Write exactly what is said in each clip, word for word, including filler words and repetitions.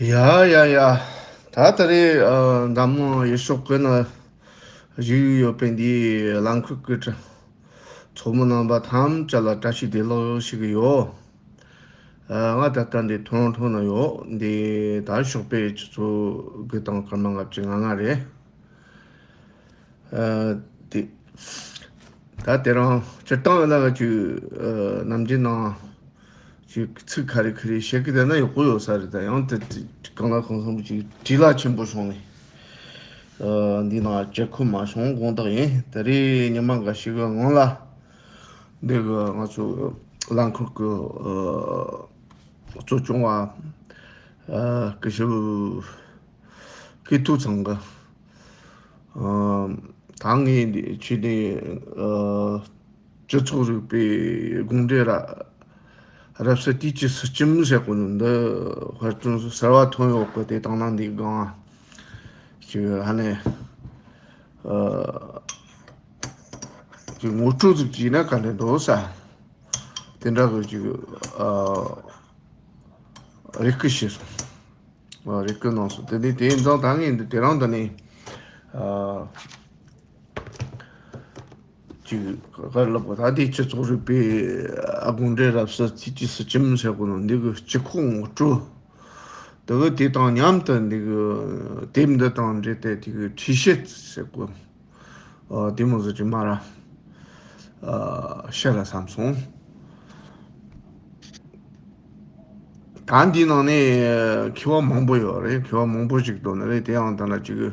ཡ་ཡ་ཡ། ད་ད་རེས་ཨ་འཛམ་གླིང་ཡུལ་ཕྱོགས་ཀུན་ན་བཞུགས་ཡོད་པའི་འདིའི་ལམ་ཁུག་གི་ཚོགས་མི་རྣམ་པ་ཐམས་ཅད་ལ་བཀྲ་ཤིས་བདེ་ལེགས་ཞུ་གི་ཡོད། ཨ་ང་ད་ལྟ་འདི་ཐོན་ཐོན་ན་ཡོད། འདི་ད་ཞོགས་པའི་ཆུ་ཚོད་དགུ་དང་སྐར་མ་ལྔ་བཅུ་ང་ལྔ་རེད། ཨ་དེ་ད་དེ་རང་སྤྱིར་བཏང་ཡོད་ན་ཅིག་ཨ་ནམ་རྒྱུན་ནང་ཅིག་ཚིག་ཁ་རེ་ཁ་རེ་བཤད་གི་བསྡད་ན་ཡག་པོ་ཡོད་ས་རེད། ད་ཡང་དེ་དེ་གང་ལ་གང་འཚམ་ཅིག་བྲེལ་བ་ཆེན་པོ་བྱུང་ནས་ཨ་འདི་ནང་བཅར་ཁུལ་མ་བྱུང་དགོངས་དག་ཡིན། ད་རེས་ཉི་མ་འགའ་ཞིག་གི་སྔོན་ལ་འདི་གི་ང་ཚོ་ལམ་ཁུག་གི་ཨ་གཙོ་སྐྱོང་བ་ཨ་སྐུ་ཞབས་སྐུ་ཐུག་ཚང་གི་ཨ་ད་ངས་འདི་ཆོས་ལྡན་ཨ་སྤྱི་ཚོགས་རིག་པའི་དགོངས་འགྲེལ་ར་རབ་གསལ་དུས་ཀྱི་སྲིད་ཁྱིམ་ཟེར་གོ་ནོ་འདི་དཔེ་སྐྲུན་གསར་བ་ཐོན་ཡོད་གི། དེ་དང་ན་འདི་སྒང་ཅིག་ཧ་ནས་ཨ་ཅིག་ངོ་སྤྲོད་ཟིག་བྱས་ན་ག་འདྲ་འདུག་ས། དེ་འདྲ་གི་ཅིག་ཨ་རེ་སྐུལ་བྱས་སོང་། ཨ་རེ་སྐུལ་གནང་སོང་། དེ་ནས་དེ་ཡིན་ཙང་ད་ངས་འདི་དེ་རང་དུ་ནས་ཨ་ཅིག་ག་རེ་ལབ་དགོས། ད་དེ་སྤྱི་ཚོགས་རིག་པའི་ཨ་དགོངས་འགྲེལ་རབ་གསལ་དུས་ཀྱི་སྲིད་ཁྱིམ་ཟེར་གོ་ནོ་འདི་གི་སྤྱི་ཁོག་ངོ་སྤྲོད། དེ་གི་དེ་དང་མཉམ་དུ་འདི་གི་དེབ་འདི་དང་འབྲེལ་ཏེ་དེ་གི་འཁྲིད་བཤད་ཟེར་གོ། ཨ་དེ་མོ་ཟིག་ཅིག་མར་ཨ་བཤད་ལ་བསམ་སོང་། ད་འདིའི་ནང་ནས་མཁས་པ་མང་པོ་ཡོད་རེད། མཁས་པ་མང་པོ་ཞིག་འདུག་ནི་རེད། དེ་ཡང་ད་ལ་ཅིག་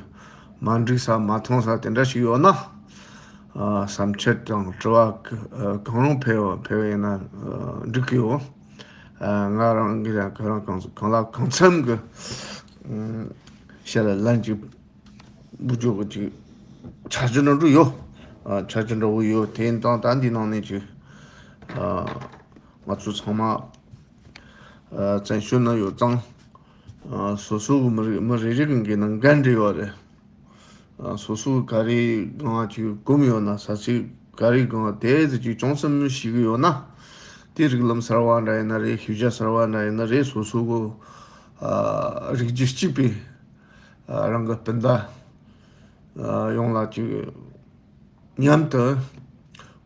མ་འགྲིག་ས་མ་མཐུན་ས་དེ་འདྲ་ཞིག་ཡོད་ན་ཨ་བསམ་འཆར་དང་དྲི་བ་ག་ཨ་གང་རུང་ཕེབས་ཕེབས་ཡིན་ན་ཨ་འགྲིག་གི་ཡོད། ཨ་ང་རང་གི་ཡང་གང་རང་གང་གང་ལ་གང་འཚམ་གི་ཨ་བཤད་ལ་ལན་ཅིག་འབུལ་རྒྱུ་གི་ཅིག་འཆར་གཞི་འདྲ་བོ་ཡོད། ཨ་འཆར་གཞི་འདྲ་བོ་ཡོད། དེ་ཡིན་ཙང་ད་འདི་ནང་ནས་ཅིག་ཨ་ང་ཚོ་ཚང་མ་ཨ་བཙན་བྱོལ་ན་ཡོད་ཙང་ཨ་སོ་སོ་གི་མི་རིགས་མི་རེ་རེ་གི་འགན་ན་འགན་འདྲ་ཡོད་རེད། ཨ་སོ་སོ་ག་རེ་སྒང་ཅིག་གོམས་ཡོད་ན། ས་ཚིགས་ག་རེ་སྒང་དེ་ཚོ་ཅིག་སྐྱོང་སེམས་ཤིག་ཡོད་ན། དེ་རིགས་ལམ་གསར་བ་འདྲ་ཡིན་ན་རེད། ཤེས་བྱ་གསར་བ་འདྲ་ཡིན་ན་རེད། སོ་སོ་གི་ཨ་རིགས་རྒྱུད་གཅིག་པའི་ཨ་རང་གི་སྤུན་ཟླ་ཨ་ཡོངས་ལ་ཅིག་མཉམ་དུ་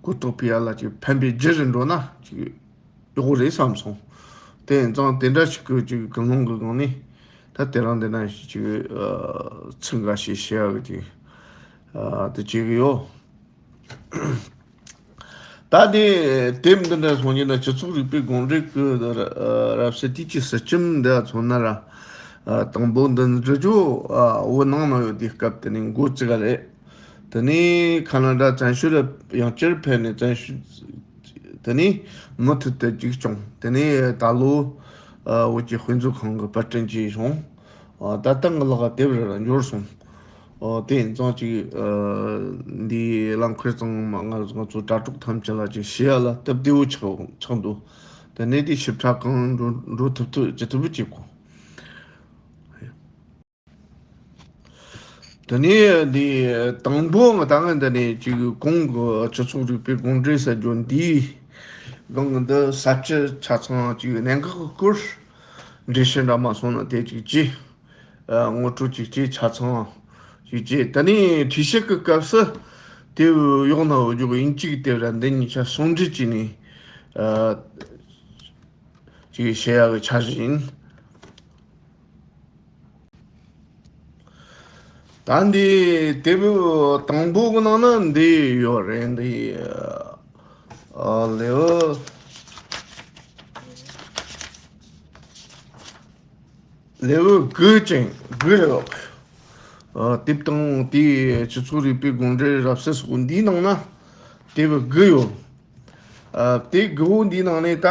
གོ་རྟོགས་སྤེལ་ཡ་ལ་ཅིག་ཕན་པའི་རྒྱུ་རུ་འགྲོ་ན་ཅིག་ཡག་པོ་རེད་བསམ་སོང་། དེ་ཡིན་ཙང་དེ་འདྲ་ཞིག་གི་ཅིག་ཀུན་སློང་གི་སྒང་ནས་ད་དེ་རིང་འདི་ན་ཅིག་ཨ་ཚིག་འགའ་ཞིག་བཤད་ཡ་གི་ཅིག་ཨ་དེ་བྱེད་གི་ཡོད། ད་དེ་དེབ་འདི་འདྲ་སོང་རྗེས་ན་སྤྱི་ཚོགས་རིག་པའི་དགོངས་འགྲེལ་གྱི་རབ་གསལ་དུས་ཀྱི་སྲིད་ཁྱིམ་འདི་མཚོན་ན་ར། ཨ་དང་པོ་འདི་འབྲི་རྒྱུ་ཨ་བོད་ནང་ན་ཡོད་དུས་སྐབས་དེ་ནས་འགོ་བཙུགས་པ་རེད། དེ་ནས་ཁ་ན་ཌ་བཙན་བྱོལ་ལ་ཡང་བསྐྱར་ཕེབས་ནས་བཙན་བྱོལ་དེ་ནས་མུ་མཐུད་དུ་རྒྱུགས་བྱུང་། དེ་ནས་ད་ལོ་ཨ་བོད་ཀྱི་དཔེ་མཛོད་ཁང་གི་པར་སྐྲུན་བྱས་བྱུང་། ཨ་ད་ལྟ་ང་ལག་དེབ་རེ་རེ་འབྱོར་སོང་། ཨོ་དེ་ཡིན་ཙང་ཅིག་ཨ་འདིའི་རླངས་འཁོར་གཙང་མ་ང་ང་ཚོ་དྲ་གྲོགས་ཐམས་ཅད་ལ་ཅིག་ཞུ་ཡ་ལ་སྟབས་བདེ་བོ་ཆགས་ཆགས་འདུག་དེ་ནས་དེ་ཞིབ་ཕྲ་གང་འགྲོ་འགྲོ་ཐུབ་ཐུབ་ཅི་ཐུབ་བྱེད་དགོས། དེ་ནས་འདི་དང་པོ་ང་ད་ང་འདི་ནས་ཅིག་གོང་གི་སྤྱི་ཚོགས་རིག་པའི་དགོངས་འགྲེལ་ཟེར་རྒྱུ་འདིའི་སྒང་འདི་ས་བཅད་ཆ་ཚང་ཅིག་གནད་འགག་གི་སྐོར་འགྲེལ་བཤད་འདྲ་མ་སོང་ན་དེ་ཅིག་བྱས། ཨ་ངོ་སྤྲོད་ཅིག་བྱས། ཆ་ཚང་ཅིག་བྱས། དེ་ནས་འཁྲིད་བཤད་ཀྱི་སྐབས་སུ་དེ་ཡོག་ན་འོ་རྒྱུག་དབྱིན་ཇིའི་དེབ་ར་འདི་གཉིས་ཆ་ཟུང་འབྲེལ་བྱས་ནས་ཨ་ཅིག་བཤད་ཡག་གི་འཆར་གཞི་ཡིན། ད་འདི་དེབ་དང་པོ་གི་ནང་ན་འདི་ཡོད་རེད། འདི་ཨ་ལེའུ་ལེའུ་དགུ་ཅན་དགུ་རེད་བ། ཨ་དེབ་དང་དེའི་སྤྱི་ཚོགས་རིག་པའི་དགོངས་འགྲེལ་རབ་གསལ་སོགས་འདིའི་ནང་ན་དེབ་དགུ་ཡོད། ཨ་དེ་དགུ་བོ་འདིའི་ནང་ནས་ད་ག་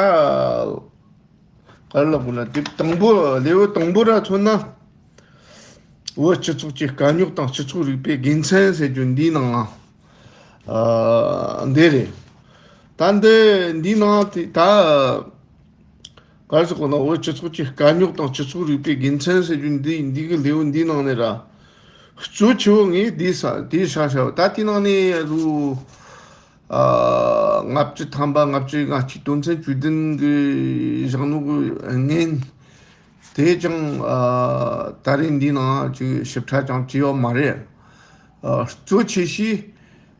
རེ་ལབ་དགོས་ན། དེབ་དང་པོ་ལེའུ་དང་པོ་ར་མཚོན་ན་བོད་སྤྱི་ཚོགས་ཀྱི་དཀའ་རྙོག་དང་སྤྱི་ཚོགས་རིག་པའི་དགེ་མཚན་ཟེར་རྒྱུ་འདིའི་ནང་ཨ་འདི་རེད། ད་འདི་འདིའི་ནང་དེ་ད་ག་རེ་ཟེར་དགོས་ན། བོད་སྤྱི་ཚོགས་ཀྱི་དཀའ་རྙོག་དང་སྤྱི་ཚོགས་རིག་པའི་དགེ་མཚན་ཟེར་རྒྱུ་འདི་འདི་གི་ལེའུ་འདིའི་ནང་ནས་ར་གཙོ་ཆེ་བོ་ངས་འདི་ས་འདི་ཤ་ཤ་བ། ད་དེའི་ནང་ནས་རུ་ཨ་ལྔ་བཅུ་ཐམ་པ་ལྔ་བཅུ་ང་གཅིག་དོན་ཚན་བཅུ་བདུན་གི་བཞག་ནོ་གི་ངན། དེས་ཀྱང་ཨ་ད་རེས་འདི་ནང་ཅིག་ཞིབ་ཕྲ་ཀྱང་བྲིས་ཡོད་མ་རེད། ཨ་གཙོ་ཆེ་ཤོས་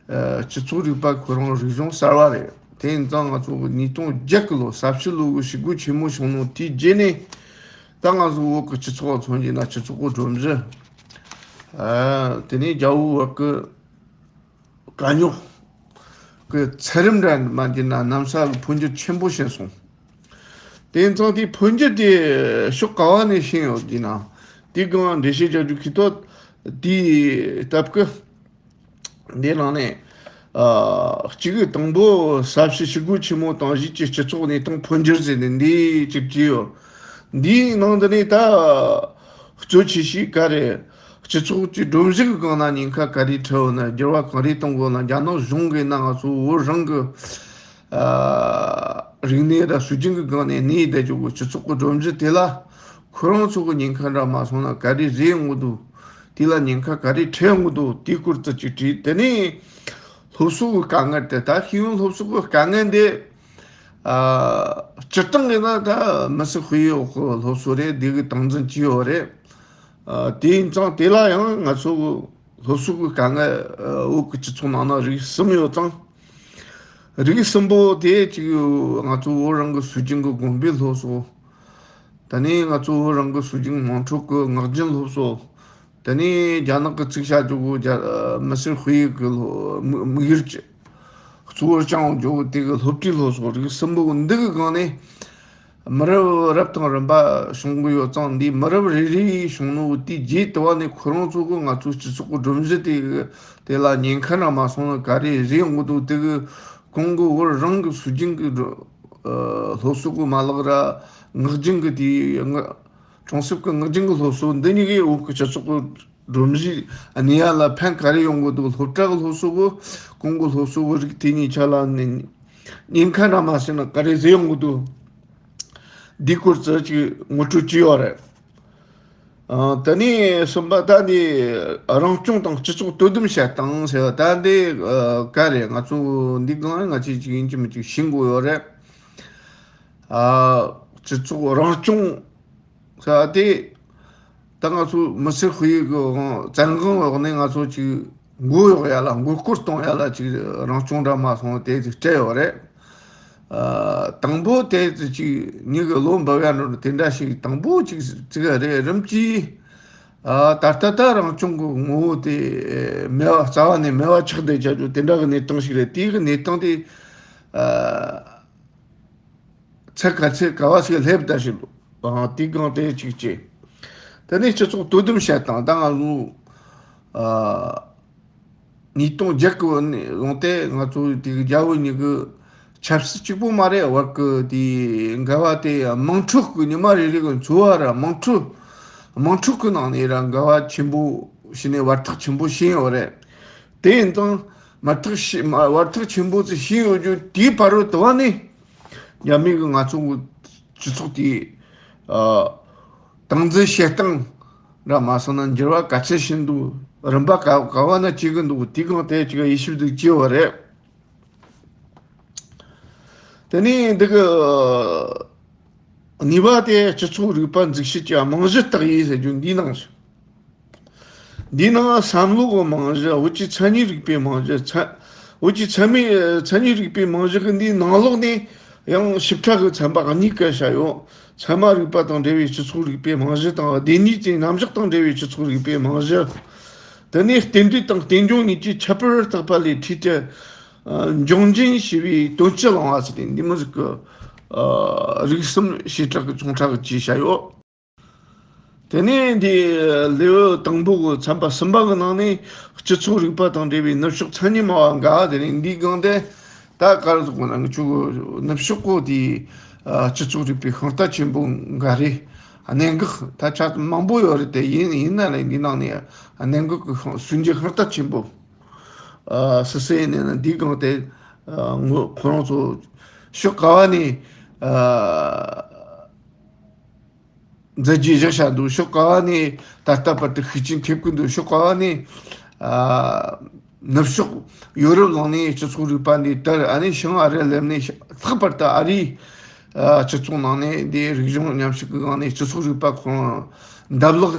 ཨ་སྤྱི་ཚོགས་རིག་པ་ཁོ་རང་རིག་གཞུང་གསར་བ་རེད། དེ་ཡིན་ཙང་ང་ཚོ་གི་ཉིས་སྟོང་བརྒྱད་གི་ལོ་ས་བྱི་ལོ་གི་ཞི་རྒོལ་ཆེན་མོ་བྱུང་ནོ་དེའི་རྗེས་ནས་ད་ང་ཚོ་བོད་ཀྱི་སྤྱི་ཚོགས་མཚོན་གྱི་ན་སྤྱི་ཚོགས་ཀྱི་སྒྲོམ་གཞི། ཨ་དེ་ནས་རྒྱ་བོད་བར་གྱི་དཀའ་རྙོག་གི་ཚད་རིམ་འདྲ་མ་འགྱུར་ན་གནམ་ས་གི་འཕོ་འགྱུར་ཆེན་པོ་ཕྱིན་སོང་། དེ་ཡིན་ཙང་དེའི་འཕོ་འགྱུར་དེ་ཕྱོགས་ག་བ་ནས་ཕྱིན་ཡོད་ཀྱི་ན། དེའི་སྒང་འགྲེལ་བཤད་རྒྱག་རྒྱུ་ཁི་ཏོ་དེའི་སྟབས་ཀྱིས། འདི་ནང་ནས་ཨ་གཅིག་དང་པོ་ས་བྱི་ཞི་རྒོལ་ཆེན་མོ་དང་གཞིས་ཀྱི་སྤྱི་ཚོགས་གནས་སྟངས་འཕོ་འགྱུར་ཟེར་ནས་འདི་གཅིག་བྲིས་ཡོད། འདིའི་ནང་དུ་ནས་ད་གཙོ་ཆེ་ཤོས་ག་རེ། སྤྱི་ཚོགས་ཀྱི་སྒྲོམ་གཞི་གི་སྒང་ན་ཉེན་ཁ་ག་རེ་འཕྲད་ཡོད་ན། འགྱུར་བ་གང་རེ་གཏོང་དགོས་ན། རྒྱ་ནག་གཞུང་གིས་ན་ང་ཚོ་བོད་རང་གི་ཨ་རིག་གནས་དང་སྲོལ་རྒྱུན་གྱི་སྒང་ནས་གནས་བསྡད་ཆོག་གི་སྤྱི་ཚོགས་ཀྱི་སྒྲོམ་གཞི་དེ་ལ་ཁོ་རང་ཚོ་གི་ཉེན་ཁ་འདྲ་མ་སོང་ན་ག་རེ་རེད་འོང་གི་འདུག་དེ་ལ་ཉེན་ཁ་ག་རེ་འཕྲད་འོང་གི་འདུག་དེའི་སྐོར་དུ་ཅིག་བྲིས། དེ་ནས་སློབ་གསོ་གི་དཀའ་ངལ་དེ། ད་ཤེས་ཡོན་སློབ་གསོ་གི་དཀའ་ངལ་འདི་ཨ་སྤྱིར་བཏང་གི་ན་ད་མི་སེར་དཔེ་ཡག་གི་སློབ་གསོ་རེད། འདི་གི་སྟངས་འཛིན་བྱས་ཡོད་རེད། ཨ་དེ་ཡིན་ཙང་དེ་ལ་ཡང་ང་ཚོ་གི་སློབ་གསོ་གི་དཀའ་ངལ་ཨ་བོད་ཀྱི་སྤྱི་ཚོགས་ནང་ན་རིགས་གསུམ་ཡོད་ཙང་། རིགས་གསུམ་པོ་དེ་གཅིག་ང་ཚོ་བོད་རང་གི་སྲོལ་རྒྱུན་གྱི་དགོན་པའི་སློབ་གསོ། ད་ནི་ང་ཚོ་བོད་རང་གི་སྲོལ་རྒྱུན་དམངས་ཁྲོད་ཀྱི་ངག་རྒྱུན་སློབ་གསོ། ད་ནི་རྒྱ་ནག་གི་ཚིག་བྱ་རྒྱུ་གི་རྒྱ་མི་སེར་དཔེ་ཡིག་གི་སློབ་དམིགས་ཡུལ་གྱི་གཙོ་བོར་བཅངས་རྒྱུ་དེ་གི་སློབ་གྲྭའི་སློབ་གསོ། རིགས་གསུམ་པོ་འདི་གི་སྒང་ནས་མི་རབས་རབ་དང་རིམ་པ་བྱུང་གི་ཡོད་ཙང་། འདི་མི་རབས་རེ་རེ་བྱུང་ནོ་དེའི་རྗེས་དུ་བ་ནས་ཁོ་རང་ཚོ་གི་ང་ཚོའི་སྤྱི་ཚོགས་ཀྱི་སྒྲོམ་གཞི་དེ་གི་དེ་ལ་ཉེན་ཁ་ར་མ་སོང་ན་ག་རེ་རེད་འོང་གི་འདུག་དེ་གི་གོང་གི་བོད་རང་གི་སྲོལ་རྒྱུན་གྱི་སྒྲོ་ཨ་སློབ་གསོ་གི་མ་ལག་ར་ངག་རྒྱུན་གྱི་དེའི་ངག་གྲོང་གསེབ་ཀྱི་ངག་རྒྱུན་གྱི་སློབ་གསོ་འདི་གཉིས་ཀྱིས་བོད་ཀྱི་སྤྱི་ཚོགས་ཀྱི་སྒྲོམ་གཞི་གནས་ཡ་ལ་ཕན་ག་རེ་ཡོང་གི་འདུག་སློབ་གྲྭ་གི་སློབ་གསོ་གི་གོང་གི་སློབ་གསོ་གི་རིགས་དེ་གཉིས་ཆ་ལ་ནི་ཉེན་ཁ་འདྲ་མ་སོང་ན་ག་རེ་ཟེར་ཡོང་གི་འདུག་འདིའི་སྐོར་ཙི་ཅིག་ངོ་སྤྲོད་བྱས་ཡོད་རེད། ཨ་དེ་ནས་གསུམ་པ་ད་འདི་རང་སྐྱོང་དང་སྤྱི་ཚོགས་དོ་དམ་བྱེད་སྟངས་ཟེར་བ། ད་འདི་ཨ་ག་རེ། ང་ཚོ་འདི་སྒང་ང་ཚོས་ཅིག་ཡིན་གཅིག་མིན་གཅིག་ཤེས་དགོས་ཡོད་རེད། ཨ་སྤྱི་ཚོགས་རང་སྐྱོང་ཟེར་བ་དེ། ད་ང་ཚོ་མི་སེར་དཔེ་ཡིག་གི་དབང་བཙན་དབང་འོག་ནས་ང་ཚོ་ཅིག་མགོ་གཡོག་ཡ་ལ། མགོ་སྐོར་གཏོང་ཡ་ལ་ཅིག་རང་སྐྱོང་འདྲ་མ་སོང་དེ་ཅིག་སྤྲད་ཡོད་རེད། ཨ་དང་པོ་དེ་ཅིག་མྱི་གི་བློ་འབབ་ཡ་འགྲོ་དེ་འདྲ་ཞིག་དང་པོ་ཅིག་ཅིག་རེད། རིམ་གྱིས་ཨ་ད་ལྟ་ད་རང་སྐྱོང་གི་ངོ་བོ་དེ་མེད་པ། རྩ་བ་ནས་མེད་པ་ཆགས་བསྡད་བྱ་རྒྱུ་དེ་འདྲ་གི་གནས་སྟངས་ཤིག་རེད། དེ་གི་གནས་སྟངས་དེ་ཨ། ཚད་ག་ཚད་ག་བ་ཞིག་སླེབས་ད་ཞིག་ལོ། ཨ་དེ་གང་དེ་གཅིག་བྱས། དེ་ནས་སྤྱི་ཚོགས་དོ་དམ་བྱེད་སྟངས། ད་ང་ཚོ་ཨ་ཉིས་སྟོང་བརྒྱད་གི་བར་ནས་བཟུང་སྟེ་ང་ཚོ་དེ་གི་རྒྱ་བོད་གཉིས་ཀྱི་ཆབ་སྲིད་གཅིག་པོ་མ་རེད། བར་གི་དེ་འགལ་བ་དེ་དམངས་ཁྲོད་ཀྱི་ཉི་མ་རེ་རེ་གི་འཚོ་བ་ར་དམངས་ཁྲོད་དམངས་ཁྲོད་ཀྱི་ནང་ནས་ར་འགལ་བ་ཆེན་པོ་བྱས་ནས་བར་ཐག་ཆེན་པོ་ཕྱིན་ཡོད་རེད། དེ་ཡིན་ཙང་མ་ཐག་ཤི་མ་བར་ཐག་ཆེན་པོ་ཅིག་ཕྱིན་ཡོད་རྒྱུ་དེའི་བར་དུ་དུ་བ་ནས། རྒྱ་མི་གིས་ང་ཚོ་གི་སྤྱི་ཚོགས་དེ་ཨ་སྟངས་འཛིན་བྱེད་སྟངས་འདྲ་མ་སོང་ན་འགྱུར་བ་ག་ཚད་ཕྱིན་འདུག་རིམ་པ་ག་ག་བ་ན་སྐྱེ་གི་འདུག་དེ་གང་དེ་ཅིག་དབྱེ་ཞིབ་འདུག་བྱས་པ་རེད། དེ་ནས་འདི་གི་གཉིས་པ་དེ་སྤྱི་ཚོགས་རིག་པ་འཛུགས་བྱེད་ཀྱི་རྨང་གཞི་བརྟག་ཡིག་ཟེར་རྒྱུ་འདིའི་ནང་བཞིན། འདིའི་ནང་བསམ་བློ་གི་རྨང་གཞི། བོད་ཀྱི་མཚན་ཉིད་རིག་པའི་རྨང་གཞི། ཚན་བོད་ཀྱི་ཚན་མའི་མཚན་ཉིད་རིག་པའི་རྨང་གཞི་གི་འདིའི་ནང་ལོགས་ནས་ཡང་ཞིབ་ཕྲ་གི་ཚན་པ་གཉིས་ཀ་བྱ་ཡོད། ཚད་མ་རིག་པ་དང་འབྲེལ་བའི་སྤྱི་ཚོགས་རིག་པའི་རྨང་གཞི་དང་། སྡེ་གཉིས་ཀྱི་རྣམ་གཞག་དང་འབྲེལ་བའི་སྤྱི་ཚོགས་རིག་པའི་རྨང་གཞི། དེ་ནས་རྟེན་འབྲེལ་དང་རྟེན་འབྱུང་གཉིས་ཀྱི་ཁྱད་པར་བརྟག་པ་ལས་འཁྲིས་ཏེ་འབྱུང་རྐྱེན་ཞེས་པའི་དོན་སྤྱི་བླང་བ་ཟེར་ཏེ་འདི་མོ་ཟིག་གི་རིགས་གསུམ་བྱེ་བྲག་གི་ཆུང་ཕྲ་གི་ཅིག་བྱ་ཡོད། དེ་ནས་འདི་ལེའུ་དང་པོ་གི་ཚན་པ་གསུམ་པ་གི་ནང་ནས་སྤྱི་ཚོགས་རིག་པ་དང་འབྲེལ་བའི་ནུབ་ཕྱོགས་མཚན་ཉིད་སྨྲ་བ་འགའ། དེ་ནས་འདིའི་སྒང་དེ་ད་ག་རེ་ཟེར་དགོས་ན། ང་ཆོ་གི་ནུབ་ཕྱོགས་གི་དེའི་ཨ་སྤྱི་ཚོགས་རིག་པའི་ཤིང་རྟ་ཆེན་པོ་འགའ་རེ་གནད་འགག་ད་ཆ་མང་པོ་ཡོད་རེད་དེ། ཡིན་ཡིན་ན་ལས་འདི་ནང་ནས་གནད་འགག་གི་ཤིང་སྲོལ་འབྱེད་ཤིང་རྟ་ཆེན་པོ་ཨ་སུ་སུ་ཡིན་ནས་ན། འདིའི་སྒང་དེ་ཨ་ངོ་ཁོ་རང་ཚོ་ཕྱོགས་ག་བ་ནས་ཨ། མཛད་རྗེས་བཞག་བཞག་འདུག་ཕྱོགས་ག་བ་ནས་ད་ལྟ་བར་དུ་ཤུགས་རྐྱེན་ཐེབས་ཀྱི་འདུག་ཕྱོགས་ག་བ་ནས་ཨ་ནུབ་ཕྱོགས་ཡོ་རོབ་གླིང་ནས་སྤྱི་ཚོགས་རིག་པ་འདི་དར། ཨ་ནི་བྱང་ཨ་རི་སླེབས་ནས་ལྷག་པར་དུ་ཨ་རིའི་ ཨ་སྤྱི་ཚོགས་ནང་ནས་འདི་རིག་གཞུང་མཉམ་ཞུགས་ཀྱི་སྒང་ནས་སྤྱི་ཚོགས་རིག་པ་ཁོ་རང་འདབ་ལག་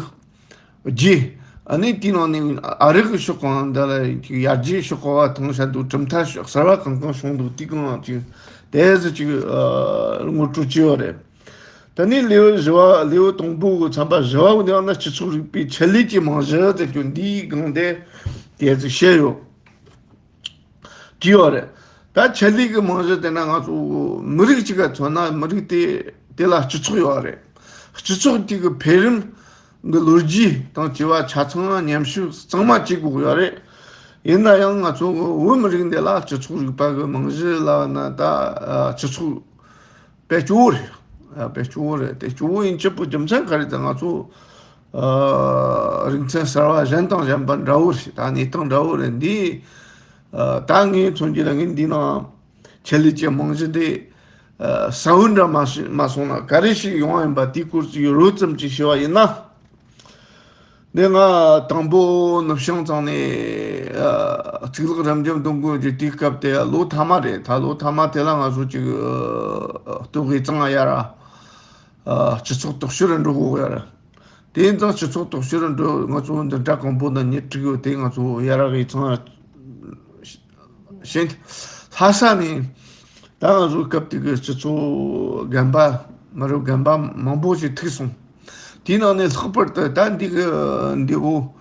རྒྱས། ཨ་ནི་དེའི་ནང་ནས་ཨ་རི་གི་ཕྱོགས་གང་འདི་ལ་ཅིག་ཡར་རྒྱས་ཕྱོགས་ག་བ་ཐང་ཤ་འདུག་གྲུབ་མཐའ་ཕྱོགས་གསར་བ་གང་གང་བྱུང་འདུག་དེ་གང་ཅིག་དེ་ཟིག་ཅིག་ཨ་ངོ་སྤྲོད་བྱས་ཡོད་རེད། ད་ནི་ལེའུ་བཞི་བ་ལེའུ་དང་པོ་གི་ཚན་པ་བཞི་བ་འདི་ཡང་ན་སྤྱི་ཚོགས་རིག་པའི་ཆེད་ལས་ཀྱི་རྨང་གཞི་ཟེར་རྒྱུ་འདིའི་སྒང་དེ་དེ་ཟིག་བཤད་ཡོད། དེ་ཡོད་རེད། ད་ཆེད་ལས་ཀྱི་རྨང་གཞི་དེ་ན་ང་ཚོ་མི་རིགས་གཅིག་ག་མཚོན་ན་མི་རིགས་དེ་དེ་ལ་སྤྱི་ཚོགས་ཡོད་རེད། སྤྱི་ཚོགས་དེ་གི་འཕེལ་རིམ་གི་ལོ་རྒྱུས་དང་བཅས་པ་ཆ་ཚང་མཉམ་ཞིབ་གཙང་མ་བྱེད་དགོས་ཡོད་རེད། ཡིན་ན་ཡང་ང་ཚོ་བོད་མི་རིགས་འདི་ལ་སྤྱི་ཚོགས་རིག་པ་གི་རྨང་གཞི་ལབ་ན་ད་སྤྱི་ཚོགས་དཔེ་སྐྱོ་བོ་རེད། ཨ་དཔེ་སྐྱོ་བོ་རེད། དེ་སྐྱོ་བོ་ཡིན་གཅིག་པུ་རྒྱུ་མཚན་ག་རེ་ད་ང་ཚོ་ཨ་རིག་ཚན་གསར་བ་གཞན་དང་གཞན་པ་འདྲ་བོ་རེད། ད་གནས་སྟངས་འདྲ་བོ་རེད། འདི་ཨ་ད་ངའི་མཚོན་རྒྱུ་ལ་ངས་འདི་ནང་ཆེད་ལས་ཀྱི་རྨང་གཞི་འདི་ཨ་ས་བོན་འདྲ་མ་ཞིག་མ་སོང་ན་ག་རེ་ཞིག་ཡོང་བ་ཡིན་པ་དེའི་སྐོར་གྱི་རོབ་ཙམ་ཅིག་ཞུ་བ་ཡིན་ན། འདི་ང་དང་པོ་ནུབ་བྱང་ཙང་ནས་ཨ་གཙུག་ལག་རབ་འབྱམས་སྡོང་པོ་གི་དུས་སྐབས་དེ་ལོ་ཐ་མ་རེད། ད་ལོ་ཐ་མ་དེ་ལ་ང་ཚོ་ཅིག་ཨ་ལྟོ་གོས་གཙང་ཡ་ར་ཨ་སྤྱི་ཚོགས་དོག་ཤོར་འགྲོ་གི་ཡོད་ར། དེ་ཡིན་ཙང་སྤྱི་ཚོགས་དོག་ཤོར་འགྲོ་ང་ཚོ་འདི་འདྲ་གང་པོ་དང་ཉིན་དྲུག་ཡོད་དེ་ང་ཚོ་ཡ་ར་གོས་གཙང་ཕྱིན། ལྷ་ས་ནས་ད་ང་ཚོའི་སྐབས་དེ་གི་སྤྱི་ཚོགས་རྒན་པ་མི་རབས་རྒན་པ་མང་པོ་ཞིག་ཐུག་སོང་། དེའི་ནང་ནས་ལྷག་པར་དུ་ད་འདི་གི་འདི་བོ་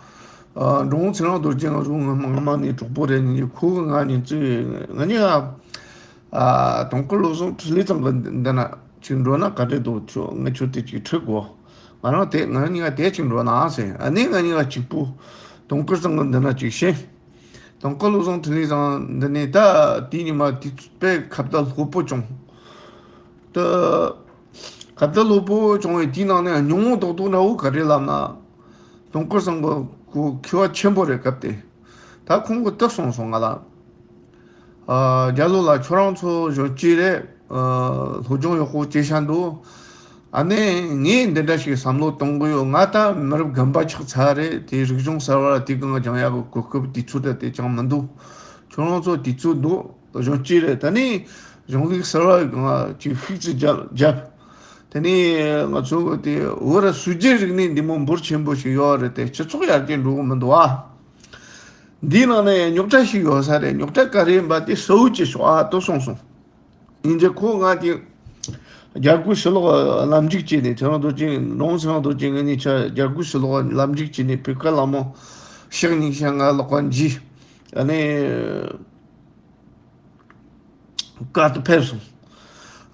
ཨ་འབྲོང་ཚེ་རིང་རྡོ་རྗེ་ང་ཚོ་སྔ་མ་སྔ་མ་ནས་གྲོགས་པོ་རེད། ནི་ཁོ་གི་ང་གཉིས་ཚོས་ང་གཉིས་ཀ་ཨ་དུང་དཀར་བློ་བཟང་འཕྲིན་ལས་ཚང་གི་འདི་ན་ཅིག་འགྲོ་ན་ག་འདྲ་འདུག་ཁྱོད་ངས་ཁྱོད་དེ་ཅིག་ཁྲིད་དགོས། ང་རང་དེ་ང་གཉིས་ཀ་དེ་ཅིག་འགྲོ་ན་ཟེར། ཨ་ནི་ང་གཉིས་ཀ་གཅིག་པུ་དུང་དཀར་ཚང་གི་འདི་ན་ཅིག་ཕྱིན། དང་ཀ་ལོ་བཟང་འཕྲིན་ལས་ཚང་འདི་ནས་ད་དེའི་ཉི་མ་དེ་དཔེ་ཁ་བརྡ་ལྷོད་པོ་བྱུང་། ད་ཁ་བརྡ་ལྷོད་པོ་བྱུང་བའི་དེའི་ནང་ནས་ཉུང་ངུ་རྡོག་རྡོག་འདྲ་བོ་ག་རེ་ལབ་ན། དང་ཀ་བཟང་གི་གོ་མཁས་པ་ཆེན་པོ་རེད་སྐབས་དེ། ད་ཁོང་གིས་དེ་གསུངས་སོང་ང་ལ། ཨ་རྒྱ་ལོ་ལགས་ཁྱོད་རང་ཚོ་གཞོན་སྐྱེས་རེད། ཨ་སློབ་སྦྱོང་ཡག་པོ་བྱས་ཤག་འདུག་ཨ་ནི་ངས་འདི་འདྲ་ཞིག་བསམ་བློ་གཏོང་གི་ཡོད། ང་ད་མི་རབས་རྒན་པ་ཆགས་ཚར་རེད། དེ་རིག་གཞུང་གསར་བ་དེ་གང་སྦྱང་ཡག་གི་གོ་སྐབས་དུས་ཚོད་ད་དེ་ཅང་མི་འདུག་ཁྱོད་རང་ཚོ་དུས་ཚོད་འདུག་གཞོན་སྐྱེས་རེད། ད་ནི་གཞུང་ལུགས་གསར་བ་གང་ཅིག་ཤུགས་ཅིག་རྒྱབ་རྒྱབ། ད་ནི་ང་ཚོ་གི་དེ་བོད་ར་སྲོལ་རྒྱུན་རིག་གནས་འདི་མོ་འབོར་ཆེན་པོ་ཞིག་ཡོད་རེད། དེ་སྤྱི་ཚོགས་ཡར་རྒྱས་འགྲོ་གི་མི་འདུག་ཨ། འདིའི་ནང་ནས་རྙོག་དྲ་ཞིག་ཡོད་ས་རེད། རྙོག་དྲ་ག་རེ་ཡིན་པ་དེ་གསལ་བོ་བྱེད་ཤོག་ཨ་ཏོ་གསུངས་སོང་། ཡིན་གྱི་ཁོ་ང་དེ་རྒྱ་སྒོ་ཕྱི་ལོགས་ལམ་འཇུག་བྱས་ནས་ཚེ་རིང་རྡོ་རྗེ་ནོང་ཚེ་རིང་རྡོ་རྗེ་ངེད་གཉིས་ཆ་རྒྱ་སྒོ་ཕྱི་ལོགས་ལམ་འཇུག་བྱས་ནས་བོད་ཁ་ལ་མོ་ཕྱག་གཉིས་ཤ་ང་ལོག་པ་འཇིག་ཨ་ནི་བཀའ་ཏི་ཕེབས་སོང་།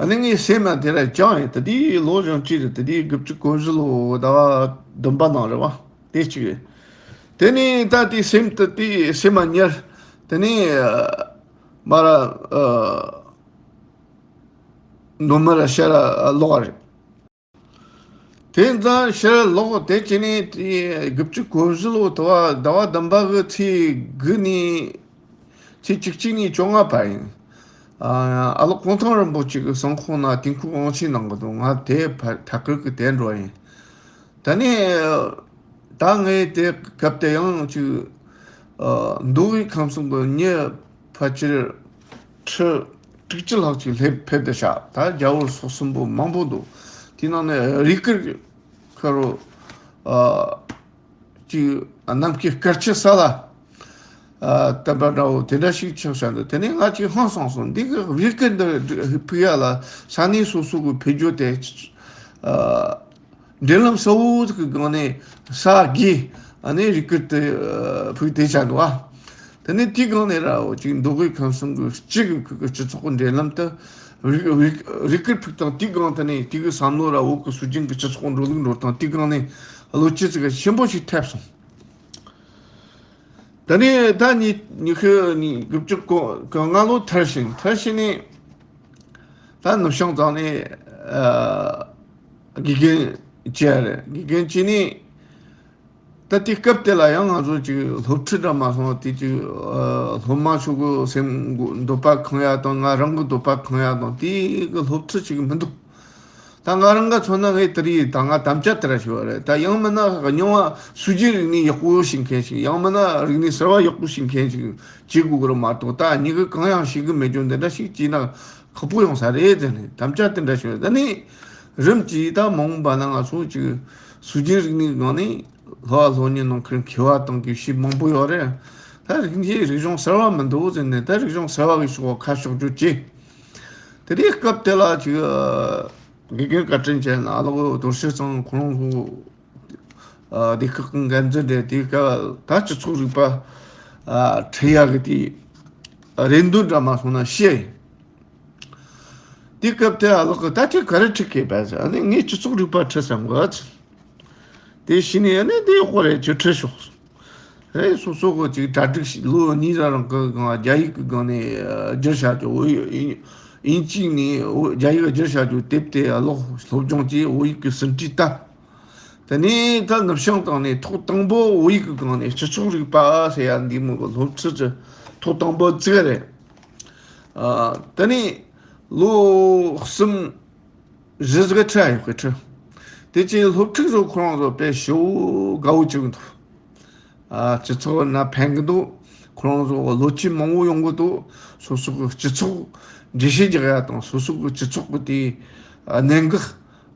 ཨ་ནི་ངའི་སེམས་ལ་དེ་ར་བཅངས་ཡིན། ད་དེའི་ལོ་གཞོན་སྐྱེས་རེད། ད་དེའི་དགུ་བཅུ་གོ་བཞི་ལོ་ཟླ་བ་བདུན་པ་ནང་རེད་བ། དེ་གཅིག་རེད། དེ་ནས་ད་དེའི་སེམས་ད་དེའི་སེམས་མ་ཉར། དེ་ནས་མ་ར་ཨ་མདོ་སྨད་ར་ཤར་ར་ལོག་རེད། དེ་ཙང་ཕྱིར་ལོག་དེ་བྱས་ནས་དེ་དགུ་བཅུ་གོ་བཞི་ལོ་དུ་བ་ཟླ་བ་བདུན་པ་གི་ཚེས་དགུ་ནས་ཚེས་བཅུ་གཅིག་ནས་བཅོ་ལྔ་བར་ཡིན། ཨ་ཨ་ལོ་གུང་ཐང་རིན་པོ་ཆེ་གི་གསང་ཁོངས་ན་དུས་འཁོར་དབང་ཆེན་གནང་གི་འདུག་ང་དེ་ཕ་ཐད་ཀར་གི་དེ་འགྲོ་ཡིན། ད་ནི་ད་ངས་དེ་སྐབས་དེ་ཡང་ཅིག་ཨ་མདོ་དབུས་ཁམས་གསུམ་གི་མྱི་ཕལ་ཆེར་ཁྲི་དྲུག་ཅུ་ལྷག་ཅིག་སླེབས་ཕེབས་བསྡད་ཤག་ད་རྒྱ་བོད་སོག་གསུམ་པོ་མང་པོ་འདུག་དེའི་ནང་ནས་རུས་སྐར་ཁ་རོ་ཨ་ཅིག་ནམ་མཁའི་སྐར་ཆ་ས་ལ་ཨ་བསྟན་པ་འདྲ་བོ་དེ་འདྲ་ཞིག་ཆགས་བཞག་འདུག་དེ་ནས་ང་ཅིག་ཧང་སངས་སོང་། འདི་གི་རུས་སྐར་འདི་ཕུག་ཡ་ལ་ས་གནས་སོ་སོ་གི་བོད་ལྗོངས་དེ་ཨ། འབྲེལ་ལམ་གསལ་བོ་ཟིག་གི་སྒང་ནས་ས་དགེ་ཨ་ནི་རུས་སྐར་དེ་ཕུག་དེ་བྱ་འདུག་ཨ། དེ་ནས་དེའི་སྒང་ནས་ར་འོ་ཅིག་མདོ་དབུས་ཁམས་གསུམ་གི་སྤྱི་གི་ཁུལ་གི་སྤྱི་ཚོགས་ཀྱི་འབྲེལ་ལམ་དུ་རུས་རུས་རུས་སྐར་ཕུག་དང་དེའི་སྒང་དེ་ནས་དེ་གི་བསམ་བློ་ར་བོད་གི་སྲོལ་རྒྱུན་གི་སྤྱི་ཚོགས་འགྲོ་ལུགས་འགྲོ་སྟངས་དེའི་སྒང་ནས་བློ་སྐྱེད་ཅིག་ཆེན་པོ་ཞིག་ཐེབས་སོང་། ད་ནི་ད་ཉི་ཉི་ཤུ་ཉི་དགུ་བཅུ་གོ་གོ་ལྔ་ལོ་མཐར་ཕྱིན་མཐར་ཕྱིན་ནས་ད་ནུབ་བྱང་ཙང་ནས་ཨ་དགེ་རྒན་བྱས་རེད། དགེ་རྒན་བྱས་ནས་ད་དེ་སྐབས་དེ་ལ་ཡང་ང་ཚོ་ཅིག་སློབ་ཁྲིད་འདྲ་མ་སོང་། དེ་ཅིག་ཨ་སློབ་མ་ཚོ་གི་སེམས་འདོད་པ་ཁེངས་ཡ་དང་ང་རང་གི་འདོད་པ་ཁེངས་ཡ་དང་དེ་གི་སློབ་ཁྲིད་ཅིག་མི་འདུག་ད་ང་རང་ག་མཚོན་ན་ངས་དེ་རིགས་ད་ང་དམ་བཅའ་དེ་ར་ཞུ་བ་རེད། ད་ཡང་མིན་ན་རྙིང་བ་སྲོལ་རྒྱུན་རིག་གནས་ཡག་པོ་ཤེས་མཁན་ཞིག་ཡང་མིན་ན་རིག་གནས་གསར་བ་ཡག་པོ་ཤེས་མཁན་ཞིག་བྱེད་དགོས་ཀྱི་རེད་མ་གཏོགས། ད་མྱི་གི་གང་ཡང་ཤེས་གི་མེད་རྒྱུ་འདི་འདྲ་ཞིག་བྱས་ན་ ཁག་པོ་ཡོང་ས་རེད་ཟེར་ནས་དམ་བཅའ་དེ་འདྲ་ཞུ། ད་ནི་རིམ་གྱིས་ད་མ་འོངས་པ་ན་ང་ཚོ་ཅིག་སྲོལ་རྒྱུན་རིག་གནས་སྒང་ནས་སློབ་པ་སློབ་གཉེར་གནང་མཁན་མཁས་པ་དང་དགེ་བཤེས་མང་པོ་ཡོད་རེད། ད་རིག་གནས་རིག་གཞུང་གསར་བ་མི་འདུག་ཟེར་ནས་ད་རིག་གཞུང་གསར་བ་གི་ཕྱོགས་ཁ་ཕྱོགས་རྒྱུ་ཅི། དེ་དུས་སྐབས་དེ་ལ་ཅིག་དགེ་རྒན་བཀའ་དྲིན་ཆེ་ན་ལོག་རྡོ་རྗེ་ཚང་ཁོང་ཚོ་སྡེ་ཁག་གི་འགན་འཛིན་རེད། དེ་སྐབས་ད་སྤྱི་ཚོགས་རིག་པ་ཁྲིད་ཡག་གི་དེ་རེ་འདུན་འདྲ་མ་སོང་ན་བཤད། དེ་སྐབས་དེ་ཨ་ལགས་ཀྱིས་ད་ཁྱེད་ག་རེ་ཁྲིད་མཁན་པས་ཟེར། ཨ་ནི་ངས་སྤྱི་ཚོགས་རིག་པ་ཁྲིད་བསམ་གི། དེ་བྱས་ནས་ཨ་ནི་དེ་ཡག་པོ་རེད། ཁྱོད་ཁྲིད་ཤོག་རེད། སོ་སོ་གི་ཅིག་གྲ་སྒྲིག་བྱས། ལོ་གཉིས་ར་རང་གི་སྒང་རྒྱ་ཡིག་གི་སྒང་ནས་བསྒྱུར་བྱ་རྒྱུ། བོད་ཡིག་དབྱིན་ཇི་ནས་བོད་རྒྱ་ཡིག་བསྒྱུར་བྱ་རྒྱུ་དེབ་དེ་ཨ་ལགས་སློབ་སྦྱོང་བྱས། བོད་ཡིག་གི་ཟིན་བྲིས་བཏབ། དེ་ནས་ད་ནུབ་བྱང་བཏང་ནས་ཐོག་དང་པོ་བོད་ཡིག་གི་སྒང་ནས་སྤྱི་ཚོགས་རིག་པ་ཟེར་ཡ་འདི་མོ་གི་སློབ་ཁྲིད་ཀྱི་ཐོག་དང་པོ་བཙུགས་རེད། ཨ། དེ་ནས་ལོ་གསུམ་བཞི་ཟིག་ཁྲིད་ཡོད་གི་ཁྲིད། དེ་ཅིག་སློབ་ཕྲུག་ཚོ་ཁོ་རང་ཚོ་དཔེ་ཞེ་པོ་དགའ་བོ་བྱེད་གི་འདུག། ཨ། སྤྱི་ཚོགས་ན་ཕན་གི་འདུག། ཁོ་རང་ཚོ་ལོ་ཆེན་མང་བོ་ཡོང་གི་འདུག། སོ་སོ་གི་སྤྱི་ཚོགས་འགྲེལ་བཤད་རྒྱག་ཡ་དང་སོ་སོ་གི་སྤྱི་ཚོགས་གི་དེ་གནད་འགག།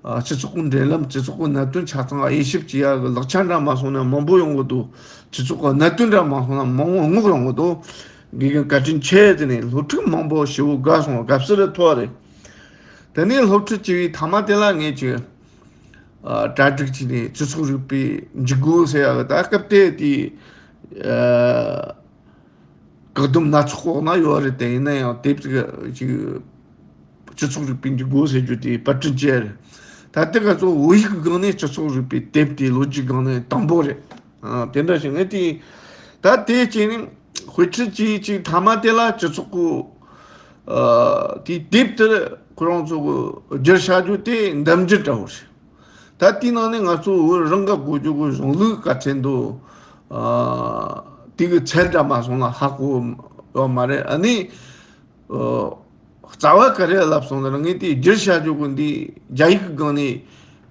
ཨ། སྤྱི་ཚོགས་ཀྱི་འབྲེལ་ལམ། སྤྱི་ཚོགས་ཀྱི་གནད་དོན་ཆ་ཚང་དབྱེ་ཞིབ་བྱེད་ཡག་གི་ལག་ཆ་འདྲ་མ་སོང་ན་མང་པོ་ཡོང་གི་འདུག། སྤྱི་ཚོགས་ཀྱི་གནད་དོན་འདྲ་མ་སོང་ན་མང་བོ་སྔོག་ཡོང་གི་འདུག། དགེ་རྒན་བཀའ་དྲིན་ཆེ། དེ་ནས་སློབ་ཕྲུག་མང་པོ་ཞེ་པོ་དགའ་སོང་། དགའ་བསུ་རེ་ཐོབ་རེད། དེ་ནས་སློབ་ཁྲིད་བྱས་པའི་མཐའ་མ་དེ་ལ་ངས་ཀྱི། ཨ། གྲ་སྒྲིག་བྱས་ནས་སྤྱི་ཚོགས་རིག་པའི་འཇུག་སྒོ་ཟེར་ཡག་གི་ད་སྐབས་དེ་དེ། ཨ། བཀག་སྡོམ་སྣ་ཚོགས་འོག་ན་ཡོད་རེད། དེ་ཡིན་ན་ཡང་དེབ་ཅིག་ཅིག་སྤྱི་ཚོགས་རིག་པའི་འཇུག་སྒོ་ཟེར་རྒྱུ་དེ་པར་སྐྲུན་བྱས་རེད། ད་ལྟ་ང་ཚོ་བོད་ཡིག་གི་སྒང་ནས་སྤྱི་ཚོགས་རིག་པའི་དེབ་དེ་ལོ་རྒྱུས་སྒང་ནས་དང་པོ་རེད། ཨ། དེ་འདྲ་ཞིག་ངས་དེ་ད་དེ་བྱས་ནས་དཔེ་ཁྲིད་ཅིག་ཅིག་མཐའ་མ་དེ་ལ་སྤྱི་ཚོགས་ཀྱི། ཨ། དེའི་དེབ་དེར་ཁོ་རང་ཚོ་གི་བསྒྱུར་བྱ་རྒྱུ་དེ་འདེམས་རྒྱུ་འདྲ་བོ་རེད། ད་དེའི་ནང་ནས་ང་ཚོ་བོད་རང་གི་གོ་རྒྱུ་གི་གཞུང་ལུགས་ག་ཚད་འདུག། ཨ། དེ་གི་ཚད་འདྲ་མ་སོང་ན་ཧ་གོ་ཡོད་མ་རེད། ཨ་ནི། ཨ། རྩ་བ་ག་རེ་ལབ་སོང་ན་ངས་དེ་བསྒྱུར་བྱ་རྒྱུ་གི་འདི་རྒྱ་ཡིག་གི་སྒང་ནས།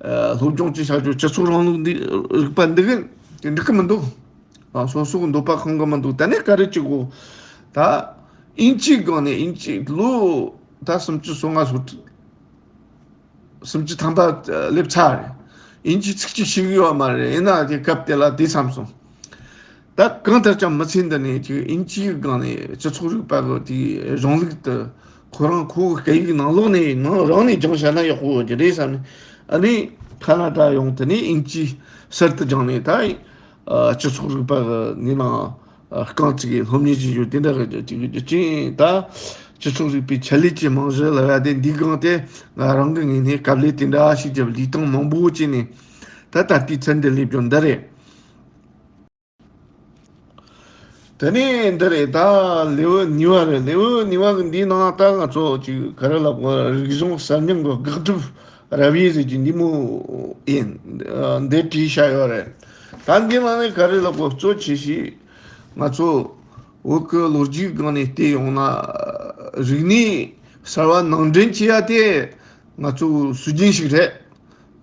ཨ། སློབ་སྦྱོང་བྱེད་བྱ་རྒྱུ་སྤྱི་ཚོགས་རིང་ལུགས་འདི་རིག་པ་འདི་གི་འགྲིག་གི་མི་འདུག། ཨ། སོ་སོ་གི་འདོད་པ་ཁེངས་གི་མི་འདུག། ད་ནས་ག་རེ་བྱེད་དགོས། ད་དབྱིན་ཇིའི་སྒང་ནས། དབྱིན་ཇི་ལོ་ད་སུམ་ཅུ་སོ་ལྔ་སོ་དྲུག། སུམ་ཅུ་ཐམ་པ་སླེབས་ཚར་རེད། དབྱིན་ཇི་ཚིག་གཅིག་ཤེས་ཀྱི་ཡོད་མ་རེད། ཡིན་ན་དེ་སྐབས་དེ་ལ་དེ་བསམ་སོང་། ད་གང་ལྟར་ཀྱང་མི་ཚེ་འདི་ནས་ཅིག་དབྱིན་ཇིའི་སྒང་ནས་སྤྱི་ཚོགས་རིག་པ་གི་དེའི་གཞུང་ལུགས་དེ་ཁོ་རང་ཁོའི་སྐད་ཡིག་ནང་ལོགས་ནས་ནང་རང་ནས་སྦྱངས་བྱས་ན་ཡག་པོ་ཡོད་ཀྱི་རེད་བསམ་ནས། ཨ་ནི་ཁ་ན་ཌ་ཡོང་། དེ་ནས་དབྱིན་ཇི་གསར་དུ་སྦྱངས་ནས་ད། ཨ། སྤྱི་ཚོགས་རིག་པ་གི་ནི་ནང་། ཨ། རྐང་གཅིག་གི་སློབ་གཉེར་བྱེད་རྒྱུ་དེ་འདྲ་གི་ཅིག་གི་རྒྱུ་རྐྱེན་ད། སྤྱི་ཚོགས་རིག་པའི་ཆེད་ལས་ཀྱི་རྨང་གཞི་ལ་ཡ་དེ་འདི་སྒང་དེ་ང་རང་གི་ངོས་ནས་དཀའ་ལས་དེ་འདྲ་ཞིག་བརྒྱབ། ལས་སྟངས་མང་པོ་བྱས་ནས་ད་ད་ལྟའི་ཚད་འདི་སླེབས་རྒྱུ་འདི་རེད། དེ་ནས་འདི་རེད། ད་ལེའུ་གཉིས་པ་རེད། ལེའུ་གཉིས་པ་གི་འདིའི་ནང་ད་ང་ཚོ་ཅིག་ག་རེ་ལབ་དགོས། རིག་གཞུང་གསར་རྙིང་གི་དགག་སྒྲུབ་ར་བའི་ཟེར་གྱི་འདི་མོ་ཡིན། འདི་བྲིས་བཞག་ཡོད་རེད། ད་འདི་ནང་ནས་ག་རེ་ལབ་དགོས། གཙོ་ཆེ་ཤོས་ང་ཚོ་བོད་ཀྱི་ལོ་རྒྱུས་སྒང་ནས་བལྟས་ཡོང་ན་རིག་གནས་གསར་བ་ནང་འདྲེན་བྱེད་ཡ་དེ་ང་ཚོ་སྲོལ་རྒྱུན་ཞིག་རེད།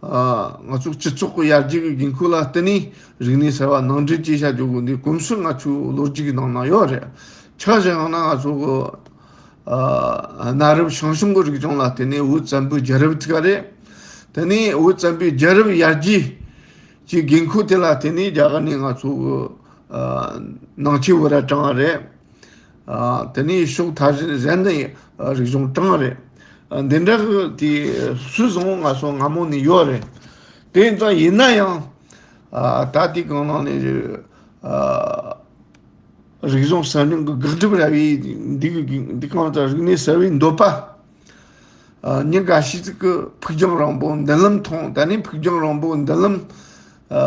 ཨ། ང་ཚོ་སྤྱི་ཚོགས་ཀྱི་ཡར་རྒྱས་ཀྱི་དགོས་མཁོ་ལ་བསྟུན་ནས་རིག་གནས་གསར་བ་ནང་འདྲེན་བྱེད་བྱ་རྒྱུ་དགོས། འདི་གོམས་སྲོལ་ང་ཚོའི་ལོ་རྒྱུས་ཀྱི་ནང་ན་ཡོད་རེད། ཆ་བཞག་ཡོང་ན་ང་ཚོ་གི། ཨ། གནའ་རབས་ཞང་ཞུང་གི་རིག་གཞུང་ལ་བརྟེན་ནས་བོད་བཙན་པོའི་རྒྱལ་རབས་དེ་ག་རེད། དེ་ནས་བོད་བཙན་པོའི་རྒྱལ་རབས་ཡར་རྒྱས་ཀྱི་དགོས་མཁོ་དེ་ལ་བརྟེན་ནས་རྒྱ་གར་ནས་ང་ཚོ་གི། ཨ། ནང་ཆོས་བོད་ར་དྲངས་པ་རེད། ཨ། དེ་ནས་ཕྱོགས་མཐའ་གཞན་ནས་རིག་གཞུང་དྲངས་པ་རེད། ཨ། འདི་འདྲ་གི་དེ་སྲོལ་བཟང་པོ་ང་ཚོ་སྔ་མོ་ནས་ཡོད་རེད། དེ་ཙང་ཡིན་ན་ཡང་། ཨ། ད་དེ་གང་ནང་ནས། ཨ། རིག་གཞུང་གསར་རྙིང་གི་དགག་སྒྲུབ་ར་བའི་འདི་གི་འདི་གང་ལྟར་རིག་གནས་གསར་བའི་འདོད་པ། ཨ། མི་འགའ་ཞིག་གིས་ཕུགས་རྒྱང་རིང་པོ་མདུན་ལམ་མཐོང་། ད་ནི་ཕུགས་རྒྱང་རིང་པོ་མདུན་ལམ། ཨ།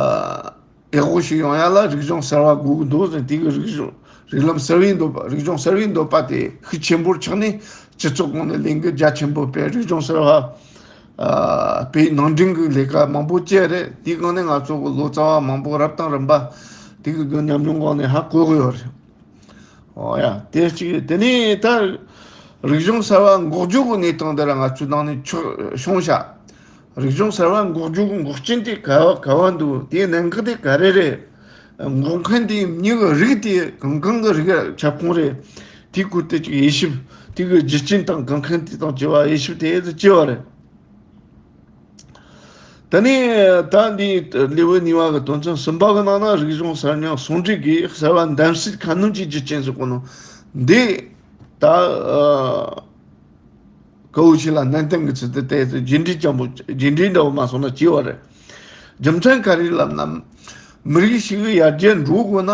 ཡག་པོ་ཞིག་ཡོང་ཡ་ལ་རིག་གཞུང་གསར་བ་དགོས་ཀྱི་འདུག་ཟེར། དེ་གི་རིག་གཞུང་། རིགས་ལམ་གསར་བའི་འདོད་པ། རིག་གཞུང་གསར་བའི་འདོད་པ་དེ་ཤུགས་ཆེན་པོར་ཆགས་ནས་སྤྱི་ཚོགས་ཁོངས་ནས་ལས་འགུལ་རྒྱ་ཆེན་པོ་སྤེལ། རིག་གཞུང་གསར་བ། ཨ། སྤེལ། ནང་འདྲེན་གྱི་ལས་ཀ་མང་པོ་བྱས་རེད། དེའི་སྒང་ནས་ང་ཚོ་གི་ལོ་ཙཱ་བ་མང་པོ་རབ་དང་རིམ་པ་དེ་གི་གི་ཉམས་མྱོང་སྒང་ནས་ཧ་གོ་གི་ཡོད་རེད། ཨོ་ཡ། དེ་གཅིག་དེ་ནས་ད་རིག་གཞུང་གསར་བ་འགོག་རྒྱུ་གི་གནས་སྟངས་འདི་ར་ང་ཚོའི་ནང་ནས་ཆོ་བྱུང་ཤག། རིག་གཞུང་གསར་བ་འགོག་རྒྱུ་གི་འགོག་རྐྱེན་དེ་ག་བ་ག་བ་འདུག། དེའི་གནད་འགག་དེ་ག་རེ་རེད། འགོག་མཁན་དེ་མྱི་གི་རིགས་དེ་གང་གང་གི་རིགས་ཁྱབ་ཁོངས་རེད། དེའི་སྐོར་དེ་ཅིག་དབྱེ་ཞིབ་ དེ་གི་རྒྱུ་རྐྱེན་དང་གང་མཁན་དེ་དང་བཅས་པ་དབྱེ་ཞིབ་དེ་ཡེ་ཙི་བྱས་པ་རེད། ད་ནི་ད་འདི་ལེའུ་གཉིས་པ་གི་དོན་ཚན་གསུམ་པ་གི་ནང་ན་རིག་གཞུང་གསར་རྙིང་ཟུང་འབྲེལ་གྱིས་གསར་བ་འདེམས་གསེས་ཁ་སྣོན་གྱི་རྒྱུ་རྐྱེན་ཟེར་གོ་ནོ་འདི་ད་ཨ་ཀའོ་ཆི་ལ་ནན་ཏན་གྱི་ཚུལ་དུ་བལྟས་ཚེ་རྒྱུ་འབྲས་ཅན་པོ་རྒྱུ་འབྲས་འདྲ་བོ་མ་སོང་ན་བྱས་པ་རེད། རྒྱུ་མཚན་ག་རེ་ལབ་ན། མི་རིགས་ཤིག་གི་ཡར་རྒྱས་འགྲོ་དགོས་ན།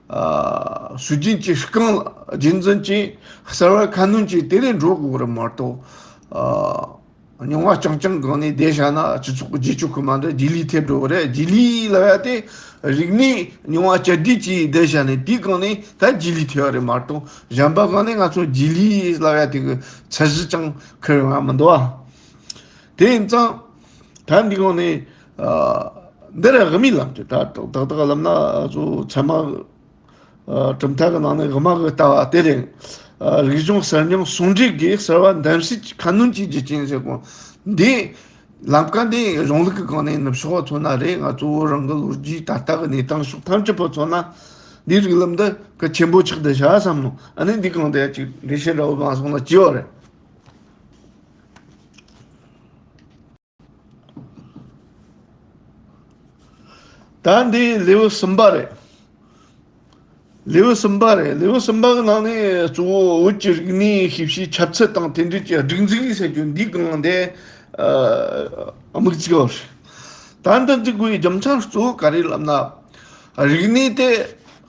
ཨ་སྲོལ་རྒྱུན་གྱི་རྐང་ལག་རྒྱུན་འཛིན་གྱིས་གསར་བ་ཁ་སྣོན་གྱིས་དེ་ལས་འགྲོ་དགོས་རེད་མ་གཏོགས། ཨ་རྙིང་བ་རྐྱང་རྐྱང་སྒང་ནས་བསྡད་བཞག་ན་སྤྱི་ཚོགས་ཀྱི་རྗེས་ཕྱོགས་ཀྱི་མ་འདྲ་རྗེས་ལུས་ཐེབས་འགྲོ་གི་རེད། རྗེས་ལུས་ལབ་ཡ་དེ་རིག་གནས་རྙིང་བ་བསྐྱར་ཟློས་ཀྱིས་བསྡད་བཞག་ནས་དེའི་སྒང་ནས་ད་རྗེས་ལུས་ཐེབས་པ་རེད་མ་གཏོགས་གཞན་པ་སྒང་ནས་ང་ཚོ་རྗེས་ལུས་ལབ་ཡ་དེ་གི་ཚད་གཞི་ཅང་ཁུར་ཡོང་ཡ་མི་འདུག་ཨ། དེ་ཡིན་ཙང་། ད་འདི་གོང་ནས་ཨ་འདི་ར་དབུ་མའི་ལམ་དེ་ད་ཏག་ཏག་ལབ་ན་ཨ་ཚོ་ཚད་མ་ཨ་གྲུབ་མཐའ་གི་ནང་ནས་དབུ་མ་གི་ལྟ་བ་དེ་རེད། ཨ་རིག་གཞུང་གསར་རྙིང་ཟུང་འབྲེལ་གྱིས་གསར་བ་འདེམས་གསེས་ཀྱི་ཁ་སྣོན་གྱི་རྒྱུ་རྐྱེན་ཟེར་གོ། འདི་ལམ་ཀ་འདི་གཞུང་ལུགས་ཀྱི་སྒང་ནས་ནུབ་ཕྱོགས་པ་མཚོན་ན་རེད། ང་ཚོ་བོད་རང་གི་ལོ་རྒྱུས་ད་ལྟ་གི་གནས་སྟངས་ཕྱོགས་ཐམས་ཅད་པོ་མཚོན་ན་འདིའི་རིགས་ལམ་འདི་གལ་ཆེན་པོ་ཆགས་བསྡད་བཞག་བསམ་ནོ། ཨ་ནི་འདི་གང་དེ་ཅིག་འགྲེལ་བཤད་འདྲ་བོ་མ་སོང་ན་བྱས་པ་རེད། ད་འདི་ལེའུ་གསུམ་པ་རེད། ལེའུ་གསུམ་པ་རེད། ལེའུ་གསུམ་པ་གི་ནང་ནས་གཙོ་བོ་བོད་ཀྱི་རིག་གནས་ཤེས་བྱའི་ཁྱབ་ཚད་དང་དེ་འདྲ་གྱི་སྒྲིག་འཛུགས་ཟེར་རྒྱུ་འདི་གང་དེ་ཨ་དམིགས་བཙུགས་པ་རེད། ད་འདི་འཛུགས་དགོས་པའི་རྒྱུ་མཚན་གཙོ་བོ་ག་རེ་ལབ་ན། རིག་གནས་དེ་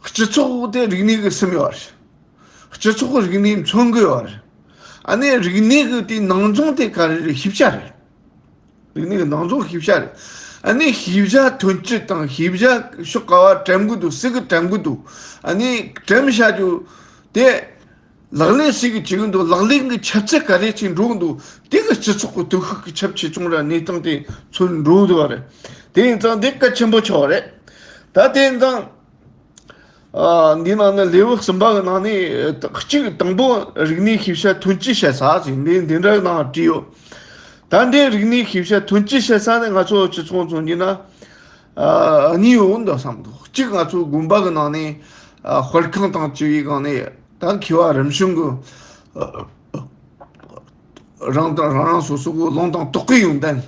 སྤྱི་ཚོགས་དེ་རིག་གནས་ཀྱིས་ཟིན་ཡོད་རེད། སྤྱི་ཚོགས་ཀྱི་རིག་གནས་མཚོན་གྱི་ཡོད་རེད། ཨ་ནི་རིག་གནས་ཀྱི་དེའི་ནང་རྫོང་དེ་ག་རེ་རེད། ཤེས་བྱ་རེད། རིག་གནས་ཀྱི་ནང་རྫོང་ཤེས་བྱ་རེད། ཨ་ནི་ཤེས་བྱ་ཐོན་སྤྱི་དང་ཤེས་བྱ་ཕྱོགས་ག་བ་དྲན་གྱི་འདུག་སུ་གིས་དྲན་གྱི་འདུག་ཨ་ནི་དྲན་བྱ་རྒྱུ་དེ་ལག་ལེན་སུ་གིས་བྱེད་ཀྱི་འདུག་ལག་ལེན་གྱི་ཁྱབ་ཚད་ག་རེ་ཅིག་འགྲོ་གི་འདུག་དེ་གི་སྤྱི་ཚོགས་ཀྱི་སྟོབས་ཤུགས་ཀྱི་ཁྱབ་ཆེ་ཆུང་ར་གནས་སྟངས་དེ་མཚོན་འགྲོ་གི་འདུག་བ་རེད། དེ་ཡིན་ཙང་དེ་གལ་ཆེན་པོ་ཆགས་པ་རེད། ད་དེ་ཡིན་ཙང་། ཨ་འདི་ནང་ནས་ལེའུ་གསུམ་པ་གི་ནང་ནས་གཅིག་དང་པོ་རིག་གནས་ཤེས་བྱ་ཐོན་སྐྱེད་བྱེད་ས་ཟེར་འདི་འདི་འདྲ་ནང་བྲིས་ཡོད། ད་འདི་རིག་གནས་ཤེས་བྱ་ཐོན་སྐྱེད་བྱེད་ས་ནི་ང་ཚོ་སྤྱི་ཚོགས་མཚོན་གྱི་ན་ཨ་གཉིས་ཡོད་འདུག་བསམ་འདུག་གཅིག་ང་ཚོ་དགོན་པ་གི་ནང་ནས་ཨ་དཔར་ཁང་དང་བཅས་པའི་སྒང་ནས་ད་མཁས་པ་རིམ་བྱོན་གྱི་རང་དང་རང་རང་སོ་སོ་གི་ལུང་དང་རྟོགས་པའི་ཡོན་ཏན།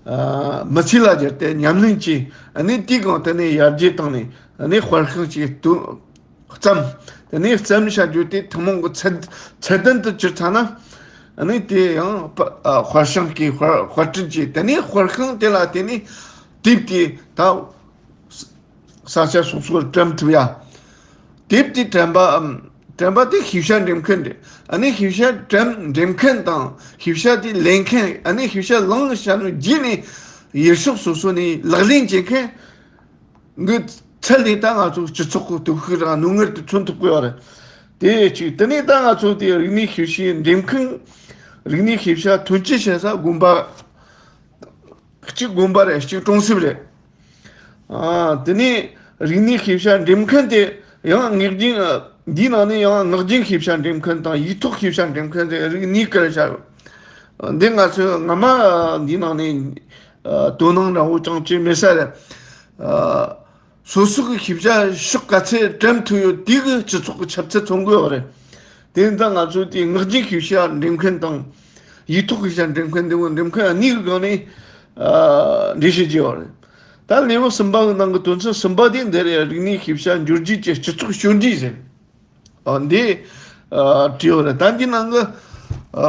ཨ་མི་ཚེ་ལ་སྦྱར་ཏེ་ཉམས་ལེན་གྱིས་ཨ་ནི་དེའི་སྒང་དེ་ནས་ཡར་རྒྱས་བཏང་ནས་ཨ་ནི་དཔར་ཤིང་ཅིག་བཏོན་བརྩམས། དེ་ནས་བརྩམས་བྱ་རྒྱུ་དེ་ཐུན་མོང་གི་ཚད་ཚད་ལྡན་དུ་གྱུར་ཚར་ན་ཨ་ནི་དེ་ཡང་དཔ་ཨ་དཔར་ཤིང་གི་དཔར་དཔར་སྐྲུན་གྱིས་དེ་ནས་དཔར་ཤིང་དེ་ལ་དེ་ནས་དེབ་དེ་ད། ས་ཆ་སོ་སོར་བཀྲམ་ཐུབ་ཡ། དེབ་དེ་བཀྲམ་པའམ། བཀྲམ་པ་དེ་ཤེས་བྱ་འགྲེམས་མཁན་རེད། ཨ་ནི་ཤེས་བྱ་བཀྲམ་འགྲེམས་མཁན་དང་ཤེས་བྱ་དེ་ལེན་མཁན། ཨ་ནི་ཤེས་བྱ་བླངས་བྱས་ནས་རྗེས་ནས་ཡུལ་ཕྱོགས་སོ་སོ་ནས་ལག་ལེན་བྱེད་མཁན་གྱི་ཚད་ནས་ད་ང་ཚོ་སྤྱི་ཚོགས་ཀྱི་སྟོབས་ཤུགས་རང་རྣོ་ངར་དེ་མཚོན་ཐུབ་ཀྱི་ཡོད་རེད། དེ་གཅིག་དེ་ནས་ད་ང་ཚོ་དེ་རིག་གནས་ཤེས་བྱའི་འགྲེམས་མཁན། རིག་གནས་ཤེས་བྱ་ཐོན་སྐྱེད་བྱེད་ས་དགོན་པ། གཅིག་དགོན་པ་རེད། གཅིག་གྲོང་གསེབ་རེད། ཨ་དེ་ནས་རིག་གནས་ཤེས་བྱ་འགྲེམས་མཁན་དེ་ཡང་ངག་རྒྱུན། འདིའི་ནང་ནས་ཡང་ངག་རྒྱུན་ཤེས་བྱ་འགྲེམས་མཁན་དང་ཡིག་ཐོག་ཤེས་བྱ་འགྲེམས་མཁན་དེ་རིགས་གཉིས་ཀར་བྱ་ཡོད། འདི་ང་ཚོས་སྔ་མ་འདིའི་ནང་ནས་ཨ་དོ་སྣང་འདྲ་བོ་ཅང་བྱས་མེད་ས་རེད། ཨ་སོ་སོ་གི་ཤེས་བྱ་ཕྱོགས་ག་ཚད་བཀྲམ་ཐུབ་ཡོད་དེ་གི་སྤྱི་ཚོགས་ཀྱི་ཁྱབ་ཚད་མཚོན་དགོས་པ་རེད། དེ་ཡིན་ཙང་ང་ཚོས་དེ་ངག་རྒྱུན་ཤེས་བྱ་འགྲེམས་མཁན་དང་། ཡིག་ཐོག་གི་ཤེས་བྱ་འགྲེམས་མཁན་དེ་བོ་འགྲེམས་མཁན་གཉིས་ཀྱི་སྒང་ནས་ཨ་འགྲེལ་བཤད་བྱས་པ་རེད། ད་ལེའུ་གསུམ་པ་གི་ནང་གི་དོན་ཚན་གསུམ་པ་དེ་འདི་རེད། རིག་གནས་ཤེས་བྱ་འགྱུར་བརྗེས་ཀྱི་སྤྱི་ཚོགས་ཕྱོགས་འགྲིས་ཟེར། ཨ་འདི་ཨ་བྲིས་ཡོད་རེད། ད་འདི་ནང་གི་ཨ་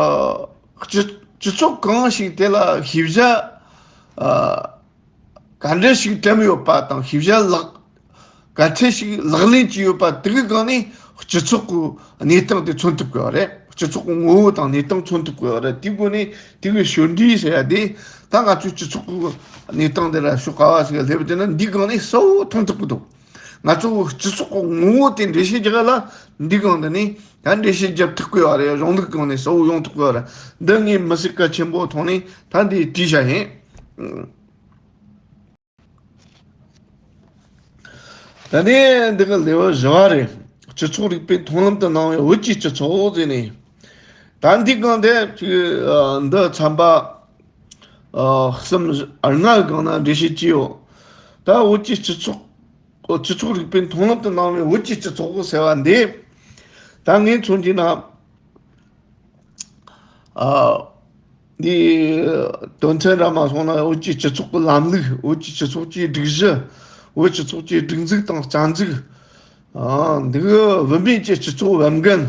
སྤྱི་སྤྱི་ཚོགས་གང་ཞིག་དེ་ལ་ཤེས་བྱ་ཨ། ག་འདྲ་ཞིག་བཀྲམ་ཡོད་པ་དང་ཤེས་བྱ་ལག་ག་ཚད་ཞིག་ལག་ལེན་གྱི་ཡོད་པ་དེ་གི་སྒང་ནས་སྤྱི་ཚོགས་ཀྱི་གནས་སྟངས་དེ་མཚོན་ཐུབ་དགོས་པ་རེད། སྤྱི་ཚོགས་ཀྱི་ངོ་བོ་དང་གནས་སྟངས་མཚོན་ཐུབ་དགོས་པ་རེད། དེའི་སྒོ་ནས་དེ་གི་ཕྱོགས་འགྲིས་ཟེར་ཡ་དེ་ད་ང་ཚོའི་སྤྱི་ཚོགས་ཀྱི་གནས་སྟངས་དེ་ལ་ཕྱོགས་ག་བ་ཞིག་ལ་སླེབས་དེ་ན་འདི་སྒང་ནས་གསལ་བོ་མཐོང་ཐུབ་ཀྱི་འདུག་ང་ཚོ་སྤྱི་ཚོགས་ཀྱི་ངོ་བོ་དེ་འགྲེལ་བཤད་རྒྱག་ཡ་ལ་འདི་སྒང་དེ་ནས་ད་འགྲེལ་བཤད་རྒྱབ་ཐུབ་དགོས་པ་རེད། གཞུང་ལུགས་སྒང་ནས་གསལ་བོ་ཡོང་ཐུབ་དགོས་པ་རེད། འདི་ངས་མི་སྲིད་གལ་ཆེན་པོ་མཐོང་ནས་ད་འདི་བྲིས་བཞག་ཡིན། ད་ནི་འདི་གི་ལེའུ་བཞི་བ་རེད། སྤྱི་ཚོགས་རིག་པའི་མཐོང་ལམ་དུ་སྣང་བའི་བོད་ཀྱི་སྤྱི་ཚོགས་ཟེར་ནས། ད་འདི་གང་དེ་ཅིག་ཨ་འདི་ཚན་པ་ཨ་གསུམ་ཨ་ལྔ་གི་སྒང་ན་འགྲེལ་བཤད་ཅི་ཡོད། ད་བོད་ཀྱི་སྤྱི་ཚོགས་སྤྱི་ཚོགས་རིག་པའི་མཐོང་ལམ་དུ་སྣང་བའི་བོད་ཀྱི་སྤྱི་ཚོགས་ཟེར་བ་འདི། ད་ངས་མཚོན་གྱི་ན། ཨ། འདི་དོན་ཚན་ར་མ་སོང་ན་བོད་ཀྱི་སྤྱི་ཚོགས་ཀྱི་ལམ་ལུགས། བོད་ཀྱི་སྤྱི་ཚོགས་ཀྱི་སྒྲིག་གཞི། བོད་སྤྱི་ཚོགས་ཀྱི་སྒྲིག་འཛུགས་དང་རྩ་འཛུགས། ཨ། འདི་གི་བུད་མེད་ཀྱི་སྤྱི་ཚོགས་བབ་འགན།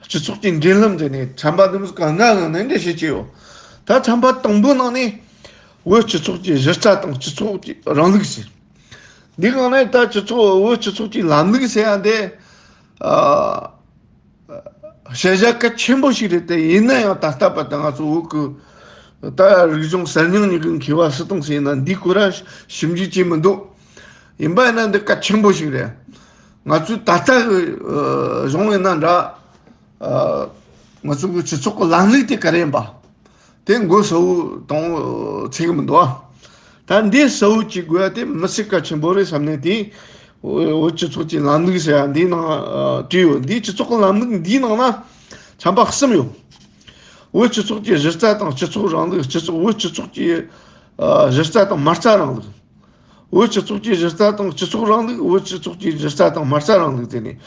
སྤྱི་ཚོགས་ཀྱི་འབྲེལ་ལམ་དེ་ནས་ཚན་པ་འདི་མོ་ཟིག་ལྔ་གི་ནང་ནས་འགྲེལ་བཤད་བྱས་ཡོད། ད་ཚན་པ་དང་པོའི་ནང་ནས་བོད་སྤྱི་ཚོགས་ཀྱི་གཞི་རྩ་དང་སྤྱི་ཚོགས་ཀྱི་རིང་ལུགས་ཟེར། འདི་གང་ནས་ད་སྤྱི་ཚོགས། བོད་སྤྱི་ཚོགས་ཀྱི་ལམ་ལུགས་ཟེར་ཡ་འདི། ཨ། བཤད་བྱ་གལ་ཆེན་པོ་ཞིག་རེད་དེ། ཡིན་ན་ཡང་ད་ལྟ་བར་དུ་ང་ཚོ་བོད་ཀྱི་ད་རིག་གཞུང་གསར་རྙིང་གཉིས་ཀྱི་མཁས་པ་སུ་དང་སུ་ཡིན་ན་འདིའི་སྐོར་ར་ཞིབ་འཇུག་བྱས་མི་འདུག། ཡིན་པ་ཡིན་ན་འདི་གལ་ཆེན་པོ་ཞིག་རེད། ང་ཚོའི་ད་ལྟ་གི་ཨ་གཞུང་ཡིན་ན་འདྲ། ཨ། ང་ཚོ་གི་སྤྱི་ཚོགས་ཀྱི་ལམ་ལུགས་དེ་ག་རེ་ཡིན་པ། དེ་མགོ་གསལ་བོ་གཏོང་ཚེགས་མི་འདུག་ཨ། ད་འདི་གསལ་བོ་བྱེད་དགོས་ཡ་དེ་མི་སྲིད་གལ་ཆེན་པོ་རེད་བསམ་ནས། དེ་བོད་སྤྱི་ཚོགས་ཀྱི་ལམ་ལུགས་ཟེར་ཡ་འདིའི་ནང་ཨ་བྲིས་ཡོད། འདིའི་སྤྱི་ཚོགས་ཀྱི་ལམ་ལུགས་འདིའི་ནང་ན་ཚན་པ་གསུམ་ཡོད། བོད་སྤྱི་ཚོགས་ཀྱི་གཞི་རྩ་དང་སྤྱི་ཚོགས་རིང་ལུགས། སྤྱི་ཚོགས། བོད་སྤྱི་ཚོགས་ཀྱི་ཨ་གཞི་རྩ་དང་མ་རྩ་རིང་ལུགས། བོད་སྤྱི་ཚོགས་ཀྱི་གཞི་རྩ་དང་སྤྱི་ཚོགས་རིང་ལུགས། བོད་སྤྱི་ཚོགས་ཀྱི་གཞི་རྩ་དང་མ་རྩ་རིང་ལུགས་དེ་ནས།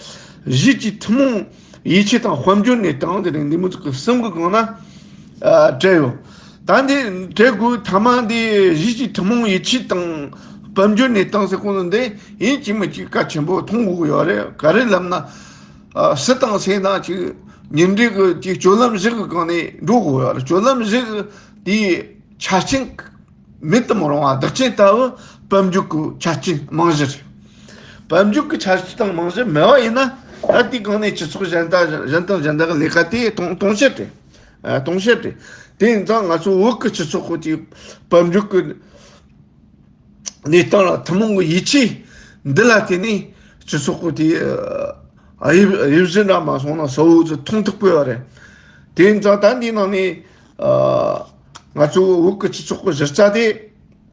གཞིས་བྱེས་ཐུན་མོང་ཡིད་ཆེས་དང་དཔལ་འབྱོར་གནས་སྟངས་དེ་ནས། འདི་མོ་ཚོ་གི་གསུམ་གི་སྒང་ན་ཨ་བྲིས་ཡོད། ད་འདི་བྲིས་དགོས་ཐ་མ་འདི་གཞིས་བྱེས་ཐུན་མོང་ཡིད་ཆེས་དང་དཔལ་འབྱོར་གནས་སྟངས་ཟེར་གོ་ནི་འདི་ཡིན་གཅིག་མིན་གཅིག་གལ་ཆེན་པོ་མཐོང་དགོས་ཀྱི་ཡོད་རེད། ག་རེ་ལབ་ན། ཨ་སུ་དང་སུ་དང་ཅིག་ཉེ་འབྲེལ་གི་ཅིག་སྤྱོད་ལམ་བཞི་གི་སྒང་ནས་འགྲོ་དགོས་ཡོད་རེད། སྤྱོད་ལམ་བཞི་གི་དེའི་ཆ་རྐྱེན་མེད་དུ་མི་རུང་བ། བདག་རྐྱེན་ལྟ་བུ་དཔལ་འབྱོར་གྱི་ཆ་རྐྱེན་རྨང་གཞི་རེད། དཔལ་འབྱོར་གྱི་ཆ་རྐྱེན་དང་རྨང་གཞི་མེད་པ་ཡིན་ན། ད་དེའི་སྒང་ནས་སྤྱི་ཚོགས་གཞན་དག་གཞན་དང་གཞན་དག་གི་ལས་ཀ་དེ་སྟོང་སྟོང་ཤེར་རེད། ཨ་སྟོང་ཤེར་རེད། དེ་ཡིན་ཙང་ང་ཚོ་བོད་ཀྱི་སྤྱི་ཚོགས་ཁོ་དེ་དཔལ་འབྱོར་གྱི་གནས་སྟངས་ལ་ཐུན་མོང་གི་ཡིད་ཆེས་འདི་ལ་བརྟེན་ནས་སྤྱི་ཚོགས་ཁོ་དེ་ཨ་དབྱིབས་དབྱིབས་གཞི་འདྲ་མ་སོང་ན་གསལ་བོ་ཚོ་མཐོང་ཐུབ་ཀྱི་ཡོད་རེད། དེ་ཡིན་ཙང་ད་འདིའི་ནང་ནས་ཨ་ང་ཚོ་བོད་ཀྱི་སྤྱི་ཚོགས་ཀྱི་གཞི་རྩ་དེ་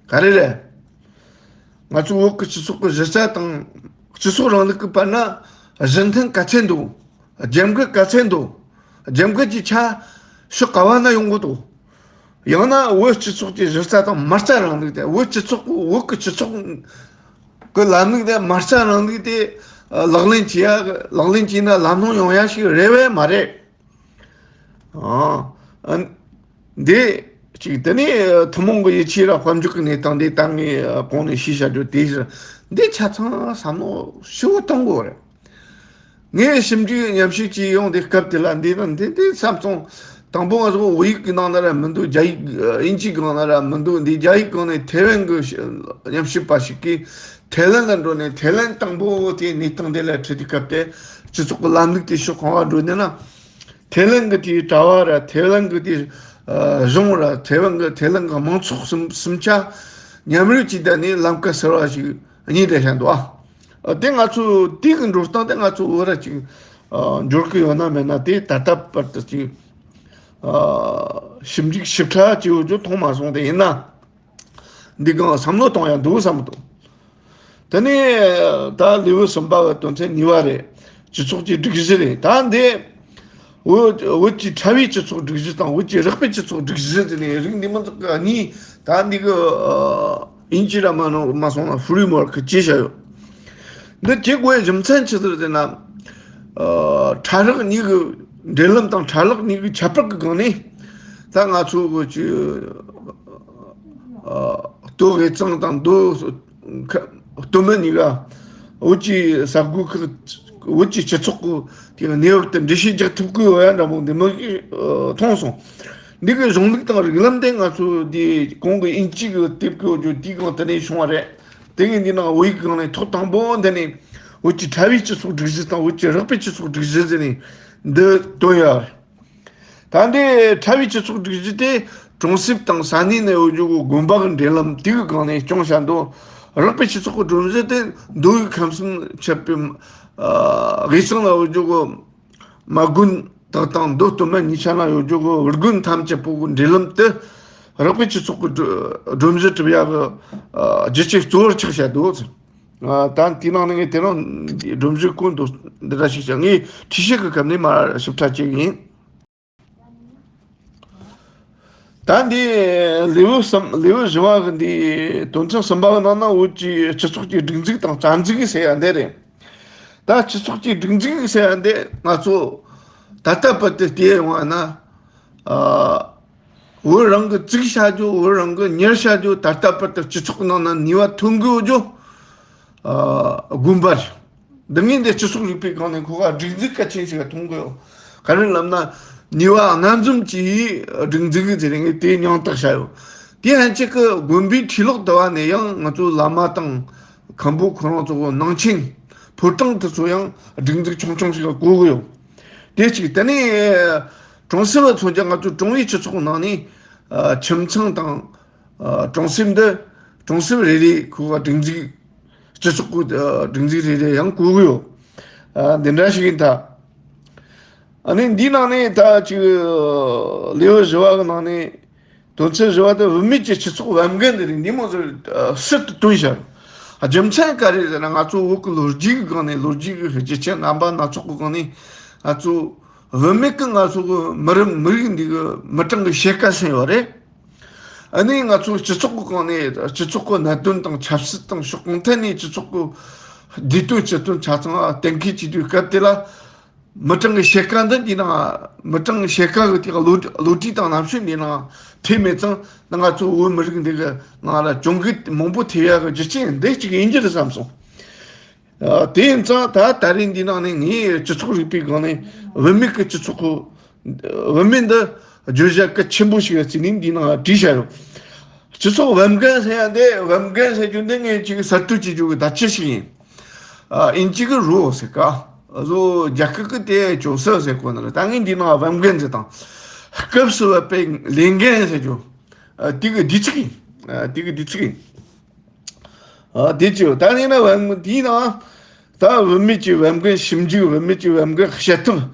ག་རེ་རེད། ང་ཚོ་བོད་ཀྱི་སྤྱི་ཚོགས་ཀྱི་གཞི་རྩ་དང་སྤྱི་ཚོགས་རིང་ལུགས་ཀྱི་བར་ན་རྒྱུ་མཐུན་ག་ཚད་འདུག། རྒྱབ་འགལ་ག་ཚད་འདུག། རྒྱབ་འགལ་གྱི་ཆ་ཕྱོགས་ག་བ་ན་ཡོང་གི་འདུག། ཡང་ན་བོད་སྤྱི་ཚོགས་ཀྱི་གཞི་རྩ་དང་མ་རྩ་རིང་ལུགས་དེ། བོད་སྤྱི་ཚོགས། བོད་ཀྱི་སྤྱི་ཚོགས་ཀྱི་ལམ་ལུགས་དེ། མ་རྩ་རིང་ལུགས་དེ་ལག་ལེན་བྱེད་ཡ། ལག་ལེན་བྱས་ན་ལམ་ལྷོང་ཡོང་ཡ་ཞིག་རེད་བས་མ་རེད། ཨ། ཨ། འདི་གཅིག། དེ་ནས་ཐུན་མོང་གི་ཡིད་ཆེས་ར་དཔལ་འབྱོར་གྱི་གནས་སྟངས་འདི་ད་ངས་གོང་ནས་ཞུས་བཞག་རྒྱུ་དེ་ཟེར། འདི་ཆ་ཚང་བསམ་བློ་ཞིབ་པོ་གཏོང་དགོས་རེད། ངས་ཞིབ་འཇུག་ཉམས་ཞིབ་བྱས་ཡོང་དུས་སྐབས་དེ་ལ་འདི་ན་འདི་འདི་བསམ་སོང་། དང་པོ་ང་ཚོ་བོད་ཡིག་གི་ནང་ན་ར་མི་འདུག། རྒྱ་ཡིག་ཨིན་ཇིའི་སྒང་ན་ར་མི་འདུག། འདི་རྒྱ་ཡིག་སྒང་ནས་ཐའེ་ཝན་གྱི་ཉམས་ཞིབ་པ་ཞིག་གིས་ཐའེ་ལན་ལ་འགྲོ་ནས། ཐའེ་ལན་དང་པོ་དེའི་གནས་སྟངས་དེ་ལ་དྲིས་དུས་སྐབས་དེ་སྤྱི་ཚོགས་ཀྱི་ལམ་ལུགས་དེ་ཕྱོགས་གང་བ་འགྲོ་ནས་ན། ཐའེ་ལན་གྱི་དེའི་དྲ་བ་ར། ཐའེ་ལན་གྱི་དེའི་ཨ་གཞུང་ར། ཐའེ་ཝན་གྱི། ཐའེ་ལན་གྱི་མང་ཚོགས་གསུམ་གསུམ་ཆ་མཉམ་རུབ་ཀྱིས་ད་ནི་ལམ་ཁ་གསར་བ་ཞིག་གཉིས་བསྡད་བཞག་འདུག་ཨ། ཨ། དེ་ང་ཚོ་དེ་གི་འགྲོ་སྟངས་དེ་ང་ཚོ་བོད་ར་ཅིག་ཨ་འགྱུར་གི་ཡོད་ན་མེད་ན་དེ་ད་ལྟ་བར་དུ་ཅིག་ཨ་ཞིབ་འཇུག་ཞིབ་ཕྲ་བྱས་ཡོད་རྒྱུ་མཐོང་མ་སོང་། དེ་ཡིན་ན་འདི་སྒང་བསམ་བློ་གཏོང་ཡ་འདུག་བསམ་འདུག། དེ་ནས་ད་ལེའུ་གསུམ་པ་གི་དོན་ཚན་གཉིས་པ་རེད། སྤྱི་ཚོགས་ཀྱི་སྒྲིག་གཞི་རེད། ད་འདི་བོད་བོད་ཀྱི་ཕྲ་བའི་སྤྱི་ཚོགས་སྒྲིག་གཞི་དང་བོད་ཀྱི་རིག་པའི་སྤྱི་ཚོགས་སྒྲིག་གཞི་ཟེར་ནས་རིགས་འདི་མི་ཚོགས་གཉིས། ད་འདི་གི་ཨ་ཨིན་ཇི་ར་མ་ནོ་མ་སོང་ན་ཧྥུ་རེམ་ཝརཀ་ཅེས་བྱ་ཡོད། འདི་བྱེད་དགོས་རྒྱུ་མཚན་ཆི་ཟིག་ཟེར་ན། ཨ་ཕྲ་རགས་གཉིས་ཀྱི་འབྲེལ་ལམ་དང་ཕྲ་རགས་གཉིས་ཀྱི་ཁྱད་པར་གྱི་སྒང་ནས། ད་ང་ཚོ་གི་ཅི་ཨ་ལྟོ་དབུས་གཙང་དང་མདོ་ཁ་སྟོད་སྨད་གཉིས་ཀ་བོད་ཀྱི་ས་ཁུལ་ཁག། བོད་ཀྱི་སྤྱི་ཚོགས་ཀྱི་དེ་གནས་བབ་དེ་འགྲེལ་བཤད་རྒྱག་ཐུབ་ཀྱི་ཡོད་ཡ་འདྲ་མོ་འདི་མི་གིས་ཨ་མཐོང་སོང་། འདི་གི་གཞུང་ལུགས་དང་རིགས་ལམ་དེ་ང་ཚོ་འདི་གོང་གི་ཨིན་ཇི་གི་དེབ་ཀྱི་འོག་ཏུ་དེའི་སྒང་དེ་ནས་བྱུང་བ་རེད། དེ་གི་འདི་ནང་བོད་ཡིག་སྒང་ནས་ཐོག་དང་པོ་འདི་ནས་བོད་ཀྱི་ཕྲ་བའི་སྤྱི་ཚོགས་སྒྲིག་གཞི་དང་བོད་ཀྱི་རིག་པའི་སྤྱི་ཚོགས་སྒྲིག་གཞི་ཟེར་ནས་འདི་བཏོན་ཡོད་རེད། ད་འདི་ཕྲ་བའི་སྤྱི་ཚོགས་སྒྲིག་གཞི་དེ་གྲོང་གསེབ་དང་ས་གནས་ནས་ཡོད་རྒྱུ་གི་དགོན་པ་གི་འབྲེལ་ལམ་དེ་གི་སྒང་ནས་སྐྱོང་བཞག་འདུག། རིག་པའི་སྤྱི་ཚོགས་ཀྱི་སྒྲོམ་གཞི་དེ་མདོ་དབུས་ཁམས་གསུམ་ཁྱབ་པའི་ཨ་དབུས་གཙང་ལ་ཡོད་རྒྱུ་གི་མ་དགོན་དག་དང་མདོ་སྟོད་སྨད་གཉིས་ཆ་ན་ཡོད་རྒྱུ་གི་དབུས་དགོན་ཐམས་ཅད་པོ་གི་འབྲེལ་ལམ་དེ་རིག་པའི་སྤྱི་ཚོགས་ཀྱི་སྒྲོ་སྒྲོམ་གཞི་གྲུབ་ཡ་གི་ཨ་རྒྱུ་རྐྱེན་གཙོ་བོར་ཆགས་བཞག་འདུག། ཨ་ད་དེའི་ནང་ནས་ངས་དེ་རིང་སྒྲོམ་གཞི་ཀུན་ཏུ་འདི་འདྲ་ཞིག་བྱ། ངས་འགྲེལ་བཤད་ཀྱི་སྐབས་ནས་མར་ཞིབ་ཕྲ་བྱེད་ཀྱི་ཡིན། ད་འདི་ལེའུ་གསུམ། ལེའུ་བཞི་བ་གི་འདི་དོན་ཚན་གསུམ་པ་གི་ནང་ན་བོད་ཀྱི་སྤྱི་ཚོགས་ཀྱི་སྒྲིག་འཛུགས་དང་རྩ་འཛུགས་ཟེར་ཡ་འདི་རེད། ད་སྤྱི་ཚོགས་ཀྱི་སྒྲིག་འཛུགས་ཟེར་ཡ་འདི་ང་ཚོ་ད་ལྟ་བར་དུ་བལྟས་ཡོང་བ་ན། ཨ། བོད་རང་གི་བཙུགས་བྱ་རྒྱུ། བོད་རང་གི་གཉེར་བྱ་རྒྱུ། ད་ལྟ་བར་དུ་སྤྱི་ཚོགས་ནང་ན་ནུས་པ་ཐོན་གི་ཡོད་རྒྱུ། ཨ། དགོན་པ་རེད། འདི་ངས་འདི་སྤྱི་ཚོགས་རིག་པའི་སྒང་ནས་ཁོ་ག་སྒྲིག་འཛུགས་གལ་ཆེན་ཞིག་མཐོང་གི་ཡོད། ག་རེ་ལབ་ན། ནུས་པ་སྣ་འཛོམས་ཀྱིས་སྒྲིག་འཛུགས་ཟེར་ངས་དེ་མིང་བཏགས་བྱ་ཡོད། དེ་ཡང་གཅིག་གི་དགོན་པའི་ཁྲི་ལོག་དུ་བ་ནས་ཡང་ང་ཚོ་བླ་མ་དང་། མཁན་པོ་ཁོ་རང་ཚོ་གི་ནང་ཆེན། ཕོ་བྲང་དེ་ཚོ་ཡང་སྒྲིག་འཛུགས་ཆུང་ཆུང་ཞིག་ལ་བསྐོ་གི་ཡོད། དེ་གཅིག་དེ་ནས་གྲོང་གསེབ་པ་མཚོན་ཀྱང་ང་ཚོ་གྲོང་པའི་སྤྱི་ཚོགས་ནང་ནས། ཨ། ཁྱིམ་ཚང་དང་། ཨ། གྲོང་གསེབ་འདི། གྲོང་གསེབ་རེ་རེ་ཁོ་ག་སྒྲིག་འཛུགས། སྤྱི་ཚོགས་ཀྱི། ཨ། སྒྲིག་འཛུགས་རེ་རེ་ཡང་བསྐོ་གི་ཡོད། ཨ། འདི་འདྲ་ཞིག་ཡིན་ད། ཨ་ནི་འདིའི་ནང་ནས་ད་ཅིག་ལེའུ་བཞི་བ་གི་ནང་ནས། དོན་ཚན་བཞི་བ་དེ་བུད་མེད་ཀྱི་སྤྱི་ཚོགས་བབ་འགན་དེ་རེད། འདི་མོ་ཟིག་ཨ། ཟུར་དུ་བཏོན་བཞག་རྒྱུ་མཚན་ག་རེ་རེད་ཟེར་ན། ང་ཚོ་བོད་ཀྱི་ལོ་རྒྱུས་ཀྱི་སྒང་ནས། ལོ་རྒྱུས་ཀྱི་རྒྱུ་རྐྱེན་རྣམ་པ་སྣ་ཚོགས་ཀྱི་སྒང་ནས། ང་ཚོ་བུད་མེད་ཀྱི། ང་ཚོ་གི་མི་རབས་མི་རིགས་འདི་གི་མི་གྲངས་ཀྱི་ཕྱེད་ཀ་ཟིན་ཡོད་རེད། ཨ་ནི་ང་ཚོ་སྤྱི་ཚོགས་ཀྱི་སྒང་ནས། སྤྱི་ཚོགས་ཀྱི་གནད་དོན་དང་ཆབ་སྲིད་དང་ཕྱོགས་གང་ཐད་ནས་སྤྱི་ཚོགས་ཀྱི་བདེ་དོན་སྤྱི་དོན་ཆ་ཚང་གཏན་འཁེལ་བྱེད་དུས་སྐབས་དེ་ལ། མི་གྲངས་ཀྱི་ཕྱེད་ཀ་འདི་འདི་ནང་། མི་གྲངས་ཀྱི་ཕྱེད་ཀ་གི་དེ་ག་བློ། བློ་གྲོས་དང་རྣམ་དཔྱོད་འདི་ནང་ཐེབས་མེད་ཙང་། ང་ཚོ་བོད་མི་རིགས་འདི་གི་ནང་ལ་གྱོང་གུད་མང་པོ་ཐེབས་ཡག་གི་རྒྱུ་རྐྱེན་འདི་གཅིག་ཡིན་རྒྱུ་རེད་བསམ་སོང་། ཨ། དེ་ཡིན་ཙང་ད་ད་རེས་འདི་ནང་ནས་ངས་སྤྱི་ཚོགས་རིག་པའི་སྒང་ནས་བུད་མེད་ཀྱི་སྤྱི་ཚོགས་ཁོ། བུད་མེད་འདི་བརྗོད་བྱ་གལ་ཆེན་པོ་ཞིག་བརྩིས་ནས་འདི་ནང་བྲིས་བཞག་ཡོད། སྤྱི་ཚོགས་བབ་འགན་ཟེར་ཡ་འདི། བབ་འགན་ཟེར་རྒྱུ་འདི་ངས་ཅིག་གསར་གཏོད་བྱེད་རྒྱུ་གི་བརྡ་ཆད་ཞིག་ཡིན། ཨ། ཨིན་ཇི་གི་རོལ་ཟེར་ག། བཟོ་རྒྱ་སྐད་ཀྱི་དེ་ཅོ་སི་ཟེར་གོ་ནི་རེད། ད་ངས་འདི་ནང་བབ་འགན་ཟེར་དང་། སྐབས་སུ་བབ་པའི་ལས་འགན་ཟེར་རྒྱུ། ཨ། དེ་གི་དུས་ཚིགས་ཡིན། ཨ། དེ་གི་དུས་ཚིགས་ཡིན། ཨ། དེ་ཅི་ད་ནི་ན་བབ་འགན་དེའི་ནང་། ད་བུད་མེད་ཀྱི་བབ་འགན་ཞིབ་འཇུག་བུད་མེད་ཀྱི་བབ་འགན་བཤད་ཐབས།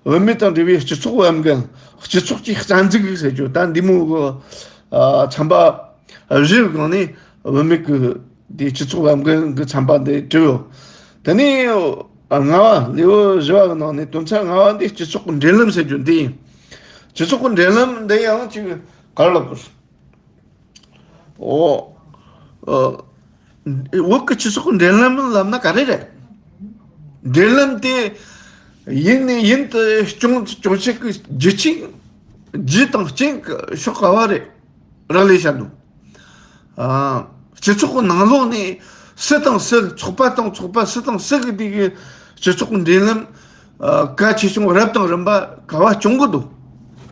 བུད་མེད་དང་འབྲེལ་བའི་སྤྱི་ཚོགས་བབ་འགན། སྤྱི་ཚོགས་ཀྱི་རྩ་འཛུགས་ཟེར་རྒྱུ། ད་འདི་མོ་གི། ཨ། ཚན་པ་བཞིའི་སྒང་ནས་བུད་མེད་ཀྱི་དེ་སྤྱི་ཚོགས་བབ་འགན་གྱི་ཚན་པ་འདི་བྲིས་ཡོད། དེ་ནས་ལྔ་བ། ལེའུ་བཞི་བ་གི་ནང་ནས་དོན་ཚན་ལྔ་བ་འདི་སྤྱི་ཚོགས་ཀྱི་འབྲེལ་ལམ་ཟེར་རྒྱུ་འདི་ཡིན། སྤྱི་ཚོགས་ཀྱི་འབྲེལ་ལམ་འདི་ཡང་ཅིག་ག་རེ་ལབ་དགོས། ཨོ། ཨ། བོད་ཀྱི་སྤྱི་ཚོགས་འབྲེལ་ལམ་ལབ་ན་ག་རེ་རེད། འབྲེལ་ལམ་དེ་ཡུན་ནས་ཡུན་དུ་སྐྱོང་སྐྱོང་བྱེད་ཀྱི་རྒྱུ་ཆ་རྒྱུ་དང་རྐྱེན་གྱི་ཕྱོགས་ག་བ་རེ་རག་ལས་བྱ་འདུག་ཨ། སྤྱི་ཚོགས་ཀྱི་ནང་ལོགས་ནས་སུ་དང་སུ། ཚོགས་པ་དང་ཚོགས་པ། སུ་དང་སུ་གི་དེ་གི་སྤྱི་ཚོགས་འབྲེལ་ལམ། ཨ། གལ་ཆེ་ཆུང་རབ་དང་རིམ་པ་ག་བ་བྱུང་གི་འདུག་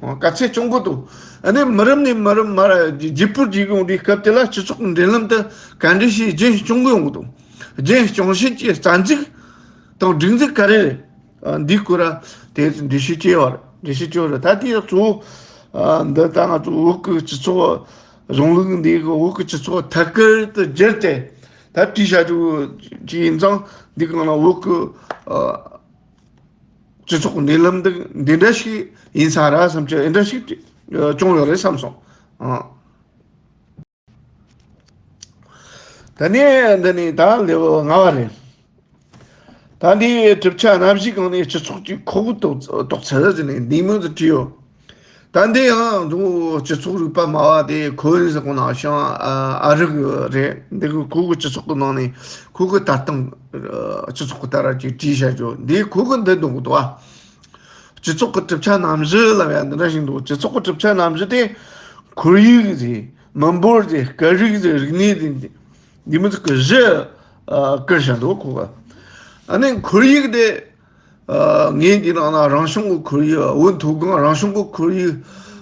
ཨ། ག་ཚད་བྱུང་གི་འདུག་ཨ་ནི་མི་རབས་ནས་མི་རབས་མར་བརྒྱུད་པར་བརྒྱུད་ཡོང་དུས་སྐབས་དེ་ལ་སྤྱི་ཚོགས་འབྲེལ་ལམ་དེ་ག་འདྲ་ཞིག་རྒྱུན་བསྐྱངས་གི་ཡོང་གི་འདུག་རྒྱུན་སྐྱོང་བྱེད་ཀྱི་རྩ་འཛུགས་དང་སྒྲིག་འཛུགས་ག་རེ་རེད། ཨ། འདིའི་སྐོར་ལ་དེ་འགྲེལ་བཤད་བྱས་པ་རེད། འགྲེལ་བཤད་བྱས་པ་རེད། ད་དེ་གཙོ་བོ། ཨ། འདི་ད་ང་ཚོ་བོད་ཀྱི་སྤྱི་ཚོགས་གཞུང་ལུགས་འདི་གི་བོད་ཀྱི་སྤྱི་ཚོགས་ཐད་ཀར་དུ་བསྒྱུར་ཏེ་ད་བྲིས་བཞག་རྒྱུ་ཅིག་ཡིན་ཙང་། འདི་གང་ལ་བོད་ཀྱི། ཨ། སྤྱི་ཚོགས་འབྲེལ་ལམ་འདི་འདི་འདྲ་ཞིག་ཡིན་ས་རེད་བསམ་གྱི། འདི་འདྲ་ཞིག་བྱུང་ཡོད་རེད་བསམ་སོང་། ཨ། ད་ནི་འདི་ནི་ད་ལེའུ་ལྔ་བ་རེད། ད་འདི་གྲུབ་ཆ་རྣམ་བཞིའི་སྒང་ནས་སྤྱི་ཚོགས་ཀྱི་ཁོག་དབུབ་དོག་དོག་ཚད་ཟེར་ནས་འདི་མོ་ཟིག་བྲིས་ཡོད། ད་འདི་ཡང་འདུག་སྤྱི་ཚོགས་རིག་པ་སྨྲ་བ་དེ་ཁོ་ཡིན་ཟེར་གོ་ནང་བཞིན། ཨ། ཨ་རི་གི་རེད། འདི་གི་ཁོ་གི་སྤྱི་ཚོགས་ཀྱི་ནང་ནས་ཁོ་གི་ལྟ་སྟངས། ཨ། སྤྱི་ཚོགས་ཀྱི་ལྟ་ར་ཅིག་བྲིས་བཞག་རྒྱུ་འདི་ཁོ་གི་འདི་འདུག་འདུག་ཨ། སྤྱི་ཚོགས་ཀྱི་གྲུབ་ཆ་རྣམ་བཞི་ལབ་ཡ་འདི་འདྲ་ཞིག་འདུག་སྤྱི་ཚོགས་ཀྱི་གྲུབ་ཆ་རྣམ་བཞི་དེ་ཁོར་ཡུག་ཟེར། མི་འབོར་ཟེར། སྐད་རིགས་ཟེར། རིག་གནས་ཟེར། འདི་མོ་ཟིག་གི་བཞི། ཨ། བཀར་བཞག་འདུག་ཁོ་ག་ཨ་ནི་ཁོར་ཡུག་དེ། ཨ། ངས་འདི་ནང་ན་རང་བྱུང་གི་ཁོར་ཡུག་བོད་མཐོ་སྒང་རང་བྱུང་གི་ཁོར་ཡུག་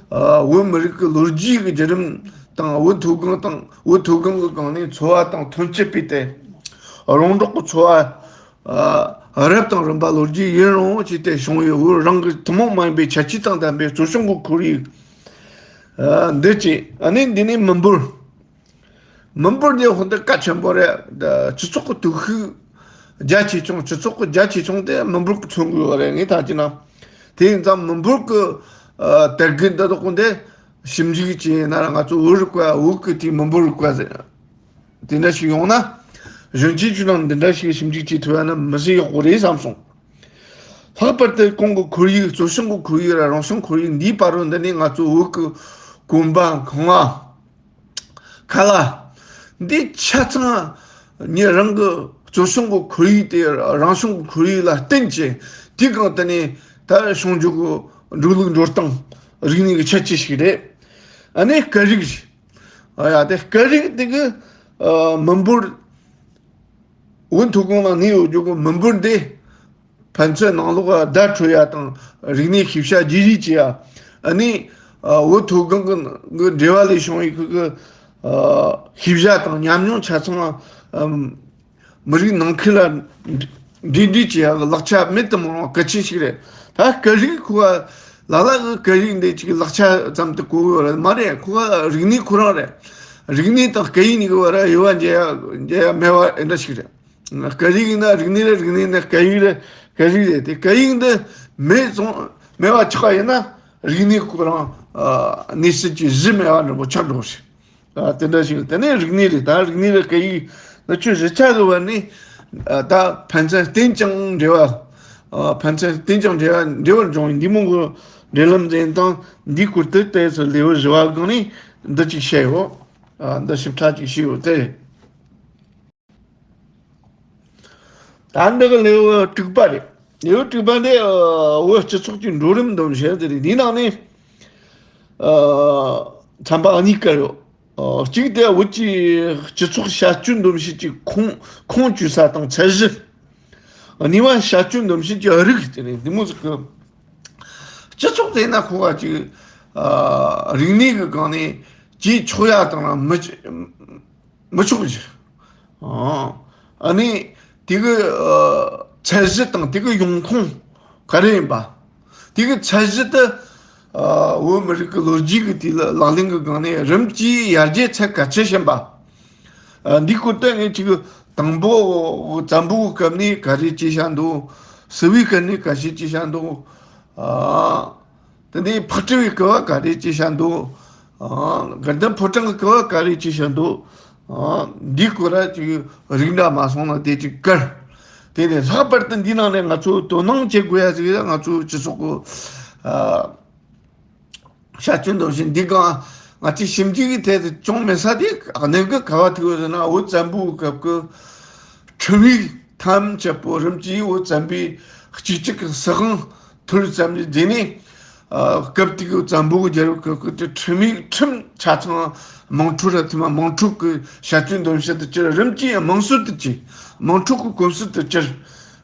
ཨ། བོད་མི་རིགས་ཀྱི་ལོ་རྒྱུས་ཀྱི་བརྒྱུད་རིམ་དང་། བོད་མཐོ་སྒང་དང་། བོད་མཐོ་སྒང་གི་སྒང་ནས་འཚོ་བ་དང་ཐོན་སྐྱེད་སྤེལ་ཏེ། རོང་འབྲོག་གི་འཚོ་བ། ཨ། རབ་དང་རིམ་པ་ལོ་རྒྱུས་ཡུན་རིང་བོ་ཅིག་ཏུ་བྱུང་བའི་བོད་རང་གི་ཐུན་མོང་མ་ཡིན་པའི་ཁྱད་ཆོས་དང་ལྡན་པའི་རྩོལ་བྱུང་གི་ཁོར་ཡུག་ཨ། འདི་བཅས། ཨ་ནི་འདི་ནས་མི་འབོར། མི་འབོར་འདི་ཧོན་ཏེ་གལ་ཆེན་པོ་རེད། སྤྱི་ཚོགས་ཀྱི་སྟོབས་ཤུགས་རྒྱ་ཆེ་ཆུང་། སྤྱི་ཚོགས་ཀྱི་རྒྱ་ཆེ་ཆུང་དེ་མི་འབོར་གྱིས་མཚོན་དགོས་པ་རེད། ངས་ཐག་བཅད་ན། དེ་ཡིན་ཙང་མི་འབོར་གྱི། ཨ། དར་རྒུད་འདི་དག་གོ་འདི་ཞིབ་འཇུག་བྱས་ན་ར། ང་ཚོ་བོད་རིག་པ། བོད་ཀྱི་དེའི་མི་འབོར་རིག་པ་ཟེར། དེ་འདྲ་ཞིག་ཡོང་ན། གཞོན་སྐྱེས་ཚོའི་ནང་འདི་འདྲ་ཞིག་ཞིབ་འཇུག་བྱེད་ཐུབ་ཡ་ན་མི་སྲིད་ཡག་པོ་རེད་བསམ་སོང་། ལྷག་པར་དུ་གོང་གི་ཁོར་ཡུག་རྩོལ་བྱུང་གི་ཁོར་ཡུག་ར་རང་བྱུང་ཁོར་ཡུག་འདིའི་བར་རུ་འདི་ནས་ང་ཚོ་བོད་ཀྱི་གོམ་པ། ཁང་བ། ཁ་ལག་འདི་ཆ་ཚང་ཉིད་རང་གི་རྩོལ་བྱུང་གི་ཁོར་ཡུག་དེ་རང་བྱུང་གི་ཁོར་ཡུག་ལ་བརྟེན་བྱས། དེའི་སྒང་དེ་ནས་ད་བྱུང་རྒྱུ་གི་འགྲོ་ལུགས་འགྲོ་སྟངས། རིག་གནས་ཀྱི་ཁྱད་ཆོས་ཤིག་རེད། ཨ་ནི་སྐད་རིགས། ཨ་ཡ་དེ་སྐད་རིགས་དེ་གི་ཨ་མི་འབོར། བོད་མཐོ་སྒང་ལ་གནས་ཡོད་རྒྱུ་གི་མི་འབོར་འདི་ཕན་ཚུན་ནང་ལོགས་བརྡ་འཕྲོད་ཡ་དང་རིག་གནས་ཤེས་བྱ་བརྗེ་རེས་བྱེད་ཡ། ཨ་ནི་ཨ་བོད་མཐོ་སྒང་གི་གི་འབྲེལ་བ་ལས་བྱུང་བའི་ཁུལ་གི་ཨ་ཤེས་བྱ་དང་ཉམས་མྱོང་ཆ་ཚང་ཨམ་མི་རིགས་ནང་ཁུལ་ལ་འབྲེལ་འདྲིས་བྱེད་ཡ་གི་ལག་ཆ་མེད་དུ་མི་རུང་བ་གལ་ཆེན་ཞིག་རེད། ད་སྐད་རིགས་ཁོ་བ་ལ་ལ་གི་སྐད་ཡིག་འདི་ཅིག་ལག་ཆ་ཙམ་དུ་གོ་གི་ཡོད་རེད་མ་རེད། ཁོ་བ་རིག་གནས་ཁོ་རང་རེད། རིག་གནས་དང་སྐད་ཡིག་གཉིས་ཀྱི་བར་དབྱེ་བ་འབྱེད་ཡ་འབྱེད་ཡ་མེད་པ་འདྲ་ཞིག་རེད། སྐད་ཡིག་ཡིན་ན་རིག་གནས་རེད། རིག་གནས་ནི་སྐད་ཡིག་རེད། སྐད་རིགས་རེད། དེ་སྐད་ཡིག་འདི་མེད་སོང་མེད་པ་ཆགས་པ་ཡིན་ན་རིག་གནས་ཁོ་རང་ཨ་གནས་ཚུལ་གྱི་གཞི་མེད་པ་འདྲ་པོ་ཆགས་འགྲོ་ཞིག་ཨ་དེ་འདྲ་ཞིག་རེད། དེ་ནས་རིག་གནས་རེད། ད་རིག་གནས་རེད། སྐད་ཡིག་ནི་ཆོས་གཞི་ཆགས་ཀྱི་བར་ནས་ཨ་ད་ཕན་ཚུན་རྟེན་ཅིང་འབྲེལ་བ། ཨ་ཕན་ཚུན་རྟེན་ཅིང་འབྲེལ་བ་འབྲེལ་བར་འབྱུང་བའི་འདི་མོ་གི་འབྲེལ་ལམ་འཛིན་སྟངས་འདིའི་སྐོར་དུ་ཏོག་ཙམ་ལེའུ་བཞི་བ་སྒང་ནས་འདི་གཅིག་བཤད་ཡོད། ཨ་འདི་ཞིབ་ཕྲ་གཅིག་བཤད་ཡོད་དེ་རེད། ད་འདི་གི་ལེའུ་དྲུག་པ་རེད། ལེའུ་དྲུག་པ་འདི་ཨ་བོད་སྤྱི་ཚོགས་ཀྱི་འགྲོ་རིམ་སྡོམ་བྱེད་དེ་རེད། འདིའི་ནང་ནས་ཨ་ཚན་པ་གཉིས་ཀ་ཡོད། ཨ་གཅིག་དེ་བོད་ཀྱི་སྤྱི་ཚོགས་བྱ་སྤྱོད་སྡོམ་བྱེད་ཀྱི་ཁུངས་ཁུངས་བཅོལ་ས་དང་ཚད་གཞི། གཉིས་པ་བྱ་སྤྱོད་སྡོམ་བྱེད་ཀྱི་རིགས་དེ་རེད། འདི་མོ་ཟིག་གི་སྤྱི་ཚོགས་དེ་ན་ཁོ་བ་ཅིག་ཨ་རིག་གནས་ཀྱི་སྒང་ནས་བྱེད་ཆོག་ཡ་དང་མི་མི་ཆོག་རྒྱུ། ཨ་ནི་དེ་གི་ཨ་ཚད་གཞི་དང་དེ་གི་ཡོང་ཁུངས་ག་རེ་ཡིན་པ། དེ་གི་ཚད་གཞི་དེ་ཨ་བོད་མི་རིགས་ཀྱི་ལོ་རྒྱུས་ཀྱི་དེ་ལ་ལག་ལེན་གྱི་སྒང་ནས་རིམ་གྱིས་ཡར་རྒྱས་ཚད་གལ་ཆེ་ཕྱིན་པ། ཨ་འདི་སྐོར་དེ་ངས་ཅིག་དང་པོ་བཙན་པོའི་སྐབས་ནས་ག་རེ་བྱས་བཞག་འདུག། སིལ་བུའི་སྐབས་ནས་ག་རེ་བྱས་བཞག་འདུག། ཨ། དེ་ནས་ཕག་གྲུ་བའི་སྐབས་བ་ག་རེ་བྱས་བཞག་འདུག། ཨ་དགའ་ལྡན་ཕོ་བྲང་གི་སྐབས་བ་ག་རེ་བྱས་བཞག་འདུག། ཨ་འདི་སྐོར་ལ་ཅིག་རིགས་འདྲ་མ་སོང་ན་དེ་ཅིག་བཀར། དེ་ནས་ལྷག་པར་དུ་འདི་ནང་ནས་ང་ཚོ་དོ་སྣང་བྱེད་དགོས་ཡ་ཟིག་ཡ། ང་ཚོ་སྤྱི་ཚོགས་ཀྱི་ཨ་བྱ་སྤྱོད་སྡོམ་བྱེད་འདི་གང་ང་ཚོས་ཞིབ་འཇུག་གི་ཐད་དུ་བྱུང་མེད་ས་དེ་གནད་འགག་ག་བ་ཐུག་ཡོད་ཟེར་ན། བོད་བཙན་པོའི་སྐབས་ཀྱི་ཁྲིམས་ཡིག་ཐམས་ཅད་པོ་རིམ་གྱིས་བོད་བཙན་པོའི་གཅིག་གཅིག་གི་སྲིད་དབང་ཐོར་ཙམ་ནས་བརྒྱུད་ནས། ཨ་སྐབས་དེ་གི་བཙན་པོ་གི་རྒྱལ་རབས་སྐབས་ཀྱི་ཁྲིམས་ཡིག་ཁྲིམས་ཆ་ཚང་དམངས་ཁྲོད་ལ་ཐིམ་པ། དམངས་ཁྲོད་ཀྱི་བྱ་སྤྱོད་སྡོམ་བྱེད་དུ་གྱུར། རིམ་གྱིས་དམངས་སྲོལ་དུ་གྱུར། དམངས་ཁྲོད་ཀྱི་གོམས་སྲོལ་དུ་གྱུར།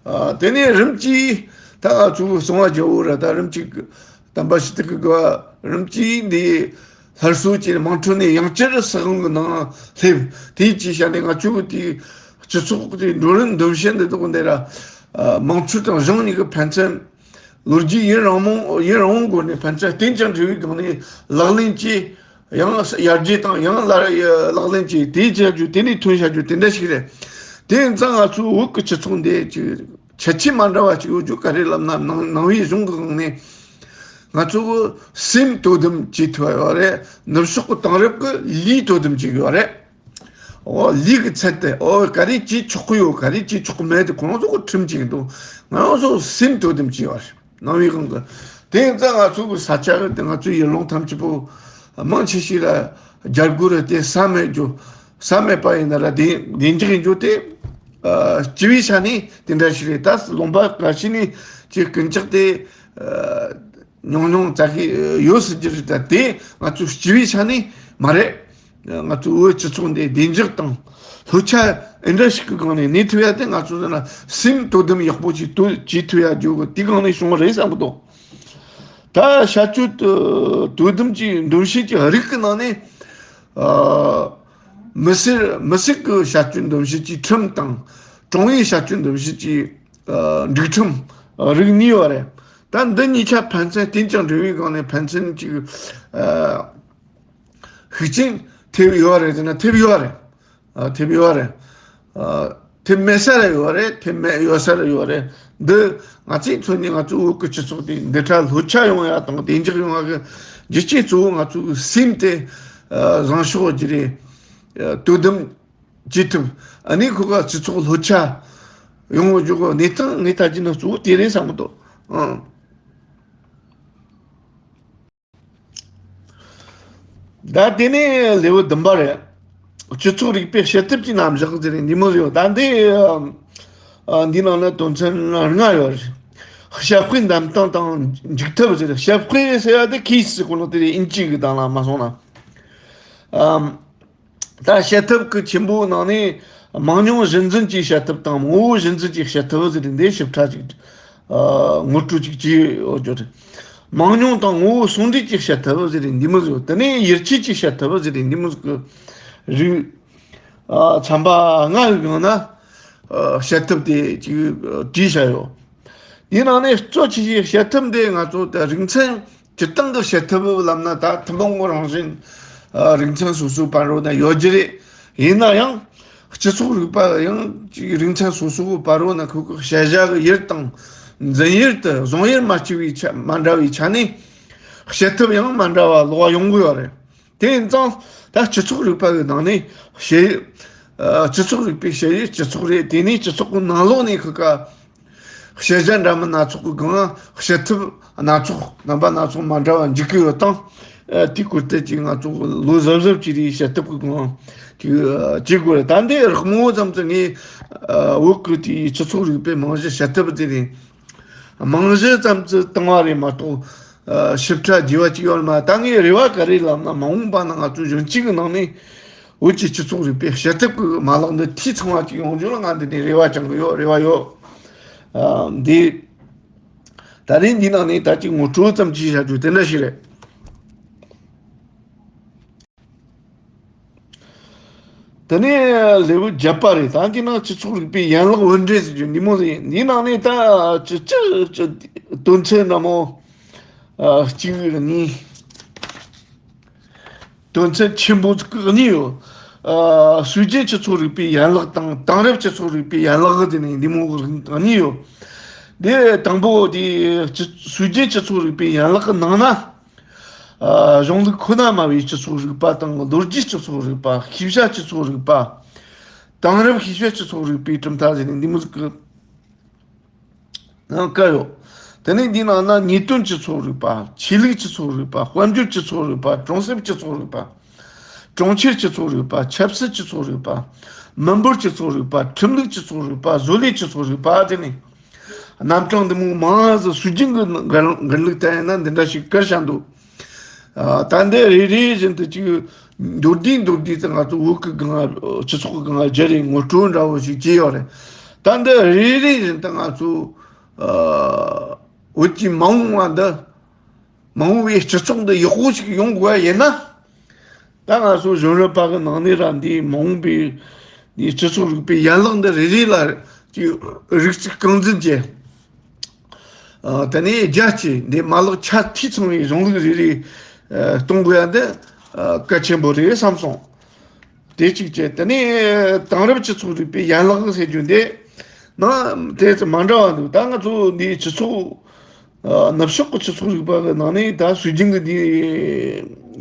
ཨ་དེ་ནས་རིམ་གྱིས་ད་ང་ཚོའི་གསང་བ་རྒྱལ་པོ་ར་ད་རིམ་གྱིས་དམ་པ་ཞི་བདེ་གི་དགའ་བ་རིམ་གྱིས་འདི་སླར་གསོ་བྱས། དམངས་ཁྲོད་ནས་ཡང་བསྐྱར་སྲིད་དབང་གི་ནང་སླེབས། དེའི་ཅི་བྱ་ནས་ང་ཚོ་གི་དེའི་སྤྱི་ཚོགས་ཀྱི་འགྲོ་རིམ་སྡོམ་བྱེད་འདི་དག་འདི་ར་ཨ་དམངས་ཁྲོད་དང་གཞུང་གཉིས་ཀྱི་ཕན་ཚུན་ལོ་རྒྱུས་ཡུན་རིང་མོ་ཡུན་རིང་བོའི་སྒོ་ནས་ཕན་ཚུན་རྟེན་ཅིང་འབྲེལ་བའི་སྒང་ནས་ལག་ལེན་གྱིས་ཡང་ཡར་རྒྱས་དང་ཡང་ལ་ལག་ལེན་གྱིས་དེའི་བྱ་རྒྱུ་དེ་ནས་ཐོན་བྱ་རྒྱུ་དེ་འདྲ་ཞིག་རེད། དེ་ཡིན་ཙང་ང་ཚོའི་བོད་ཀྱི་སྤྱི་ཚོགས་འདི་ཅིག་ཁྱད་ཆོས་མ་འདྲ་བ་ཅིག་ཡོད་རྒྱུ་ག་རེ་ལབ་ན། ནང་ནང་པའི་གཞུང་གི་ངང་ནས་ང་ཚོ་གི་སེམས་དོ་དམ་བྱེད་ཐུབ་ཡ་ཡོད་རེད། ནུབ་ཕྱོགས་ཀྱི་དེང་རབས་ཀྱི་ལུས་དོ་དམ་བྱེད་ཡོད་རེད། འོ་ལུས་ཀྱི་ཚད་དེ་འོ་ག་རེ་བྱེད་ཆོག་གི་ཡོད། ག་རེ་བྱེད་ཆོག་གི་མེད་དེ་ཁོང་ཚོ་གི་ཁྲིམས་ཅིག་འདུག། ང་རང་ཚོ་སེམས་དོ་དམ་བྱེད་ཡོད་རེད། ནང་པའི་གང་གི། དེ་ཡིན་ཙང་ང་ཚོ་གི་ས་ཆ་གི་དེ་ང་ཚོའི་ཡུལ་ལུང་ཐམས་ཅད་པོ་མང་ཆེ་ཤོས་ལ་རྒྱ་སྒོར་ར་དེ་ས་མེད་རྒྱུ། ས་མེད་པ་ཡིན་ན་ར་བདེ་བདེ་འཇགས་ཡིན་རྒྱུ་དེ། ཨ་སྤྱི་པའི་ཆ་ནས་དེ་འདྲ་ཞིག་རེད། ད་ལུང་པ་འགའ་ཞིག་ནས་ཅིག་རྐུན་ཇག་དེ་ཨ་ཉུང་ཉུང་ཙག་གི་ཡོད་སྲིད་ཀྱི་རེད། ད་དེ་ང་ཚོ་སྤྱི་པའི་ཆ་ནས་མ་རེད། ང་ཚོ་བོད་སྤྱི་ཚོགས་འདི་བདེ་འཇགས་དང་ལྷོད་ཆ་ཨེ་འདྲ་ཞིག་གི་སྒང་ནས་གནས་ཐུབ་ཡ་དེ་ང་ཚོ་ཟེར་ན་སེམས་དོ་དམ་ཡག་པོ་ཞིག་དོ་བྱེད་ཐུབ་ཡ་རྒྱུ་གི་དེ་སྒང་ནས་བྱུང་བ་རེད་བསམ་གི་འདུག། ད་བྱ་སྤྱོད་དོ་དམ་གྱི་སྡོམ་བྱེད་ཀྱི་རིགས་ཀྱི་ནང་ནས་ཨ་མི་སེར་མི་སེར་གྱི་བྱ་སྤྱོད་སྡོམ་བྱེད་ཀྱི་ཁྲིམས་དང་། དྲུང་ཡིག་བྱ་སྤྱོད་སྡོམ་བྱེད་ཀྱི་ཨ་སྒྲིག་ཁྲིམས་རིགས་གཉིས་ཡོད་རེད། ད་འདི་གཉིས་ཆ་ཕན་ཚུན་རྟེན་ཅིང་འབྲེལ་བའི་སྒང་ནས་ཕན་ཚུན་གཅིག་ཨ་ཤུགས་རྐྱེན་ཐེབས་ཡོད་རེད་ཟེར་ན་ཐེབས་ཡོད་རེད། ཨ་ཐེབས་ཡོད་རེད། ཨ་ཐེབས་མེད་ས་རེ་ཡོད་རེད། ཐེབས་མེད་ཡོད་ས་རེ་ཡོད་རེད། འདི་ང་ཚོའི་འཚོ་གནས་ང་ཚོའི་བོད་ཀྱི་སྤྱི་ཚོགས་དེ་འདི་འདྲ་ལྷོད་ཆ་ཡོང་ཡ་དང་བདེ་འཇགས་ཡོང་ཡ་གི་རྒྱུ་རྐྱེན་གཙོ་བོ་ང་ཚོའི་སེམས་དེ་ཨ་བཟང་ཕྱོགས་ཀྱི་རེད། ཨ་དོ་དམ་བྱེད་ཐུབ། ཨ་ནི་ཁོ་ག་སྤྱི་ཚོགས་ལྷོད་ཆ་ཡོང་བ་འཇུག་གི་གནས་སྟངས་ངས་ལྟ་རྒྱུ་ན་གཙོ་བོ་དེ་རེད་བསམ་གི་འདུག། ཨང་། ད་དེ་ནས་ལེའུ་བདུན་པ་རེད། སྤྱི་ཚོགས་རིག་པའི་བྱེད་ཐབས་ཀྱི་རྣམ་གཞག་ཟེར་ནས་འདི་མོ་ཡོད། ད་འདི་ཨ་འདི་ནང་ན་དོན་ཚན་ལྔ་ཡོད་རེད། བཤད་སྤེལ་འདེམས་སྟངས་དང་འཇུག་ཐབས་ཟེར། བཤད་སྤེལ་ཟེར་ཡ་དེ་ཁྱེད་ཀྱིས་གོ་ནོ་དེ་དབྱིན་ཇི་གི་དང་ལ་མ་སོང་ན། ཨམ། ད་བཤད་ཐབས་ཀྱི་ཆེན་པོའི་ནང་ནས་མང་ཉུང་གཞི་འཛིན་གྱི་བཤད་ཐབས་དང་ངོ་བོ་གཞི་འཛིན་གྱི་བཤད་ཐབས་ཟེར་ཏེ་འདི་ཞིབ་ཕྲ་ཅིག་ཨ། ངོ་སྤྲོད་ཅིག་བྱས་ཡོད་རྒྱུ་རེད། མང་ཉུང་དང་ངོ་བོ་ཟུང་འབྲེལ་གྱི་བཤད་ཐབས་ཟེར་ཏེ་འདི་མོ་ཟིག་དེ་ནས་ཡིད་ཆེས་ཀྱི་བཤད་ཐབས་ཟེར་ཏེ་འདི་མོ་ཟིག་གི་རིགས། ཨ། ཚན་པ་ལྔ་ཡི་སྒང་ན་ཨ། བཤད་ཐབས་དེ་ཅིག་བྲིས་བཞག་ཡོད། དེའི་ནང་ནས་གཙོ་ཆེ་ཤོས་བཤད་ཐབས་འདི་ང་ཚོ་ད་རིག་ཚན་སྤྱིར་བཏང་གི་བཤད་ཐབས་ལབ་ན་ད་ཐུན་མོང་གི་རང་བཞིན་ཨ། རིག་ཚན་སོ་སོའི་བར་རོ་ན་ཡོད་རྒྱུ་རེད། ཡིན་ན་ཡང་སྤྱི་ཚོགས་རིག་པ་ཡང་ཅིག་རིག་ཚན་སོ་སོའི་བར་རོ་ན་ཁོ་གི་དཔྱད་བྱ་གི་ཡུལ་དང་འཛིན་ཡུལ་དུ་བཟུང་ཡུལ་མ་གཅིག་པའི་ཆ་མ་འདྲ་བའི་ཆ་ནས་བཤད་ཐབས་ཡང་མ་འདྲ་བ་ལོགས་ཡོང་གི་ཡོད་རེད། དེ་ཡིན་ཙང་ད་སྤྱི་ཚོགས་རིག་པ་གི་ནང་ནས་བཤད་ཡུལ་ཨ། སྤྱི་ཚོགས་རིག་པའི་བཤད་ཡུལ་སྤྱི་ཚོགས་རེད། དེ་ནས་སྤྱི་ཚོགས་ཀྱི་ནང་ལོགས་ནས་ཁོ་ག་བཤད་བྱ་འདྲ་མིན་སྣ་ཚོགས་ཀྱི་སྒང་བཤད་ཐབས་སྣ་ཚོགས་རྣམ་པ་སྣ་ཚོགས་མ་འདྲ་བ་འཇུག་གི་ཡོད་དང་། ཨ། དེའི་སྐོར་དེ་ཅིག་ང་ཚོ་ལོ་གཟབ་གཟབ་ཅིག་རེད་བཤད་ཐབས་ཀྱི་སྒང་ཅིག་ཨ། བྱེད་དགོས་རེད། ད་འདི་རགས་མོ་ཙམ་དུ་ངས་ཨ། བོད་ཀྱི་དེའི་སྤྱི་ཚོགས་རིག་པའི་རྨང་གཞི་བཤད་ཐབས་དེ་རེད། རྨང་གཞི་ཙམ་དུ་བཏང་བ་རེད་མ་གཏོགས་ཨ། ཞིབ་ཕྲ་རྒྱས་པ་ཅིག་ཡོད་མ། ད་ངས་རེ་བ་ག་རེ་ལབ་ན་མ་འོངས་པ་ན་ང་ཚོ་གཞོན་སྐྱེས་ཀྱི་ནང་ནས་བོད་ཀྱི་སྤྱི་ཚོགས་རིག་པའི་བཤད་ཐབས་ཀྱི་མ་ལག་འདི་འཐུས་ཚང་བ་ཅིག་ཡོང་རྒྱུ་ལ་ང་འདི་ནས་རེ་བ་བཅང་གི་ཡོད། རེ་བ་ཡོད། ཨ། འདི་ད་རིང་འདི་ནང་ནས་ད་ཅིག་ངོ་སྤྲོད་ཙམ་ཅིག་བྱ་རྒྱུ་དེ་འདྲ་ཞིག་རེད། དེ་ནས་ལེའུ་བརྒྱད་པ་རེད། ད་འདི་ནང་སྤྱི་ཚོགས་རིག་པའི་ཡན་ལག་དབུ་འབྲེལ་ཟེར་རྒྱུ་འདི་མོ་རེད། འདི་ནང་ནས་ད་ཅི་ཅི་ཅི་དོན་ཚན་འདྲ་མོ་ཨ། གཅིག་གཉིས། དོན་ཚན་ཆེན་པོ་གཉིས་ཡོད། ཨ། སྲོལ་རྒྱུན་སྤྱི་ཚོགས་རིག་པའི་ཡན་ལག་དང་དེང་རབས་སྤྱི་ཚོགས་རིག་པའི་ཡན་ལག་ཟེར་ནས་འདི་མོ་གཉིས་ཡོད། འདི་དང་པོ་དེ་སྤྱི་སྲོལ་རྒྱུན་སྤྱི་ཚོགས་རིག་པའི་ཡན་ལག་གི་ནང་ན། ཨ། གཞུང་ལུགས་ཁོ་ན་སྨྲ་བའི་སྤྱི་ཚོགས་རིག་པ་དང་ལོ་རྒྱུས་སྤྱི་ཚོགས་རིག་པ། ཤེས་བྱ་སྤྱི་ཚོགས་རིག་པ། དེང་རབས་ཤེས་བྱ་སྤྱི་ཚོགས་རིག་པའི་གྲུབ་མཐའ་ཟེར་ནས་འདི་མོ་ཟིག་གི་ནང་བཀར་ཡོད། དེ་ནས་འདིའི་ནང་ན་ཉེས་དོན་སྤྱི་ཚོགས་རིག་པ། ཆོས་ལུགས་སྤྱི་ཚོགས་རིག་པ། དཔལ་འབྱོར་སྤྱི་ཚོགས་རིག་པ། གྲོང་གསེབ་སྤྱི་ཚོགས་རིག་པ། གྲོང་ཁྱེར་སྤྱི་ཚོགས་རིག་པ། ཆབ་སྲིད་སྤྱི་ཚོགས་རིག་པ། མི་འབོར་སྤྱི་ཚོགས་རིག་པ། ཁྲིམས་ལུགས་སྤྱི་ཚོགས་རིག་པ། བཟོ་ལས་སྤྱི་ཚོགས་རིག་པ། དེ་ནས་རྣམ་གྲངས་འདི་མོ་མང་ཟིག་སྲོལ་རྒྱུན་གྱི་འགན་འགན་ལུགས་ལྟར་ཡིན་ན་འདི་འདྲ་ཞིག་བཀར་བཞག་འདུག་ཨ། ད་འདི་རེ་རེ་བཞིན་དུ་ཅིག་མདོར་བསྡུས་མདོར་བསྡུས་དུ་ང་ཚོ་བོད་ཀྱི་སྒང་སྤྱི་ཚོགས་ཀྱི་སྒང་སྦྱར་རེ་ངོ་སྤྲོད་འདྲ་བོ་ཞིག་བྱས་ཡོད་རེད། ད་འདི་རེ་རེ་བཞིན་དུ་ང་ཚོ་ཨ། བོད་ཀྱི་མ་འོངས་པ་འདི་མ་འོངས་པའི་སྤྱི་ཚོགས་འདི་ཡག་པོ་ཞིག་ཡོང་དགོས་པ་ཡིན་ན། ད་ང་ཚོ་གཞོན་རབས་པ་གི་ནང་ནས་ར་འདིའི་མ་འོངས་པའི་འདིའི་སྤྱི་ཚོགས་རིག་པའི་ཡན་ལག་འདི་རེ་རེ་ལ་ཅིག་རིགས་གཅིག་རྐང་འཛིན་བྱས། ཨ། དེ་ནས་རྒྱ་ཆེ་འདི་མ་ལག་ཆ་འཐུས་ཚང་བའི་གཞུང་ལུགས་རེ་རེ་ཨ། གཏོང་དགོས་ཡ་འདི་ཨ། གལ་ཆེན་པོ་རེད་བསམ་སོང་། དེ་གཅིག་བྱས། དེ་ནས་དེང་རབས་སྤྱི་ཚོགས་རིག་པའི་ཡན་ལག་ཟེར་རྒྱུ་འདི་ནང་དེ་ཚོ་མ་འདྲ་བ་འདུག་ད་ང་ཚོ་འདིའི་སྤྱི་ཚོགས་ཨ། ནུབ་ཕྱོགས་ཀྱི་སྤྱི་ཚོགས་རིག་པ་གི་ནང་ནས་ད་སྲོལ་རྒྱུན་གྱི་འདི་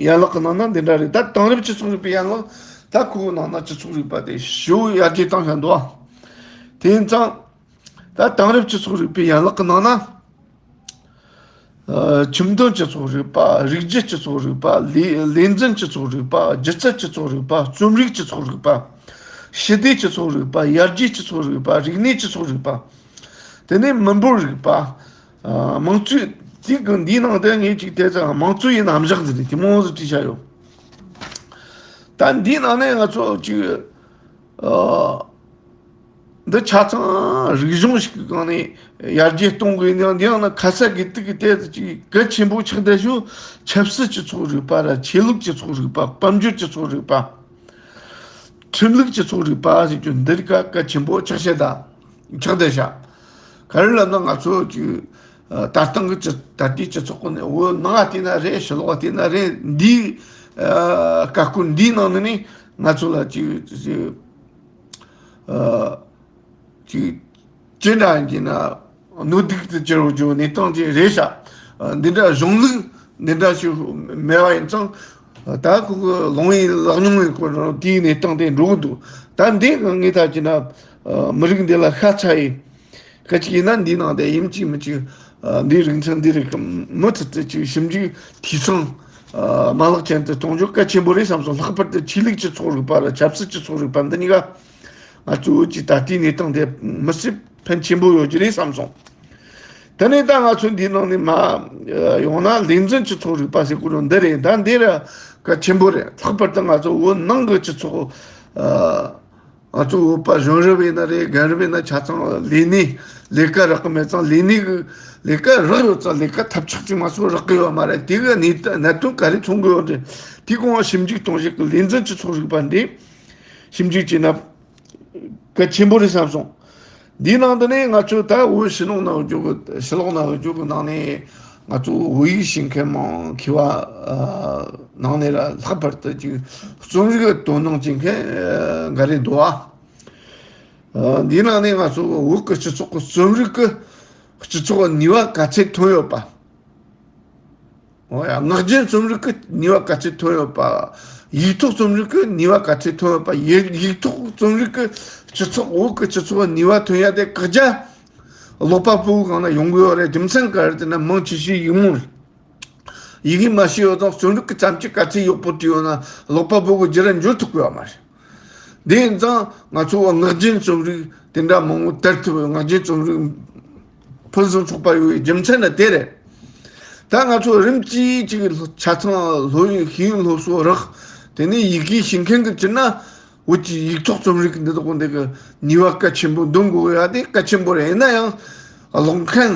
ཡན་ལག་གི་ནང་ན་འདི་འདྲ་རེད། ད་དེང་རབས་སྤྱི་ཚོགས་རིག་པའི་ཡན་ལག་ད་ཁོ་གི་ནང་ན་སྤྱི་ཚོགས་རིག་པ་དེ་ཞེ་པོ་ཡར་རྒྱས་བཏང་བཞག་འདུག་ཨ། དེ་ཡིན་ཙང་ད་དེང་རབས་སྤྱི་ཚོགས་རིག་པའི་ཡན་ལག་གི་ནང་ན། ཨ། ཁྱིམ་དོན་སྤྱི་ཚོགས་རིག་པ། རིགས་རྒྱུད་སྤྱི་ཚོགས་རིག་པ། ལས་ལས་འཛིན་སྤྱི་ཚོགས་རིག་པ། སྒྱུ་རྩལ་སྤྱི་ཚོགས་རིག་པ། རྩོམ་རིག་སྤྱི་ཚོགས་རིག་པ། ཞི་བདེ་སྤྱི་ཚོགས་རིག་པ། ཡར་རྒྱས་སྤྱི་ཚོགས་རིག་པ། རིག་གནས་སྤྱི་ཚོགས་རིག་པ། དེ་ནས་མི་འབོར་རིག་པ། ཨ། དམངས་གཙོའི་དེ་གི་འདིའི་ནང་དུ་ངས་ཅིག་བལྟས་ཙང་དམངས་གཙོ་ཡི་རྣམ་གཞག་ཟེར་ནས་དེ་མོ་ཟིག་བྲིས་བཞག་ཡོད། ད་འདིའི་ནང་ནས་ང་ཚོ་ཅིག་ཨ། འདི་ཆ་ཚང་རིག་གཞུང་ཞིག་གི་སྒང་ནས་ཡར་རྒྱས་གཏོང་དགོས་ན། འདི་ཡང་ན་ཁ་ས་དགོས་གཏུགས་ཀྱི་ཏོག་ཙམ་ཅིག་གལ་ཆེན་པོ་ཆགས་བསྡད་ཤག་ཆབ་སྲིད་སྤྱི་ཚོགས་རིག་པ་ར། ཆོས་ལུགས་སྤྱི་ཚོགས་རིག་པ། དཔལ་འབྱོར་སྤྱི་ཚོགས་རིག་པ། ཁྲིམས་ལུགས་སྤྱི་ཚོགས་རིག་པ་ཟེར་རྒྱུ་འདི་རིགས་ཀ་གལ་ཆེན་པོ་ཆགས་བསྡད་ད། ཆགས་བསྡད་ཤག་ག་རེ་ལབ་ན་ང་ཚོ་ཅིག་ཨ། ད་ལྟ་གི་སྤྱི་ད་ལྟའི་སྤྱི་ཚོགས་ཀྱི་ནང་བོད་ནང་བལྟས་ན་རེད། ཕྱི་ལོགས་བལྟས་ན་རེད། འདིའི་ཨ། ཀ་ཀོ་འདིའི་ནང་ནས་ནི་ང་ཚོ་ལ་ཅིག་ཅིག་ཨ། ཅིག་ཅི་འདྲ་ཡིན་ན་གནོད་སྡུག་ཏུ་གྱུར་བའི་གནས་སྟངས་ཅིག་རེད་ཤག་འདི་འདྲ་གཞུང་ལུགས་འདི་འདྲ་ཞིག་མེད་པ་ཡིན་ཙང་། ད་ཁོ་གི་ལོང་བའི་ལག་ཉུང་བའི་སྐོར་དེའི་གནས་སྟངས་དེ་འགྲོ་གི་འདུག་ད་འདི་ངས་ད་ཅི་ན་མི་རིགས་འདི་ལ་ཤ་ཚ་ཡི། སྐད་ཅིག་ཡིན་ན་འདིའི་ནང་དེ་ཡིན་གཅིག་མིན་གཅིག་ཨ། འདིའི་རིག་ཚན་འདི་རིགས་མུ་མཐུད་དུ་ཅིག་ཞིབ་འཇུག་འཐུས་ཚང་ཨ། མ་ལག་ཅན་དུ་གཏོང་རྒྱུ་གལ་ཆེན་པོ་རེད་བསམ་སོང་། ལྷག་པར་དུ་ཆོས་ལུགས་སྤྱི་ཚོགས་རིག་པ་ལ་ཆབ་སྲིད་སྤྱི་ཚོགས་རིག་པ་འདི་གཉིས་ཀ་ང་ཚོའི་བོད་ཀྱི་ད་ལྟའི་གནས་སྟངས་དེ་མི་སྲིད་ཕན་ཆེན་པོ་ཡོད་རྒྱུ་རེད་བསམ་སོང་། དེ་ནས་ད་ང་ཚོ་འདིའི་ནང་ནས་མ་ཡོང་ན་ལས་འཛིན་སྤྱི་ཚོགས་རིག་པ་ཟེར་དགོས་རུང་འདི་རེད། ད་འདི་ར་གལ་ཆེན་པོ་རེད། ལྷག་པར་དུ་ང་ཚོ་བོད་ནང་གི་སྤྱི་ཚོགས། ང་ཚོ་བོད་པ་གཞོན་རབས་ཡིན་ན་རེད། རྒན་རབས་ཡིན་ན། ཆ་ཚང་ལས་གནས་ལས་ཀ་རག་གི་མེད་ཙང་། ལས་གནས་གི་ལས་ཀ་རག་ཡོད་ཙང་ལས་ཀ་ཐབས་ཆག་ཅིག་མ་གཏོགས་རག་གི་ཡོད་མ་རེད། དེ་གི་གནས་གནད་དོན་ག་རེ་མཚོན་གི་ཡོད་རེད། དེ་གོང་ཞིབ་འཇུག་གཏོང་བྱེད་ཀྱི་ལས་འཛིན་སྤྱི་ཚོགས་རིག་པ་འདི་ཞིབ་འཇུག་བྱས་ན་གལ་ཆེན་པོ་རེད་བསམ་སོང་། འདིའི་ནང་དུ་ནས་ང་ཚོ་ད་བོད་ཕྱི་ནང་ནང་བརྗོད་གི་ཕྱི་ལོགས་ནང་བརྗོད་གི་ནང་ནས་ང་ཚོ་བོད་ཡིག་ཤེས་མཁན་མང་མཁས་པ་ནང་ནས་ལ་ལྷག་པར་དུ་ཅིག་རྩོམ་རིག་གི་དོ་སྣང་བྱེད་མཁན་འགའ་རེ་འདུག་ཨ། འདིའི་ནང་ནས་ང་ཚོ་བོད་ཀྱི་སྤྱི་ཚོགས་ཀྱི་རྩོམ་རིག་གི་སྤྱི་ཚོགས་ནུས་པ་ག་ཚད་ཐོན་ཡོད་པ། འོ་ཡ། ངག་རྒྱུན་རྩོམ་རིག་གི་ནུས་པ་ག་ཚད་ཐོན་ཡོད་པ། ཡིག་ཐོག་རྩོམ་རིག་གི་ནུས་པ་ག་ཚད་ཐོན་ཡོད་པ། ཡིག་ཡིག་ཐོག་རྩོམ་རིག་གི་སྤྱི་ཚོགས་བོད་ཀྱི་སྤྱི་ཚོགས་ནུས་པ་ཐོན་ཡ་དེ་བཀག་རྒྱ་ཀློག་པ་པོའི་སྒང་ན་ཡོང་གི་ཡོད་རེད། རྒྱུ་མཚན་ག་རེ་ཟེར་ན་མང་ཆེ་ཤོས་ཡིག་རྨོངས་རེད། ཡི་གེ་མ་ཤེས་ཡོད་ཙང་རྩོམ་རིག་གི་བརྩམས་ཆོས་ག་ཚད་ཡག་པོ་བྲིས་ཡོད་ན་ཀློག་པ་པོ་གི་རྒྱུད་ལ་འཇུ་ཐུབ་ཀྱི་ཡོད་མ་རེད། དེ་ཡིན་ཙང་ང་ཚོ་ངག་རྒྱུན་རྩོམ་རིག་དེ་འདྲ་མང་པོ་དར་ཐུབ། ངག་རྒྱུན་རྩོམ་རིག་ཕུན་སུམ་ཚོགས་པ་ཡོད་པའི་རྒྱུ་མཚན་ནི་དེ་རེད། ད་ང་ཚོ་རིམ་གྱིས་ཅིག་ཆ་ཚང་སློབ་ཡོན་ཤེས་ཡོན་སློབ་གསོ་རག་དེ་ནས་ཡི་གེ་ཤེས་མཁན་གྱི་ཅིག་ན་བོད་ཀྱི་ཡིག་ཐོག་རྩོམ་རིག་འདི་དག་འདི་གི་ནུས་པ་གལ་ཆེན་པོ་འདོན་དགོས་ཡ་དེ་གལ་ཆེན་པོ་རེད། ཡིན་ན་ཡང་ཀློག་མཁན་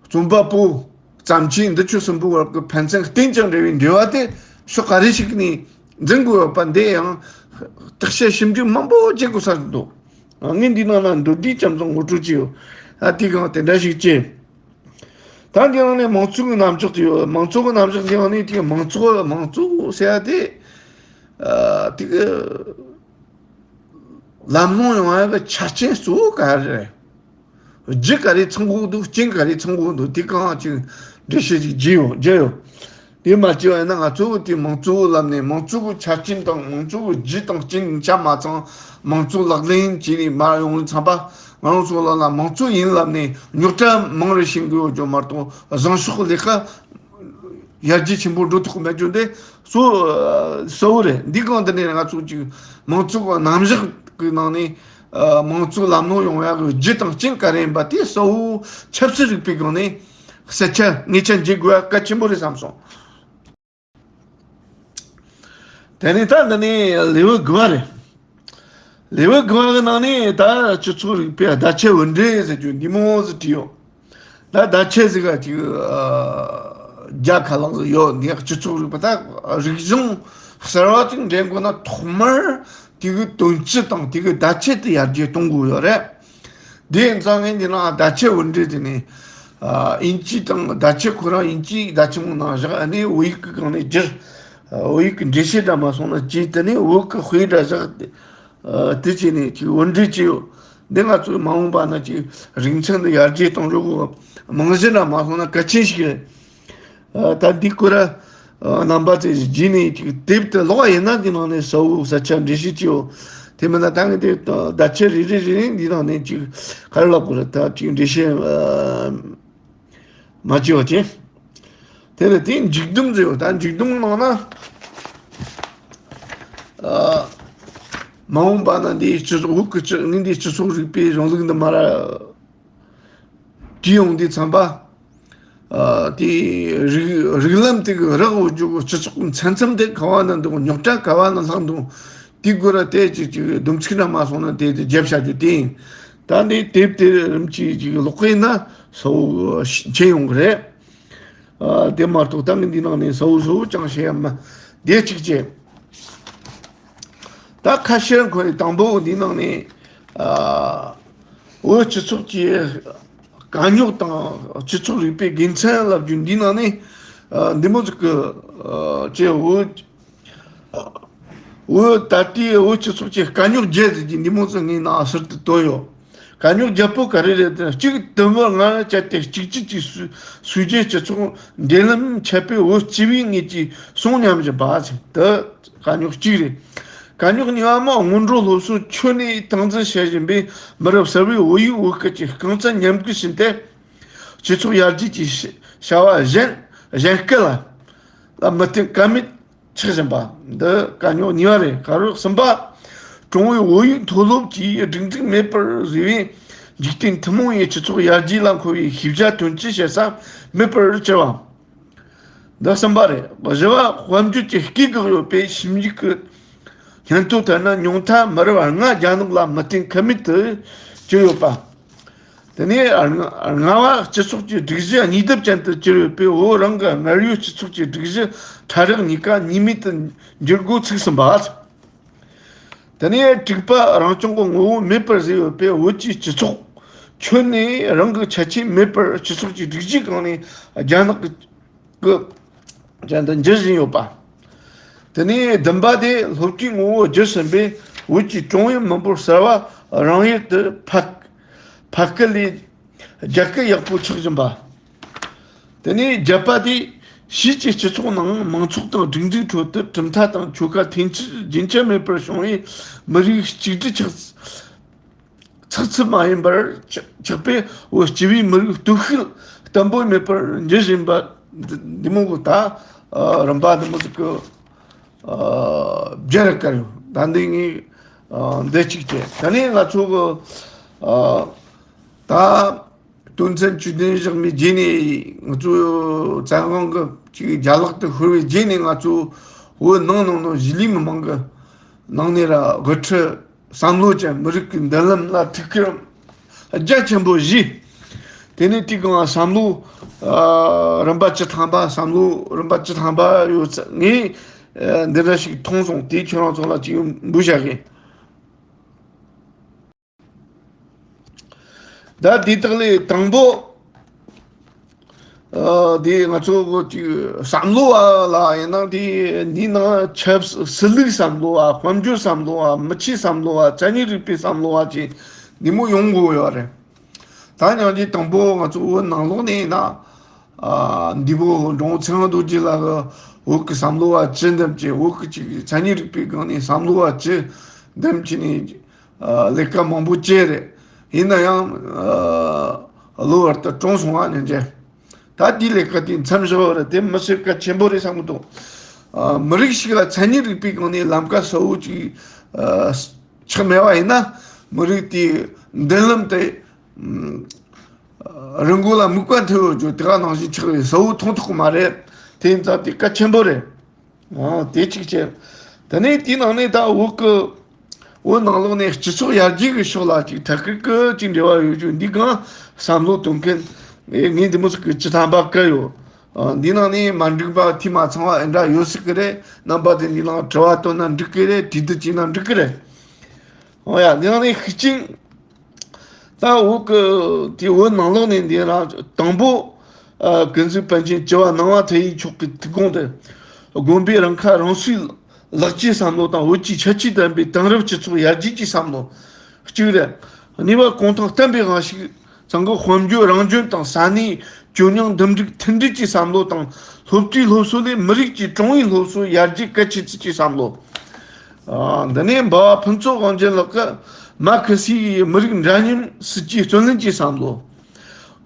རྩོམ་པ་པོ་བརྩམས་ཆོས་འདི་ཆོ་གསུམ་པོའི་བར་གྱི་ཕན་ཚུན་རྟེན་ཅིང་འབྲེལ་བའི་འབྲེལ་བ་དེ་ཕྱོགས་ག་རེ་ཞིག་ནས་འཛིན་དགོས་ཡོད་པ་འདི་ཡང་བརྟག་དཔྱད་ཞིབ་འཇུག་མང་པོ་བྱེད་དགོས་ས་འདུག་ངས་འདི་ནང་ན་མདོར་བསྡུས་ཙམ་ཙམ་ངོ་སྤྲོད་བྱས་ཡོད། ཨ་དེ་གང་དེ་འདྲ་ཞིག་བྱས། ད་འདི་ནང་ནས་མང་གཙོའི་རྣམ་གཞག་དེ་ཡོད། མང་གཙོའི་རྣམ་གཞག་འདི་ནང་ནས་དེ་མང་གཙོ་མང་གཙོ་ཟེར་ཡ་དེ་ཨ་དེ་གི་ལམ་ལྷོང་ཡོང་ཡ་གི་ཆ་རྐྱེན་གཙོ་བོ་ག་རེ་རེད། རྒྱུ་ག་རེ་ཚང་དགོས་འདུག་རྐྱེན་ག་རེ་ཚང་དགོས་འདུག་དེ་གང་ཅིག་འགྲེལ་བཤད་ཅིག་བགྱིས་ཡོད་བརྗོད་ཡོད། དེ་མ་བྱས་པ་ཡིན་ན་ང་ཚོ་གི་དེ་མང་གཙོ་བོ་ལམ་ནས་མང་གཙོ་གི་ཆ་རྐྱེན་དང་མང་གཙོ་གི་རྒྱུ་དང་རྐྱེན་ཆ་མ་ཚང་། མང་གཙོ་ལག་ལེན་བྱས་ནས་མར་ཡོང་ལ་འཚམ་པ་ང་རང་ཚོ་ལ་ལ་མང་གཙོ་ཡིན་ལབ་ནས་རྙོག་དྲ་མང་རུ་ཕྱིན་དགོས་ཡོད་རྒྱུ་མ་གཏོགས་བཟང་ཕྱོགས་ལས་ཀ་ཡར་རྒྱས་ཆེན་པོ་འགྲོ་ཐུབ་མེད་རྒྱུ་འདི་གཙོ་གཙོ་བོ་རེད། འདི་གང་དེ་ནས་ང་ཚོ་ཅིག་མང་གཙོ་གི་རྣམ་གཞག་གི་ནང་ནས་ཨ་མང་གཙོ་ལམ་ལྷོང་ཡོང་ཡག་གི་རྒྱུ་དང་རྐྱེན་ག་རེ་ཡིན་པ་དེ་གཙོ་བོ་ཆབ་སྲིད་རིག་པའི་སྒང་ནས་གསལ་ཆ་ངེས་ཆ་འབྱེད་དགོས་པ་གལ་ཆེན་པོ་རེད་བསམ་སོང་། དེ་ནས་ད་འདི་ནས་ལེའུ་དགུ་པ་རེད། ལེའུ་དགུ་པ་གི་ནང་ནས་ད་སྤྱི་ཚོགས་རིག་པའི་བརྡ་ཆད་འོར་འདྲེན་ཟེར་རྒྱུ་འདི་མོ་ཟིག་བྲིས་ཡོད། ད་བརྡ་ཆད་ཟིག་ག་ཅིག་ཨ་རྒྱ་ཁ་ལག་ཟིག་ཡོད། འདི་སྤྱི་ཚོགས་རིག་པ་ད་རིག་གཞུང་གསར་བ་ཅིག་འདྲེན་དགོས་ན་ཐོག་མར་དེ་གི་དོན་སྤྱི་དང་དེ་གི་བརྡ་ཆད་དེ་ཡར་རྒྱས་གཏོང་དགོས་ཡོད་རེད། དེ་ཡིན་ཙང་ངས་འདི་ན་བརྡ་ཆད་འོར་འདྲེན་དེ་ནས་ཨ་དབྱིན་ཇི་དང་། བརྡ་ཆད་ཁོ་རང་དབྱིན་ཇིའི་བརྡ་ཆད་མོ་ནང་བཞག་ཨ་ནི་བོད་ཡིག་གི་སྒང་ནས་བསྒྱུར། ཨ་བོད་ཡིག་གི་འགྲེལ་བཤད་འདྲ་མ་སོང་ན་ཅིག་དེ་ནས་བོད་ཀྱི་དཔེ་འདྲ་བཞག་སྟེ། ཨ་དེ་བྱས་ནས་ཅིག་འོར་འདྲེན་བྱས་ཡོད། འདི་ང་ཚོའི་མ་འོངས་པ་ན་ཅིག་རིག་ཚན་འདི་ཡར་རྒྱས་གཏོང་རྒྱུ་གི་རྨང་གཞི་འདྲ་མ་སོང་ན་གལ་ཆེན་ཞིག་རེད། ཨ་ད་འདི་ཁོ་ར་ཨ་རྣམ་པ་ཚོས་བརྒྱུད་ནས་ཅིག་དེབ་དེ་ཀློག་པ་ཡིན་ན་འདི་ནང་ནས་གསལ་བོ་གསལ་ཆ་འགྲེལ་བཤད་ཅིག་ཡོད། དེ་མིན་ན་ད་ངས་དེ་བརྡ་ཆད་རེ་རེ་རེ་རེ་འདི་ནང་ནས་ཅིག་ག་རེ་ལབ་དགོས་རེད། ད་ཅིག་འགྲེལ་བཤད་ཨ་མ་བྱས་པ་བྱས། དེ་ནས་དེ་མཇུག་སྡོམ་ཟེར་ཡོད། ད་མཇུག་སྡོམ་ནང་ན་ཨ་མ་འོངས་པ་ན་འདིའི་སྤྱི་ཚོགས་བོད་ཀྱི་སྤྱི་ངས་འདིའི་སྤྱི་ཚོགས་རིག་པའི་གཞུང་ལུགས་འདི་མར་བྲིས་ཡོང་དུས་ཙམ་པ། ཨ་དེའི་རིགས་རིགས་ལམ་དེ་གི་རག་འོང་རྒྱུ་གི་སྤྱི་ཚོགས་ཀྱི་མཚན་རྩོམ་དེ་ག་བ་ན་འདུག་རྙོག་དྲ་ག་བ་ན་ལྷག་འདུག་དེ་དགོས་ར་དེ་ཅིག་ཅིག་སྡོམ་ཚིག་འདྲ་མ་སོང་ན་དེ་དེ་བརྒྱབ་བྱ་རྒྱུ་དེ་ཡིན། ད་འདི་དེབ་དེ་རིམ་གྱིས་ཅིག་ཀློག་གི་ཡིན་ན་གསལ་བོ་མཁྱེན་ཡོང་གི་རེད། ཨ་དེ་མ་གཏོགས་ད་ངས་འདི་ནང་ནས་གསལ་བོ་གསལ་བོ་ཅང་བཤད་ཡ་མ་བསྡད་ཅིག་བྱས། ད་ཁ་ཤས་ཁོ་ནས་དང་པོ་འདི་ནང་ནས་ཨ་བོད་སྤྱི་ཚོགས་ཀྱི་དཀའ་རྙོག་དང་སྤྱི་ཚོགས་རིག་པའི་དགེ་མཚན་ལབ་རྒྱུ་འདི་ནང་ནས་ཨ་འདི་མོ་ཟིག་གི་ཨ་ཅེ་བོད་བོད་ད་ལྟའི་བོད་སྤྱི་ཚོགས་ཀྱི་དཀའ་རྙོག་བརྒྱད་ཟེར་གྱི་འདི་མོ་ཟིག་ངའི་ནང་ཟུར་དུ་བཏོན་ཡོད། དཀའ་རྙོག་བརྒྱད་པོ་ག་རེ་རེད་ཟེར་ན། གཅིག་དུམ་བུ་ལྔ་བཅད་དེ་གཅིག་གྱུར་གྱི་སུ་སུའུ་ཅན་སྤྱི་ཚོགས་འབྲེལ་ལམ་ཆད་པས་བོད་སྤྱི་པའི་ངོས་ཀྱི་གསུང་ཉམས་བཞིན་པ་ཟེར། དེ་དཀའ་རྙོག་གཅིག་རེད། དཀའ་རྙོག་གཉིས་པ་མ་སྔོན་འགྲོ་སློབ་གསོ་ཁྱོན་ནས་སྟངས་འཛིན་བྱེད་བཞིན་པའི་མི་རབས་གསར་བའི་བོད་ཡིག་བོད་སྐད་ཀྱི་རྐང་རྩལ་ཉམས་རྒུད་ཕྱིན་ཏེ། སྤྱི་ཚོགས་ཡར་རྒྱས་ཀྱི་བྱ་བ་གཞན་གཞན་སྐད་ལ་ལ་མི་བརྟེན་ཀ་མེད་ཆགས་བཞིན་པ། འདི་དཀའ་རྙོག་གཉིས་པ་རེད། དཀའ་རྙོག་གསུམ་པ། གྲོང་བའི་བོད་ཡིག་མཐོ་སློབ་ཀྱིས་སྒྲིག་འཛུགས་མེད་པར་བཟོས་པའི་ འཇིག་རྟེན་ཐུན་མོང་ཡི་སྤྱི་ཚོགས་ཡར་རྒྱས་ལ་མཁོ་བའི་ཤེས་བྱ་དོན་སྤྱི་བྱེད་ས་མེད་པར་གྱུར་བ། འདི་གསུམ་པ་རེད། བཞི་བ་དཔལ་འབྱོར་གྱི་སྐད་འགག་ཡོད་པས་ཞིབ་འཇུག་གི་སྙན་ཐོ་ལྟར་ན་ཉུང་མཐའ་མི་རབས་ལྔ་རྒྱ་ནག་ལ་མི་བརྟེན་ཁུལ་མེད་དུ་གྱུར་ཡོད་པ། དེ་ནས་ལྔ་བ་སྤྱི་ཚོགས་ཀྱི་སྒྲིག་གཞི་གཉིས་ལྡབ་ཅན་དུ་གྱུར་ཡོད་པས་བོད་རང་གི་སྔར་ཡོད་སྤྱི་ཚོགས་ཀྱི་སྒྲིག་གཞི་ཕྲ་རགས་གཉིས་ཀ་གཉིས་མེད་དུ་འགྱུར་འགོ་ཚུགས་ཟིན་པ། དེ་ནས་དྲུག་པ་རང་སྐྱོང་གི་ངོ་བོ་མེད་པར་བཟོས་ཡོད་པས་བོད་ཀྱི་སྤྱི་ཚོགས་ཁྱོན་ནས་རང་གི་ཁྱད་ཆོས་མེད་པར་སྤྱི་ཚོགས་ཀྱི་སྒྲིག་གཞིའི་སྒང་ནས་རྒྱ་ནག་གི་ཅན་དུ་འགྱུར་བཞིན་ཡོད་པ། དེ་ནས་བདུན་པ་དེ་སློབ་གྲྭའི་ངོ་བོ་བསྒྱུར་ཟིན་པས་བོད་ཀྱི་ཀྲུང་ཡོན་མི་འབོར་གསར་བ་རང་ཡུལ་དུ་ཕ་ཕ་སྐད་ལས་རྒྱ་སྐད་ཡག་པོ་ཆགས་བཞིན་པ། དེ་ནས་བརྒྱད་པ་དེ་ཕྱིས་ཀྱི་སྤྱི་ཚོགས་ནང་མང་ཚོགས་དང་སྒྲིག་འཛུགས་ཁྲོད་དུ་གྲུབ་མཐའ་དང་ཆོལ་ཁ་འཐེན་འཁྱེར་རྒྱུན་ཆད་མེད་པར་བྱུང་བས་མི་རིགས་གཅིག་སྒྲིལ་ཆགས་ཚགས་ཚུད་མ་ཡིན་པར་ཆགས་ཆགས་པས་བོད་སྤྱི་པའི་མི་རིགས་སྟོབས་ཤུགས་བརྟན་པོ་མེད་པར་འགྱུར་བཞིན་པ་འདི་འདི་མོ་གི་ད་རིམ་པ་འདི་མོ་ཟིག་གི་སྦྱར་དཀའ་ཡོད། ད་འདི་ངས་འདི་གཅིག་བྱས། ད་ནས་ང་ཚོ་གི་ད་དོན་ཚན་བཅུ་བདུན་བཞག་མའི་རྗེས་ནས་ང་ཚོ་བཙན་དབང་གི་ཅིག་རྒྱ་ལག་ཏུ་ཤོར་བའི་རྗེས་ནས་ང་ཚོ་བོད་ནང་ནང་ནང་གཞིས་ལུས་མི་མང་གི་ནང་ནས་ར་དབུ་ཁྲིད་བསམ་བློ་ཅན་མི་རིགས་ཀྱི་མདུན་ལམ་ལ་ཐུགས་ཁུར་རྒྱ་ཆེན་པོ་བཞེས། དེ་ནས་དེའི་སྒང་བསམ་བློ་རིམ་པ་བཅུ་ཐམ་པ་བསམ་བློ་རིམ་པ་བཅུ་ཐམ་པ་ཡོད་ཚད་ངས་འདི་འདྲ་ཞིག་མཐོང་སོང་། དེ་ཁྱོད་རང་ཚོ་ལ་ཅིག་འབུལ་བྱ་གི། ད་དེ་དག་ལས་དང་པོ། ཨ། དེ་ང་ཚོ་གི་ཅིག་བསམ་བློ་བ་ལ་ཡིན་ན་དེ་འདི་ནང་ཆབ་སྲིད་ལུགས་བསམ་བློ་བ། དཔལ་འབྱོར་བསམ་བློ་བ། མི་ཆོས་བསམ་བློ་བ། མཚན་ཉིད་རིག་པའི་བསམ་བློ་བ་བཅས་འདི་མོ་ཡོང་དགོས་ཡོད་རེད། ད་ཉང་གི་དང་པོ་ང་ཚོ་བོད་ནང་ལོགས་ནས་ཡིན་ན། ཨ། འདི་བོ་འབྲོང་ཚེ་དབང་རྡོ་རྗེ་ལགས་ཀྱི་བོད་ཀྱི་བསམ་བློ་བ་བཅུ་འདེམས་ཀྱི་བོད་ཀྱི་ཅིག་མཚན་ཉིད་རིག་པའི་སྒང་ནས་བསམ་བློ་བ་བཅུ་འདེམས་ཀྱི་ནས། ཨ། ལས་ཀ་མང་པོ་བྱས་རེད། ཡིན་ན་ཡང་། ཨ། གློ་བུར་དུ་གྲོངས་སོང་བ་ནི་འདྲ། ད་དེའི་ལས་ཀ་དེ་མཚམས་བཞག་པ་རེད། དེ་མི་སེར་གལ་ཆེན་པོ་རེད་བསམ་གི་འདུག་ཨ། མི་རིགས་ཤིག་ལ་མཚན་ཉིད་རིག་པའི་སྒང་ནས་ལམ་ཀ་གསལ་བོ་ཅིག་ཨ། ཆགས་མེད་པ་ཡིན་ན་མི་རིགས་དེའི་མདུན་ལམ་དེ། ཨ། རི་མགོ་ལ་སྨུག་པ་མཐིལ་བུར་གྱུར་དེ་ག་ནང་བཞིན་ཆགས་རེད། གསལ་བོ་མཐོང་ཐུབ་ཀྱི་མ་རེད། དེ་ཡིན་ཙང་དེ་གལ་ཆེན་པོ་རེད། ཨ། དེ་གཅིག་བྱས། དེ་ནས་དེའི་ནང་ནས་ད་བོད་ཀྱི་བོད་ནང་ལོགས་ནས་སྤྱི་ཚོགས་ཡར་རྒྱས་ཀྱི་ཕྱོགས་ལ་ཅིག་ཐད་ཀར་གྱི་ཅིག་འབྲེལ་བ་ཡོད་རྒྱུ་འདི་གང་བསམ་བློ་གཏོང་མཁན་ངས་འདི་མོ་ཟིག་གི་བཅུ་ཐམ་པ་བཀོད་ཡོད། ཨ། འདི་ནང་ནས་མ་འགྲིག་པ་འཐུས་མ་ཚང་བ་འདྲ་ཡོད་སྲིད་ཀྱི་རེད། རྣམ་པ་དེ་འདི་ནང་དྲི་བ་བཏོན་ན་འགྲིག་གི་རེད། དྲིས་དུ་བྱས་ན་འགྲིག་གི་རེད། འོ་ཡ། འདི་ནང་ནས་ཤུགས་རྐྱེན། ད་བོད་ཀྱི་དེ་བོད་ནང་ལོགས་ནས་འདི་རང་དང་པོ། ཨ། ཀུན་གཟིགས་པཎ་ཆེན་བཅུ་བ་ནང་པ་ཐེག་མཆོག་གི་ཐུགས་དགོངས་དེ། དགོན་པའི་རང་ཁ་རང་གསོའི་ལེགས་སྐྱེས་བསམ་བློ་དང་བོད་ཀྱི་ཁྱད་ཆོས་ལྡན་པའི་དེང་རབས་སྤྱི་ཚོགས་ཡར་རྒྱས་ཀྱི་བསམ་བློ་གཅིག་རེད། གཉིས་པ་གུང་ཐང་བསྟན་པའི་དབང་ཕྱུག་ཚང་གི་དཔལ་འབྱོར་རང་བྱོན་དང་ས་གནས་ཇོ་ཉང་འདུམ་འགྲིག་མཐུན་སྒྲིལ་གྱི་བསམ་བློ་དང་སློབ་གྲྭའི་སློབ་གསོ་ལས་མི་རིགས་ཀྱི་ཀྲུང་ཡོན་སློབ་གསོ་ཡར་རྒྱས་གལ་ཆེ་ཚུལ་གྱི་བསམ་བློ། ཨ། འདི་ནས་འབའ་བ་ཕུན་ཚོགས་དབང་ཆེན་ལགས་ཀྱིས་མ་ཁི་སི་ཡི་མི་རིགས་འདྲ་མཉམ་སྲིད་ཇུས་བརྩོན་ལེན་གྱི་བསམ་བློ།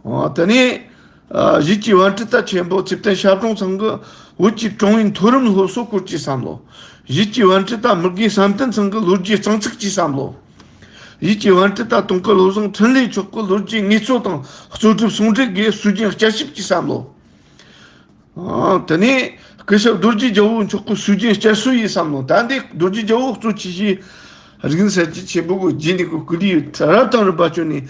ཨ། དེ་ནས། ཨ། གཞིས་ཀྱི་བན་དྷྲི་ཏ་ཆེན་པོ་ཚེ་བརྟན་ཞབས་དྲུང་ཚང་གིས་བོད་ཀྱི་ཀྲུང་ཡོན་མཐོ་རིམ་སློབ་གསོ་སྐོར་གྱི་བསམ་བློ། གཞིས་ཀྱི་བན་དྷྲི་ཏ་མི་དགེ་བསམ་གཏན་ཚང་གིས་ལོ་རྒྱུས་གཙང་ཚིགས་ཀྱི་བསམ་བློ། གཞིས་ཀྱི་བན་དྷྲི་ཏ་དུང་དཀར་བློ་བཟང་འཕྲིན་ལས་མཆོག་གིས་ལོ་རྒྱུས་ངེས་གཙོ་དང་གཙོ་སྒྲུབ་ཟུང་འབྲེལ་སྒོས་སྲོལ་རྒྱུན་བསྐྱར་ཞིབ་ཀྱི་བསམ་བློ། ཨ། དེ་ནས་སྐུ་ཞབས་རྡོ་རྗེ་རྒྱལ་པོ་མཆོག་གི་སྲོལ་རྒྱུན་བསྐྱར་གསོ་ཡི་བསམ་བློ། ད་འདི་རྡོ་རྗེ་རྒྱལ་པོ་གཙོ་ཆེ་ཞིང་རིག་གསར་གྱི་ཆེན་པོ་གི་རྗེས་འདེད་ཀྱི་སྐུ་ལུས་རབ་དང་རིམ་པ་བྱོན་ནས།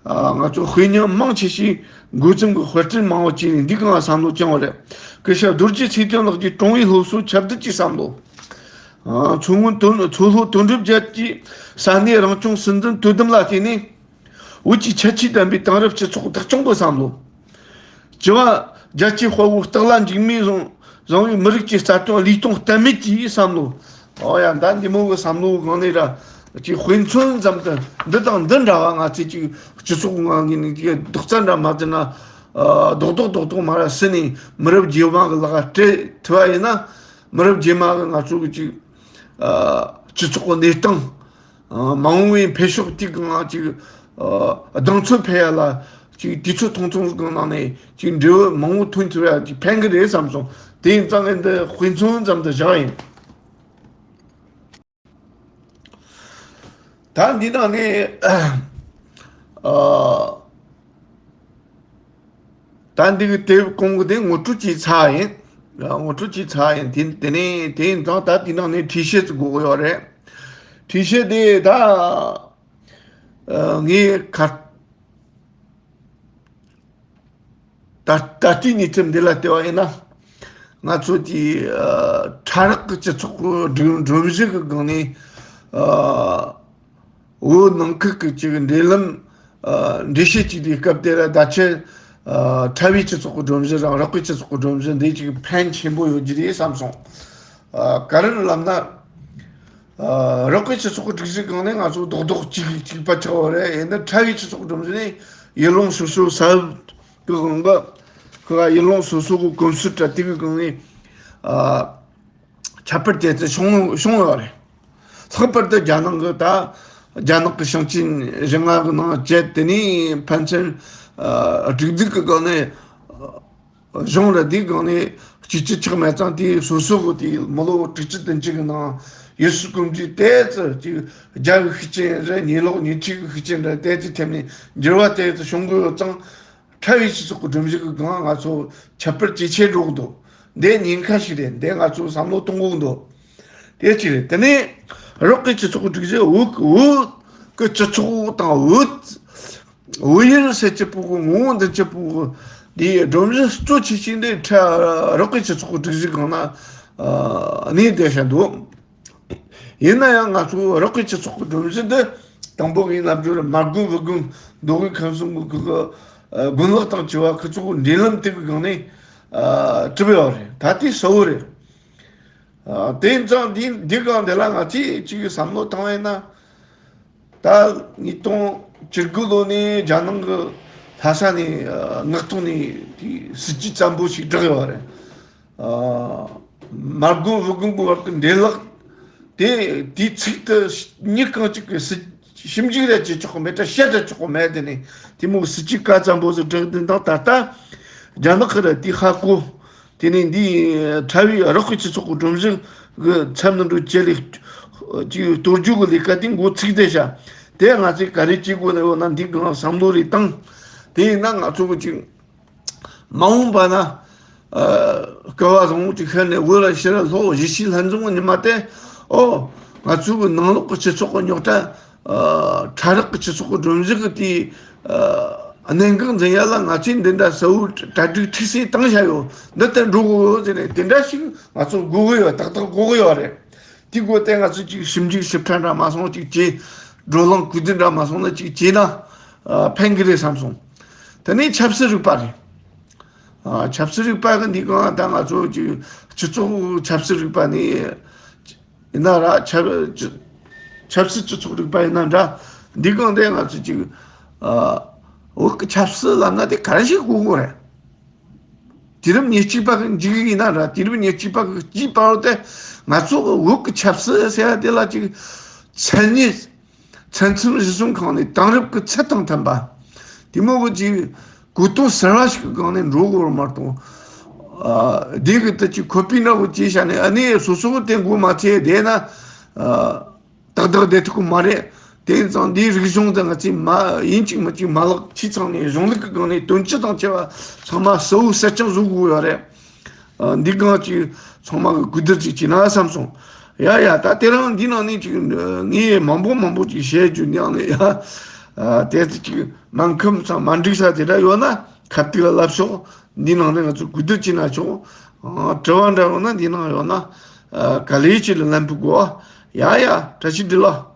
ཨ། ང་ཚོ་དཔེ་རྙིང་མང་ཆེ་ཞིག་འགོ་རྩོམ་གྱི་དཔེ་སྐྲུན་མང་བོ་བྱས་ནས་འདི་གང་བསམ་བློ་བཅངས་པ་རེད། སྐུ་ཞབས་རྡོ་རྗེ་ཚེ་བརྟན་ལགས་ཀྱིས་ཀྲུང་ཡོན་སློབ་གསོ་ཁྱབ་གདལ་གྱི་བསམ་བློ། ཨ། མཚོ་སྔོན་དོན་མཚོ་ལྷོ་དོན་གྲུབ་རྒྱལ་གྱི་ས་གནས་རང་སྐྱོང་སྲིད་འཛིན་དོ་དམ་ལ་བརྟེན་ནས། བོད་ཀྱི་ཁྱད་ཆོས་ལྡན་པའི་དེང་རབས་སྤྱི་ཚོགས་བདག་སྐྱོང་གི་བསམ་བློ། བཅུ་བ། རྒྱལ་གཅེས་དཔའ་བོ་སྟག་ལྷ་འཇིགས་མེད་བཟང་བཟང་བའི་མི་རིགས་ཀྱི་རྩ་དོན་བློས་གཏོང་གཏན་མེད་ཀྱི་བསམ་བློ། ཨོ་ཡ། ད་འདི་མོ་གི་བསམ་བློ་གང་ནས་ར་ཅིག་དཔེ་མཚོན་ཙམ་དུ་འདི་དང་འདི་འདྲ་བ་ང་ཚོས་ཅིག་སྤྱི་ཚོགས་ངང་གི་ནས་ཅིག་རྡོག་རྩ་འདྲ་མ་བརྩིས་ན། ཨ། རྡོག་རྡོག་རྡོག་རྡོག་མ་ར་བསྲེས་ནས་མི་རབས་རྗེས་མ་གི་ལག་སྤྲད་ཐུབ་པ་ཡིན་ན། མི་རབས་རྗེས་མ་གི་ང་ཚོ་གི་ཅིག་ཨ། སྤྱི་ཚོགས་ཀྱི་གནས་སྟངས། ཨ། མ་འོངས་པའི་འཕེལ་ཕྱོགས་དེ་གང་ཅིག་ཨ། གདེང་ཚོད་འཕེལ་ཡ་ལ་ཅིག་དུས་ཚོད་ཐུང་ཐུང་གི་ནང་ནས་ཅིག་འབྲས་བུ་མང་པོ་ཐོན་ཐུབ་ཡ་ཅིག་ཕན་གི་རེད་བསམ་སོང་། དེ་ཡིན་ཙང་ངས་འདི་དཔེ་མཚོན་ཙམ་དུ་བཞག་ཡིན། ད་འདི་ནང་ནས། ཨ། ད་འདི་གི་དེབ་གོང་གི་དེ་ངོ་སྤྲོད་ཀྱི་ཚར་ཡིན། ངོ་སྤྲོད་ཀྱི་ཚར་ཡིན། དེ་དེ་ནས་དེ་ཡིན་ཙང་ད་དེ་ནང་ནས་ཁྲིད་བཤད་ཅིག་དགོས་ཀྱི་ཡོད་རེད། ཁྲིད་བཤད་དེ་ད་ངས་ཁ། ད་ད་ལྟའི་གནས་ཚུལ་འདི་ལ་བལྟས་པ་ཡིན་ན། ང་ཚོ་དེ་ཨ་ཕྲ་རགས་ཀྱི་སྤྱི་ཚོགས་ཀྱི་སྒྲོམ་སྒྲོམ་གཞི་གི་སྒང་ནས། ཨ་བོད་ནང་ཁུལ་གྱི་ཅིག་འབྲེལ་ལམ། ཨ་འགྲེལ་བཤད་ཅིག་དེའི་སྐབས་དེ་ལ་ད་ཆ་ཨ་ཕྲ་བའི་སྤྱི་ཚོགས་ཀྱི་སྒྲོམ་གཞི་དང་རགས་པའི་སྤྱི་ཚོགས་ཀྱི་སྒྲོམ་གཞི་འདི་ཅིག་ཕན་ཆེན་པོ་ཡོད་རྒྱུ་རེད་བསམ་སོང་། ཨ་ག་རེ་ལབ་ན། ཨ་རགས་པའི་སྤྱི་ཚོགས་ཀྱི་སྒྲིག་གཞི་སྒང་ནས་ང་ཚོ་རྡོག་རྡོག་གཅིག་གཅིག་པ་ཆགས་པ་རེད། ཡིན་ན་ཕྲ་བའི་སྤྱི་ཚོགས་སྒྲོམ་གཞི་ནས་ཡུལ་ལུང་སོ་སོ་ས་བབ་ཀྱི་དབང་གིས་ཁོ་ཡུལ་ལུང་སོ་སོ་གི་གོམས་སྲོལ་འདྲ་དེ་གི་སྒང་ནས། ཨ་ཁྱད་པར་དེ་ཚོ་བྱུང་བྱུང་ཡོད་རེད། ལྷག་པར་དུ་རྒྱ་ནག་གི་ད་རྒྱ་ནག་གི་ཞིང་ཆེན་བཞི་ལྔ་གི་ནང་བཅད་དེ་ནས་ཕན་ཚུན་ཨ་སྒྲིག་འཛུགས་ཀྱི་སྒང་ནས། གཞུང་ལ་དེའི་སྒང་ནས་གཅིག་གཅིག་ཆགས་མེད་ཙང་དེའི་སོ་སོ་གི་དེའི་མི་ལོ་དྲུག་ཅུ་བདུན་ཅུ་གི་ནང་ཡུལ་སྲོལ་གོམས་འདྲིས་ཏོག་ཙམ་ཅིག་རྒྱ་གི་ཤུགས་རྐྱེན་རེད། ཉེ་ལོགས་ཉེ་འཁྲིས་ཀྱི་ཤུགས་རྐྱེན་རེད། ཏོག་ཙམ་ཐེབས་ནས་འགྱུར་བ་ཏོག་ཙམ་བྱུང་གི་ཡོད་ཙང་། ཕྲ་བའི་སྤྱི་ཚོགས་ཀྱི་སྒྲོམ་གཞི་གི་སྒང་ང་ཚོ་ཁྱད་པར་ཇེ་ཆེར་འགྲོ་གི་འདུག་འདི་ཉེན་ཁ་ཞིག་རེད། འདི་ང་ཚོ་བསམ་བློ་གཏོང་དགོས་ཀྱི་འདུག་དེ་གཅིག་རེད། དེ་ནས་རགས་པའི་སྤྱི་ཚོགས་ཀྱི་སྒྲིག་གཞི། བོད་བོད་ཀྱི་སྤྱི་ཚོགས་དང་བོད། བོད་ཡུལ་ཟེར་གྱི་ཕྲུ་གུ་ངོ་བོ་འདི་གྱི་ཕྲུ་གུ་འདིའི་སྒྲོམ་གཞི་གཙོ་ཆེ་ཤོས་འདི་ཕྲ་རགས་པའི་སྤྱི་ཚོགས་ཀྱི་སྒྲིག་གཞི་སྒང་ན་ཨ་གནས་བསྡད་བཞིན་འདུག་ཡིན་ན་ཡང་ང་ཚོ་རགས་པའི་སྤྱི་ཚོགས་ཀྱི་སྒྲོམ་གཞི་འདི་དང་པོ་ངས་ནམ་རྒྱུན་མ་དགོན་བུ་དགོན་མདོ་དབུས་ཁམས་གསུམ་གྱི་གི་དགོན་ལག་དང་བཅས་པ་ཁོ་ཚོ་གི་འབྲེལ་ལམ་དེ་གི་སྒང་ནས་ཨ་གྲུབ་ཡོད་རེད། ད་དེ་གསལ་བོ་རེད། ཨ་དེ་ཡིན་ཙང་འདི་འདི་སྒང་འདི་ལ་ང་ཚོས་ཅིག་བསམ་བློ་བཏང་བ་ཡིན་ན། ད་ཉིས་སྟོང་བཅུ་དགུ་ལོ་ནས་རྒྱ་ནག་གི་ལྷ་ས་ནས་ཨ་མངགས་གཏོང་ནས་དེ་སྲིད་ཇུས་བཙན་པོ་ཞིག་བསྒྲགས་ཡོད་རེད། ཨ་མ་དགོན་བུ་དགོན་གྱི་བར་གྱི་འབྲེལ་ལག་དེ་དེའི་ཚིག་ཏུ་མྱི་གང་ཅིག་གི་སྲིད་ཞིབ་འཇུག་ར་བྱེད་ཆོག་གི་མེད། ད་བཤད་ར་ཆོག་གི་མེད། དེ་ནས་དེ་མོ་སྲིད་ཇུས་བཀའ་བཙན་པོ་ཟིག་བསྒྲགས། དེ་དང་ད་ལྟ་རྒྱ་ནག་གི་ར་དེ་ཧ་གོ། དེ་ནས་འདི་ཕྲ་བའི་རགས་པའི་སྤྱི་ཚོགས་ཀྱི་སྒྲོམ་གཞི་གི་ཚབ་ནི་འགྲོ་ཅེས་ལས་ཅིག་གཏོར་རྒྱུ་གི་ལས་ཀ་དེ་འགོ་ཚུགས་བསྡད་ཤག་དེ་ང་ཚོས་ག་རེ་བྱེད་དགོས་ནི་ཡོད་ན་འདི་སྒང་བསམ་བློ་རེ་བཏང་། དེ་ཡིན་ན་ང་ཚོ་གི་ཅིག་མ་འོངས་པ་ན་ཨ་སྐལ་བ་བཟང་བོ་ཅིག་ཤར་ནས་བོད་ལ་ཕྱིར་ལོག་གཞིས་བྱེས་ལྷན་འཛོམས་ཉི་མ་དེ། ཨོ་ང་ཚོ་གི་ནང་ལོགས་ཀྱི་སྤྱི་ཚོགས་ཀྱི་རྙོག་དྲ། ཨ་ཕྲ་རགས་ཀྱི་སྤྱི་ཚོགས་ཀྱི་སྒྲོམ་གཞི་གི་དེའི་ཨ་གནད་འགག་འཛིན་ཡ་ལ་ང་ཚོས་འདི་འདྲ་གསལ་བོ་གྲ་སྒྲིག་ཁྲིག་སེ་བཏང་བཞག་ཡོད། འདི་ལྟར་འགྲོ་དགོས་ཡོད་ཟེར་ནས་དེ་འདྲ་ཞིག་ང་ཚོ་དགོས་ཀྱི་ཡོད། ཏག་ཏག་དགོས་ཀྱི་ཡོད་རེད། དེ་དགོས་ཏེ་ང་ཚོས་ཅིག་ཞིབ་འཇུག་ཞིབ་ཕྲ་འདྲ་མ་སོང་ཅིག་བྱས། བགྲོ་གླེང་གུས་བསྡུར་འདྲ་མ་སོང་ན་ཅིག་བྱས་ན་ཨ་ཕན་གི་རེད་བསམ་སོང་། དེ་ནས་ཆབ་སྲིད་རིག་པ་རེད། ཨ་ཆབ་སྲིད་རིག་པ་གི་འདི་གང་ད་ང་ཚོ་ཅིག་སྤྱི་ཚོགས་ཆབ་སྲིད་རིག་པ་ནས་ཡིན་ན་ར། ཆབ་ཆབ་སྲིད་སྤྱི་ཚོགས་རིག་པ་ཡིན་ན་འདྲ། འདི་གང་དེ་ང་ཚོ་ཅིག་ཨ་བོད་ཀྱི་ཆབ་སྲིད་ལབ་ན་དེ་ག་རེ་ཞིག་དགོས་དགོས་རེད། དུས་རབས་ཉེར་གཅིག་པ་གི་མཇུག་ཡིན་ན་ར། དུས་རབས་ཉེར་གཅིག་པ་གི་དཀྱིལ་བར་དུ་ང་ཚོ་བོད་ཀྱི་ཆབ་སྲིད་ཟེར་བ་དེ་ལ་ཅིག་མཚན་ཉིད། ཚན་ཚོན་གཞི་བཟུང་ཁང་ནས་དེང་རབས་ཀྱི་ཚད་དང་མཐུན་པ། དེ་མོ་གི་ཅིག་གོ་དོན་ཟེར་བ་ཞིག་གི་སྒང་ནས་འགྲོ་དགོས་རེད་མ་གཏོགས། ཨ་དེ་གི་ད་ཅིག་ཁོ་པའི་འདྲ་བོ་བྱས་བཞག་ནས་ཨ་ནི་སོ་སོ་གི་དེ་མགོ་མ་ཚོས་བསྡད་ན། ཨ་ཏག་ཏག་བསྡད་ཐུབ་ཀྱི་མ་རེད། དེ་ཡིན་ཙང་འདིའི་རིག་གཞུང་དེ་ང་ཚོས་མ་ཡིན་གཅིག་མིན་གཅིག་མ་ལག་ཕྱིས་ཚང་ནས་གཞུང་ལུགས་ཀྱི་སྒང་ནས་དོན་སྤྱི་དང་བཅས་པ་ཚང་མ་གསལ་བོ་གསལ་རྐྱང་བཟོ་དགོས་ཡོད་རེད། ཨ་འདི་གང་ཅིག་ཚང་མ་གི་གུས་བསྡུར་ཅིག་བྱས་ན་བསམ་སོང་། ཡ་ཡ། ད་དེ་རིང་འདི་ནང་ནས་ཅིག་ངས་མང་པོ་མང་པོ་ཅིག་བཤད་རྒྱུ་འདི་ཡང་ནས་ཡ། ཨ་དེ་ཚོ་ཅིག་སྨན་ཁབ་ཚང་མ་འགྲིག་ས་དེ་འདྲ་ཡོད་ན་ཁ་ཐུག་ལ་ལབ་ཤོག་འདི་ནང་ནས་ང་ཚོ་གུས་བསྡུར་བྱས་ན་ཆོག་ཨ་དྲི་བ་འདྲ་ཡོད་ན་འདི་ནང་ཡོད་ན། ཨ་ག་ལེ་ཅིག་ལ་ལན་ཕུལ་དགོས། ཡ་ཡ། བཀྲ་ཤིས་བདེ་ལེགས།